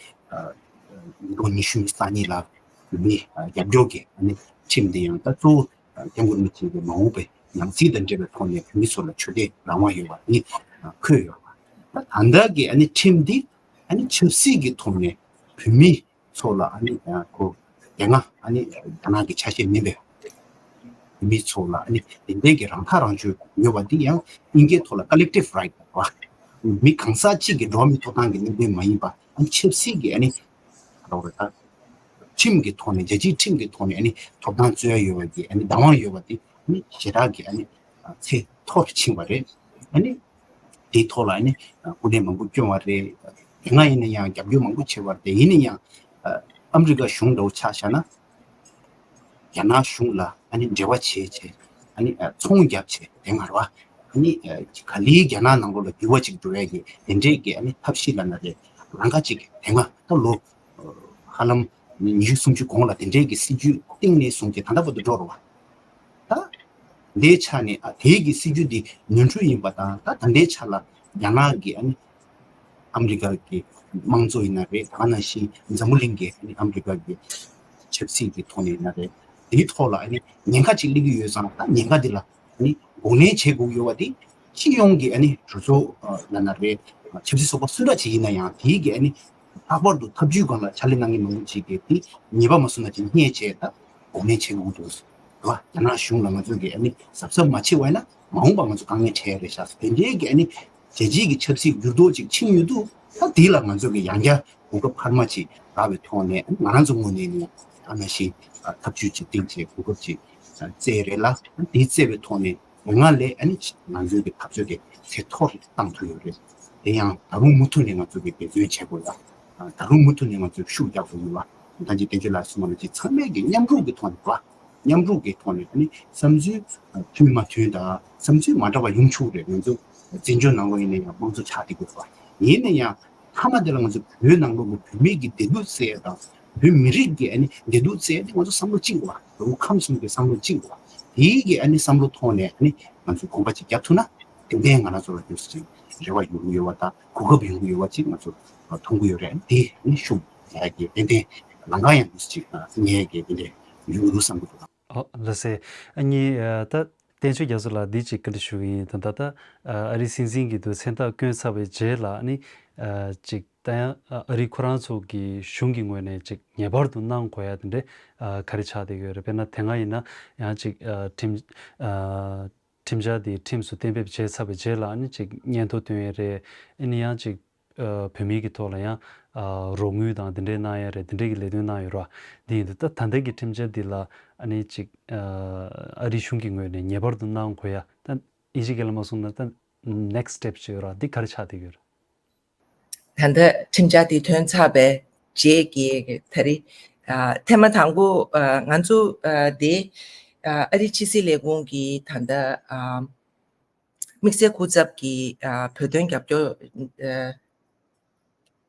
ལོ་ཉི་ཤུ་རྩ་གཉིས་ལ་བོད་མི་རྒྱབ་སྐྱོར་གྱི་ཨ་ནི་ཁྲིམས་དེ་ཡང་ད་གཙོ་བོ་སྐྱབས་མགོན་རིན་པོ་ཆེ་གི་མ་འོངས་པའི་ནང་སྲིད་དང་འབྲེལ་བའི་ཐོག་ནས་བོད་མི་ཚོ་ལ་ཆོས་དད་རང་དབང་ཡོད་པ་ནི་འཁོད་ཡོད་པ། ད་ད་ལྟ་གི་ཨ་ནི་ཁྲིམས་འདི་ཨ་ནི་ཆབ་སྲིད་ཀྱི་ཐོག་ནས་བོད་མི་ཚོ་ལ་ཨ་ནི་ཁོ་དེ་སྔ་ཨ་ནི་རྒྱ་ནག་གི་ཆ་ཤས་མིན་པའི་བོད་མི་ཚོ་ལ་ཨ་ནི་དེ་འདྲའི་གི་རང་ཐག་རང་གཅོད་ཡོད་པ་འདི་ཡང་དབྱིན་སྐད་ཐོག་ལ་collective right ལབ་པ། མི་གང་ཟག་གཅིག་གི་འགྲོ་བ་མིའི་ཐོབ་ཐང་གི་གནད་དོན་མ་ཡིན་པ་ཨ་ནི་ཆབ་སྲིད་ཀྱི་ཨ་ནི་ལབ་རེད་ད། ཁྲིམས་ཀྱི་ཐོག་ནས་རྒྱལ་སྤྱིའི་ཁྲིམས་ཀྱི་ཐོག་ནས་ཨ་ནི་ཐོབ་ཐང་རྩོད་ཡ་ཡོད་པ་གི་ཨ་ནི་བདག་དབང་ཡོད་པ་དེ་ཨ་ནི་ཞེ་དྲག་གི་ཨ་ནི་ཚད་མཐོར་ཕྱིན་པ་རེད། ཨ་ནི་དེའི་ཐོག་ལ་ཨ་ནི་སྐུ་ཕྲེང་མང་པོ་བསྐྱོན་པ་རེད། དེ་སྔ་ཡིན་ན་ཡང་རྒྱབ་སྐྱོར་མང་པོ་བྱས་པ་རེད། དེ་ཡིན་ན་ཡང་ཨ་ཨ་མི་རི་ཀ་གཞུང་འདྲ་བོ་ཆ་བཞག་ན་རྒྱ་ནག་གཞུང་ལ་ཨ་ནི་འབྲེལ་བ་བྱས་བྱས་ཨ་ནི་ཨ་ཚོང་རྒྱབ་བྱས་དེ་སྔ་རེད་བ། ཨ་ནི་ཨ་ག་ལེར་རྒྱ་ནག་ནང་ལོགས་ལ་འགྱུར་བ་ཅིག་འགྲོ་ཡ་གི་དེ་འདྲའི་གི་ཨ་ནི་ཐབས་ཤེས་ལབ་ན་རེད། རང་ཁ་ཅིག་དེ་སྔ་ད་ལོ་ཧ་ལམ་ཉི་ཤུ་སུམ་ཅུ་གོང་ལ་དེ་འདྲའི་གི་སྲིད་ཇུས་བཏིང་ནས་བཟུང་སྟེ་ད་ལྟ་བར་དུ་འགྲོ་རེད་བ། ད་དེའི་ཆ་ནས་ཨ་དེའི་གི་སྲིད་ཇུས་འདི་ནོར་འཁྲུལ་ཡིན་པ་དང་ད་ད་ལྟའི་ཆ་ལ་རྒྱ་ནག་གི་ཨ་ནི་ཨ་མི་རི་ཀ་གི་དམངས་གཙོ་ཡིན་ན་རེད། ད་ག་ནང་བཞིན་འཛམ་བུ་གླིང་གི་ཨ་ནི་ཨ་མི་རི་ཀ་གི་ཆབ་སྲིད་ཀྱི་ཐོག་ནས་ཡིན་ན་རེད། དེའི་ཐོག་ལ་ཨ་ནི་ཉེན་ཁ་ཅིག་སླེབས་ཀྱི་ཡོད་ཙང་ད་ཉེན་ཁ་འདི་ལ་ནི་འགོག་ལན་བྱེད་དགོས་ཡོད་པ་དེ་སྤྱི་ཡོངས་ཀྱི་ཨ་ནི་གྲོས་ཚོགས་ལ་ན་རེད། ཆབ་སྲིད་ཚོགས་པ་སུ་འདྲ་ཅིག་ཡིན་ན་ཡང་དེའི་གི་ཨ་ནི་ལྷག་པར་དུ་ཐབས་ཇུས་སྒང་ལ་ཕྱག་ལས་གནང་མཁན་མང་པོ་ཅིག་གིས་དེ་ཉེས་པ་མ་བཟོ་ན་ཅིག་བརྙས་བྱས་ད་འགོག་ལན་བྱེད་དགོས་འདུག་རེད་བ། རྒྱ་ནག་གཞུང་ལ་ང་ཚོ་གི་ཨ་ནི་གཟབ་གཟབ་མ་བྱེད་པ་ཡིན་ན་མ་འོངས་པ་ང་ཚོ་དཀའ་ངལ་འཕྲད་ཡ་རེད་ཤག་དེ་འདྲའི་གི་ཨ་ནི་རྒྱལ་སྤྱིའི་གི་ཆབ་སྲིད་འགྱུར་ལྡོག་ཅིག་ཕྱིན་ཡོད་དུས་ད་དེ་ལ་ང་ཚོ་གི་ཡང་བསྐྱར་གོ་སྐབས་འཕར་མ་ཅིག་རག་པའི་ཐོག་ནས་ང་རང་ཚོ་ངོས་ནས་ནི་ད་ནང་བཞིན་ཐབས་ཇུས་ཅིག་བཏིང་བྱས་གོ་སྐབས་ཅིག་བཙལ་རེད་ལ། དེ་བཙལ་བའི་ཐོག་ནས་ང་ལས་ཨ་ནི་ང་ཚོའི་གི་འཐབ་རྩོད་དེ་ཚད་མཐོར་བཏང་ཐུབ་ཡོད་རེད། དེ་ཡང་ད་རུང་མུ་མཐུད་ནས་ང་ཚོ་གི་འབད་བརྩོན་བྱེད་དགོས་ལ། ད་རུང་མུ་མཐུད་ནས་ང་ཚོས་ཤུགས་རྒྱག་དགོས་ཡོད་ལ། ད་ཅི་བསྟན་ཆོས་ལགས་གསུངས་པ་ནང་བཞིན་ཚང་མས་གི་མཉམ་རུབ་གི་ཐོག་ནས་བ། མཉམ་རུབ་ཀྱི་ཐོག་ནས་ཨ་ནི་བསམ་ཚུལ་མཐུན་མ་མཐུན་དང་བསམ་ཚུལ་མ་འདྲ་བ་ཡོང་ཆོག་རེད། ང་ཚོ་བཙན་བྱོལ་ནང་ལོགས་ཡིན་ན་ཡང་དམངས་གཙོ་ཆགས་བསྡད་དགོས་པ་ཡིན་ན་ཡང་མཐའ་མ་དེ་ལ་ང་ཚོ་བོད་ནང་ལོགས་ཀྱི་བོད་མི་གི་བདེ་སྡུག་བཙལ་ཡ་དང་བོད་མི་རིགས་ཀྱི་ཨ་ནི་བདེ་སྡུག་བཙལ་ཡ་དེ་ང་ཚོ་བསམ་བློ་གཅིག་དགོས་པ། བོད་ཁམས་གསུམ་གྱི་བསམ་བློ་གཅིག་དགོས་པ། དེའི་གི་ཨ་ནི་བསམ་བློ་ཐོག་ནས་ཨ་ནི་ང་ཚོས་གོམ་པ་གཅིག་བརྒྱབ་ཐུབ་ན་ཏན་ཏན་ང་རང་ཚོ་ལ་ཡོད་ས་ཅིག་རེ་བ་ཡོང་གི་ཡོད་པ་དང་གོ་སྐབས་ཡོང་གི་ཡོད་པ་ཅིག་ང་ཚོ་མཐོང་གི་ཡོད་རེད། དེ་ཨ་ནི་ཤུགས་རྒྱག་ཡ་གི་ཏན་ཏན་ལམ་ཁ་ཡང་ཡོད་ས་ཅིག་ངས་གི་ཏན་ཏན་ཡོང་གི་འདུག་བསམ་གི་འདུག་ཨོ་ལགས་སེ། ཨ་ནི་ཨ་ད་བསྟན་ཆོས་རྒྱ་མཚོ་ལགས་འདི་ཅིག་བཀའ་འདྲི་ཞུ་གི་ཡིན། ད་ད་ད་ཨ་རིའི་སྲིད་འཛིན་གྱི་དུ་མཚན་རྟགས་བསྐྱོན་ཚར་བའི་རྗེས་ལ་ཨ་ནི་ཨ་ཅིག་ད་ཡང་ཨ་རི་ཁོ་རང་ཚོ་གི་གཞུང་གི་ངོས་ནས་ཅིག་ངེས་པར་དུ་གནང་དགོས་ཡ་དེ་འདྲ་ཨ་ག་རེ་ཆགས་བསྡད་ཡོད་རེད། དཔེར་ན་དེ་སྔ་ཡིན་ན་ཡང་ཅིག་ཨ་ཁྲིམས་ཨ་ཁྲིམས་འཆར་དེ་ཁྲིམས་སུ་གཏན་འབེབས་བྱས་ཚར་བའི་རྗེས་ལ་ཨ་ནི་ཅིག་སྙན་ཐོ་བཏོན་ཡ་རེད། ཨ་ནི་ཡང་ཅིག་ཨ་བོད་མིའི་གི་ཐོག་ལ་ཡང་ཨ་རོགས་དངུལ་དང་དེ་འདྲའི་གནང་ཡ་རེད། དེ་འདྲའི་གི་ལས་དོན་གནང་ཡོད་ར། འདི་ཡིན་དུས་ད་ད་ལྟ་གི་ཁྲིམས་འཆར་འདི་ལ་ཨ་ནི་ཅིག་ཨ་ཨ་རིའི་གཞུང་གི་ངོས་ནས་ངེས་པར་དུ་གནང་དགོས་ཡ་ད་ཨིན་ཇི་སྐད་ལ་མ་སོང་ན་ད་next step་ཅིག་ཡོད་ར། འདི་ག་རེ་ཆགས་བསྡད་ཡོད་ར། ད་ལྟ་ཁྲིམས་འཆར་འདི་ཐོན་ཚར་བའི་རྗེས་ཀྱི་ད་རེས་ཨ་ཐེངས་མ་དང་པོ་ཨ་ང་ཚོ་ཨ་འདི་ཨ་ཨ་རིའི་ཕྱི་སྲིད་ལས་ཁུངས་ཀྱི་ད་ལྟ་ཨ་དམིགས་བསལ་སྐུ་ཚབ་ཀྱི་ཨ་བོད་དོན་རྒྱབ་སྐྱོར་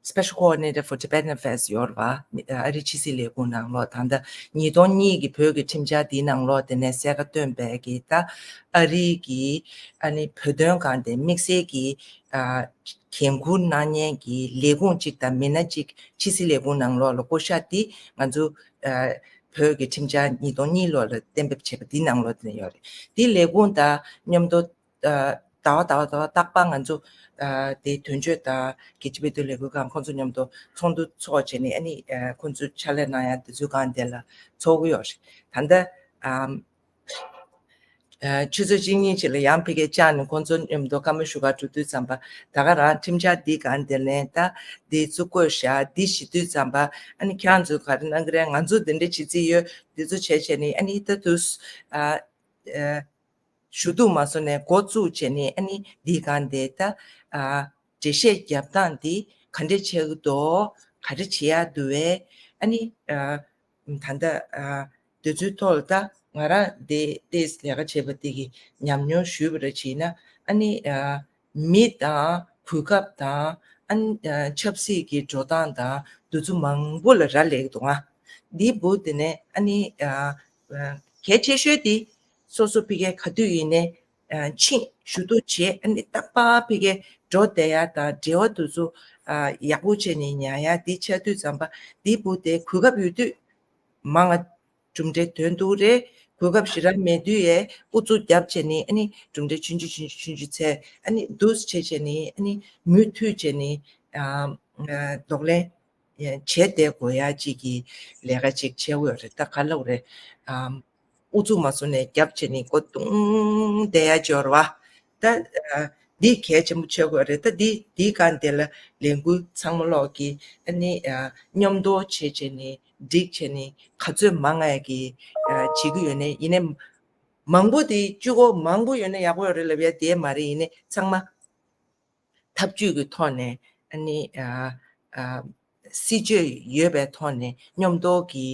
ཨ་Special Coordinator for Tibetan Affairs་ཡོད་རེད་བ། ཨ་རིའི་ཕྱི་སྲིད་ལས་ཁུངས་ནང་ལོགས་ད་ལྟ་ཉིས་སྟོང་གཉིས་ཀྱི་བོད་ཀྱི་ཁྲིམས་འཆར་འདིའི་ནང་ལོགས་དེ་ནས་གསལ་ཁ་བཏོན་པའི་གི་ད་ཨ་རིའི་གི་ཨ་ནི་བོད་དོན་སྒང་དེ་དམིགས་བསལ་གྱི་ཨ་འགན་འཁུར་གནང་མཁན་གྱི་ལས་ཁུངས་གཅིག་དང་མི་སྣ་གཅིག་ཕྱི་སྲིད་ལས་ཁུངས་ནང་ལོགས་ལ་བསྐོ་བཞག་འདི་ང་ཚོ་ཨ་བོད་ཀྱི་ཁྲིམས་འཆར་ཉིས་སྟོང་གཉིས་ལོ་ལ་གཏན་འབེབས་བྱས་པ་འདིའི་ནང་ལོགས་དེ་ནས་ཡོད་རེད། འདི་ལས་ཁུངས་དང་མཉམ་དུ་ཨ་ཟླ་བ་ཟླ་བ་ཟླ་བ་རྟག་པར་ང་ཚོ་ཨ་དེ་དོན་གཅོད་དང་རྒྱལ་སྤྱིའི་བོད་དོན་ལས་འགུལ་ཁང་ཁོང་ཚོ་མཉམ་དུ་ཚོགས་འདུ་ཚོགས་བྱས་ནས་ཨ་ནི་ཨ་ཁོང་ཚོས་ཕྱག་ལས་གནང་ཡ་དེ་ཚོའི་སྒང་དེ་ལ་ཚོགས་ཀྱི་ཡོད་རེད། ད་ལྟ་ཨམ་ཨ་ཆུ་ཚོད་གཅིག་གཉིས་ཅིག་ལ་ཡང་ཕ་གིར་བཅར་ནས་ཁོང་ཚོ་མཉམ་དུ་བཀའ་མོལ་ཞུ་གར་འགྲོ་དུས་ཙམ་པ་ད་ག་རང་ཁྲིམས་འཆར་འདི་སྒང་དེ་ལེན་ད་འདི་ཚོ་བཀོད་བཞག་འདི་ཞུ་དུས་ཙམ་པ་ཨ་ནི་ཁྱེད་རང་ཚོས་ག་རེ་གནང་གི་རེད། ང་ཚོ་འདི་འདྲ་བྱེད་རྩིས་ཡོད། འདི་ཚོ་བྱས་བྱས་ནས་ཨ་ནི་ད་དུས་ཨ་ཨ་ཞུ་གཏུག་མ་སོང་ནས་འགོ་བཙུགས་བྱས་ནས་ཨ་ནི་འདི་སྒང་དེ་ད་ཨ་འགྲེལ་བཤད་རྒྱབ་སྟངས་འདི་ག་འདྲ་བྱེད་ཀྱི་འདུག་ག་རེ་བྱེད་ཡག་འདུག་བས། ཨ་ནི་ཨ་ད་ལྟ་ཨ་དེ་ཚོའི་ཐོག་ལ་ད་ང་རང་དེ་ཏེས་ལས་ཀ་བྱེད་པ་དེ་གི་ཉམས་མྱོང་ཞུས་པ་རེད་བྱས་ན་ཨ་ནི་ཨ་མི་དང་གོ་སྐབས་དང་ ཨ་ནི་ཆབ་སྲིད་ཀྱི་འགྲོ་སྟངས་དང་འདི་ཚོ་མང་པོ་ལ་རག་ལས་ཀྱི་འདུག་ཨ། འདི་འབུ་དེ་ནས་ཨ་ནི་གལ་ཆེ་ཤོས་དེ་སོ་སོ་ཕ་གིར་ག་དུས་ཡིན་ནའི་ཕྱིན་ཞུ་གཏུག་བྱས། ཨ་ནི་རྟག་པར་ཕ་གིར་འགྲོ་བསྡད་ཡ་དང་འབྲེལ་བ་དེ་ཚོ་ཡག་པོ་བྱས་ནས་ཉར་ཡ་དེ་ཆགས་དུས་ཙམ་པ། དེ་འབུ་དེ་གོ་སྐབས་ཡོད་དུས་མང་ང་གྲུབ་འབྲས་ཐོན་འདུག་རེད། གོ་སྐབས་ཞེ་དྲག་མེད་དུས་ཡས་ཨུ་ཚུགས་རྒྱབ་བྱས་ནས་ཨ་ནི་གྲུབ་འབྲས་ཆུང་ཆུང་ཆུང་ཆུང་ཆུང་ཆུང་འཚོལ། ཨ་ནི་འདུག་སེ་བྱས་བྱས་ནས་ཨ་ནི་མུ་མཐུད་བྱས་ནས་ཨ་གདོང་ལེན་བྱས་བསྡད་དགོས་ཡ་གཅིག་གི་ལས་ཀ་ཅིག་བྱེད་དགོས་རེད། ད་ག་ལབ་རེད། ཨ་ཨུ་ཚུགས་མ་བཟུང་ནས་རྒྱབ་བྱས་ནས་མགོ་རྡུང་བསྡད་ཡ་ཅིག་ཡོད་རེད་བ། ད་ཨ་འདི་གལ་ཆེན་པོ་ཆགས་དགོས་རེད། ད་འདི་འདིའི་སྒང་དེ་ལ་ལས་འགུལ་ཚང་མ་ལོག་གིས་ཨ་ནི་ཨ་མཉམ་དུ་བྱས་བྱས་ནས་སྒྲིག་བྱས་ནས་ག་ཚོད་མང་ང་གི་ཨ་བྱེད་ཀྱི་ཡོད་ནའི་ཡིན་ནའི། མང་པོ་དེ་གཅིག་པོ་མང་པོ་ཡོད་ན་ཡག་པོ་ཡོད་རེད་ལབ་ཡ་དེ་མ་རེད། ཡིན་ནའི་ཚང་མ་འཐབ་ཇུས་ཀྱི་ཐོག་ནས་ཨ་ནི་ཨ་ཨ་སྲིད་ཇུས་ཡོད་པའི་ཐོག་ནས་མཉམ་དུ་གི་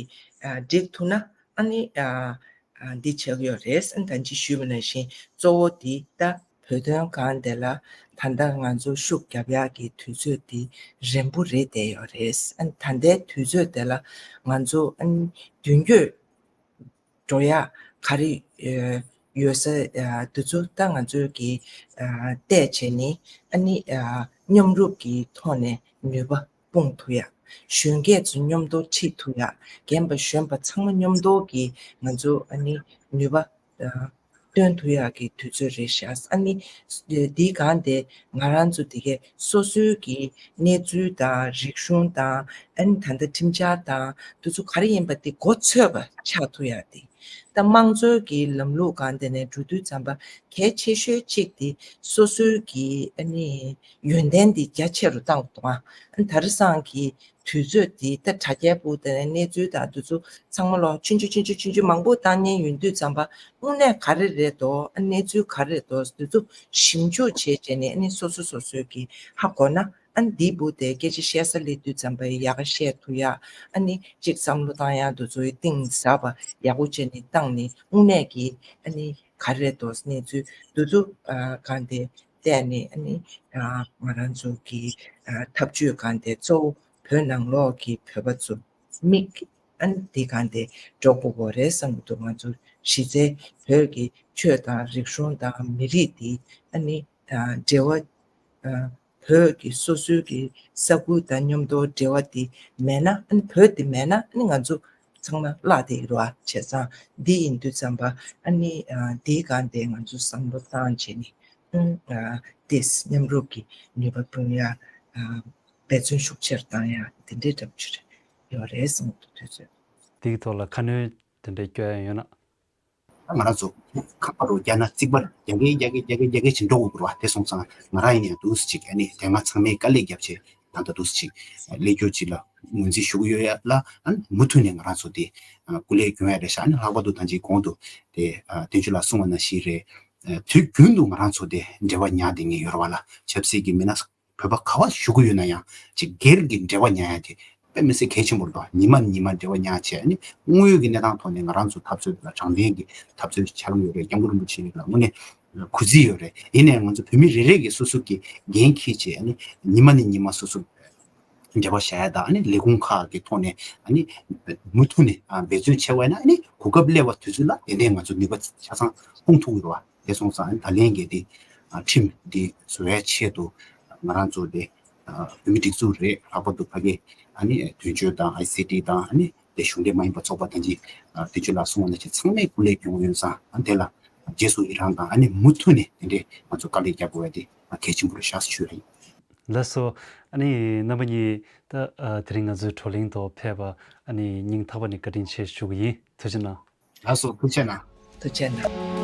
ཨ་སྒྲིག་ཐུབ་ན་ཨ་ནི་ཨ་ཨ་འདི་ཆགས་ཀྱི་ཡོད་རེད། ཨ་ནི་ད་ཅི་ཞུས་པ་ནང་བཞིན་གཙོ་བོ་དེ་ད་བོད་དོན་སྒང་དེ་ལ་ད་ལྟ་ང་ཚོ་ཤུགས་རྒྱབ་ཡག་གི་དུས་ཚོད་དེ་རན་པོ་རེད་བསྡད་ཡོད་རེད། ཨ་ནི་ད་ལྟའི་དུས་ཚོད་དེ་ལ་ང་ཚོ་ཨ་ནི་མདུན་སྐྱོད་འགྲོ་ཡག་ག་རེ་ཡོད་ས་དེ་ཚོ་ད་ང་ཚོས་ཀྱིས་བལྟས་བྱས་ནས་ཨ་ནི་མཉམ་རུབ་ཀྱི་ཐོག་ནས་ནུས་པ་སྤུངས་ཐུབ་ཡག་གཞོན་སྐྱེས་ཚོ་མཉམ་དུ་ཁྲིད་ཐུབ་ཡག་རྒན་པ་གཞོན་པ་ཚང་མ་མཉམ་དུ་གིས་ང་ཚོ་ཨ་ནི་ནུས་པ་སྟོན་ཐུབ་ཡག་གི་དུས་ཚོད་རེད་ཤག་ཨ་ནི་འདིའི་སྒང་དེ་ང་རང་ཚོ་དེ་གའི་སོ་སོའི་གི་གནས་ཚུལ་དང་རིག་གཞུང་དང་ཨ་ནི་ད་ལྟ་ཁྲིམས་འཆར་དང་དེ་ཚོ་ག་རེ་ཡིན་པ་དེ་མགོ་ཚོས་པ་ཆགས་ཐུབ་ཡག་དེ། ད་དམངས་གཙོའི་གི་ལམ་ལུགས་སྒང་དེ་ནས་འགྲོ་དུས་ཙམ་པ་གལ་ཆེ་ཤོས་གཅིག་དེ་སོ་སོའི་གི་ཨ་ནི་ཡོན་ཏན་དེ་རྒྱ་ཆེ་རུ་བཏང་དགོས། ཨ་ནི་ད་རེས་སང་གི་དུས་ཚོད་དེ་ད་དྲ་རྒྱའི་སྦུག་དེ་ནས་གནས་ཚུལ་དང་དེ་ཚོ་ཚང་མ་ལོག་ཆུང་ཆུང་ཆུང་ཆུང་ཆུང་ཆུང་མང་པོ་བཏང་མཁན་ཡོང་དུས་ཙམ་པ་དངོས་གནས་ག་རེ་རེད་དོ། ཨ་གནས་ཚུལ་ག་རེ་རེད་དོ་དེ་ཚོ་ཞིབ་འཇུག་བྱས་བྱས་ནས་ཨ་ནི་སོ་སོ་སོ་སོའི་གི་ཧ་གོ་ན། ཨ་ནི་འདིའི་སྦུག་དེ་སྐད་ཆ་བཤད་ས་སླེབས་དུས་ཙམ་པ་ཡག་ག་བཤད་ཐུབ་ཡག་ཨ་ནི་གཅིག་བསམ་བློ་བཏང་ཡག་དེ་ཚོའི་གཏིང་ཟབ་པ་ཡག་པོ་བྱས་ནས་བཏང་ནས་དངོས་གནས་ཀྱི་ཨ་ནི་ག་རེ་རེད་དོ་གནས་ཚུལ་དེ་ཚོ་ཨ་སྒང་དེ་བལྟས་ནས་ཨ་ནི་ཨ་ང་རང་ཚོ་གི་ཨ་འཐབ་ཇུས་སྒང་དེ་གཙོ་བོ་བོད་ནང་ལོགས་ཀྱི་བོད་པ་ཚོ་མིག་ཨ་ནི་འདི་སྒང་དེ་འགྲོ་དགོས་པ་རེད་བསམ་གྱི་འདུག་ང་ཚོ་གཞི་རྩའི་བོད་ཀྱི་ཆོས་དང་རིག་གཞུང་དང་མི་རིགས་འདི་ཨ་ནི་ཨ་འབྲེལ་བ་ཨ་བོད་ཀྱི་སོ་སོའི་གི་ས་ཁུལ་དང་མཉམ་དུ་འབྲེལ་བ་འདི་མེད་ན། ཨ་ནི་བོད་འདི་མེད་ན་ཨ་ནི་ང་ཚོ་ཚང་མ་བརླག་བསྡད་ཡོད་རེད་བ། བྱས་ཙང་འདི་ཡིན་དུས་ཙམ་པ་ཨ་ནི་ཨ་འདིའི་སྒང་དེ་ང་ཚོ་བསམ་བློ་བཏང་བྱས་ནས་ཨ་ཏེས་མཉམ་རུབ་ཀྱི་ནུས་པ་སྤུངས་ཡ་ཨ་འབད་བརྩོན་ཤུགས་ཆེར་བཏང་ཡ་དེ་འདྲའི་འདྲ་པོ་ཅིག་རེད་ཡོད་རེད་བསམ་གྱི་འདུག་དུས་ཚོད། དེའི་ཐོག་ལ་ཁ་སྣོན་དེ་འདྲའི་སྐྱོན་ཡོད་ན། ང་རང་ཚོ་ཁ་པར་རུ་རྒྱག་ན་རྩིག་པར་རྒྱག་གིན་རྒྱག་གིན་རྒྱག་གིན་རྒྱག་གིན་ཅིག་འགྲོ་དགོས་རེད་བ། དེ་སོང་ཙང་ང་རང་ཡིན་ཡང་འདུག་སེ་ཅིག་ཨ་ནི་དེ་སྔ་ཚང་མས་དཀའ་ལས་བརྒྱབ་བྱས་ད་ལྟ་འདུག་སེ་ཅིག་ལས་འགུལ་ཅིག་ལ་ངོས་འཛིན་ཞུ་གི་ཡོད་ཡ་ལ། ཨ་ནི་མུ་མཐུད་ནས་ང་རང་ཚོ་དེ་སྐུ་ལས་སྐྱོན་ཡ་རེད་ཤག་ཨ་ནི་ལྷག་པར་དུ་ད་ཅིག་གོང་དུ་དེ་བསྟན་ཆོས་ལགས་གསུངས་པ་ནང་བཞིན་རེད། དུས་རྒྱུན་དུ་ང་རང་ཚོ་དེ་འབྲེལ་བ་ཉར་བསྡད་མཁན་ཡོད་རེད་བ་ལ། ཆབ་སྲིད་ཀྱི་མི་སྣ་བོད་པ་ག་བ་བཞུགས་ཀྱི་ཡོད་ན་ཡང་ཅིག་སྒེར་གྱི་འབྲེལ་བ་ཉར་ཡ་དེ་དཔེ་མི་སྲིད་གལ་ཆེན་པོ་རེད་དོ། ཉི་མ་ནས་ཉི་མ་འབྲེལ་བ་ཉར་བྱས་ནས་དངོས་ཡོད་ཀྱི་གནས་སྟངས་ཐོག་ནས་ང་རང་ཚོ་འཐབ་རྩོད་ལ་དྲང་བདེན་གྱི་འཐབ་རྩོད་ཆ་ལུགས་ཡོད་རེད། སྐྱབས་མགོན་རིན་པོ་ཆེ་ལ་དངོས་གནས་གུས་བརྩི་ཡོད་རེད། ཡིན་ནའང་ང་ཚོ་བོད་མི་རེ་རེ་གིས་སོ་སོ་གི་འགན་འཁྱེར་བྱས་ནས་ཉི་མ་ནས་ཉི་མ་སོ་སོ་འབྲེལ་བ་བྱ་ཡ་དང་ཨ་ནི་ལས་ཁུངས་ཁག་གི་ཐོག་ནས་ཨ་ནི་མུ་མཐུད་ནས་འབད་བརྩོན་བྱས་པ་ཡིན་ན་ཨ་ནི་གོ་སྐབས་སླེབས་པ་དུས་ཚོད་ལ་ཏན་ཏན་ང་ཚོ་ནུས་པ་ཆ་ཚང་སྤུངས་ཐུབ་ཀྱི་རེད་བ། དེ་སོང་ཙང་ད་ལན་གྱི་དེ་ཁྲིམས་འདི་བཟོ་བའི་ཆེད་དུ་ང་རང་ཚོ་དེ་བོད་མི་སྒྲིག་འཛུགས་རེད། ལྷག་པར་དུ་ཕ་གི་ཨ་ནི་དོན་གཅོད་དང་ཨའི་སི་ཊི་དང་ཨ་ནི་དེ་གཞུང་འབྲེལ་མ་ཡིན་པ་ཚོགས་པ་དང་ཅི་དོན་གཅོད་ལ་གསུང་བ་ནང་བཞིན་ཚང་མས་སྐུ་ལས་སྐྱོན་ཡོད་ཙང་ཨ་དེ་ལ་རྗེས་སུ་ཡི་རང་དང་ཨ་ནི་མུ་མཐུད་ནས་དེ་འདྲའི་ང་ཚོ་དཀའ་ལས་རྒྱག་དགོས་པ་དེ་གལ་ཆེན་པོ་རེད་ཤག་ཞུ་ཡ་ཡིན། ལགས་སོ། ཨ་ནི་རྣམ་པ་གཉིས་ད་དེ་རིང་ང་ཚོའི་བགྲོ་གླེང་ཐོག་ཕེབས་པ་ཨ་ནི་སྙིང་ཐག་པ་ནས་བཀའ་དྲིན་ཆེ་ཞུ་གི་ཡིན། ཐུགས་རྗེ་གནང་། ལགས་སོ། ཐུགས་རྗེ་གནང་། ཐུགས་རྗེ་གནང་།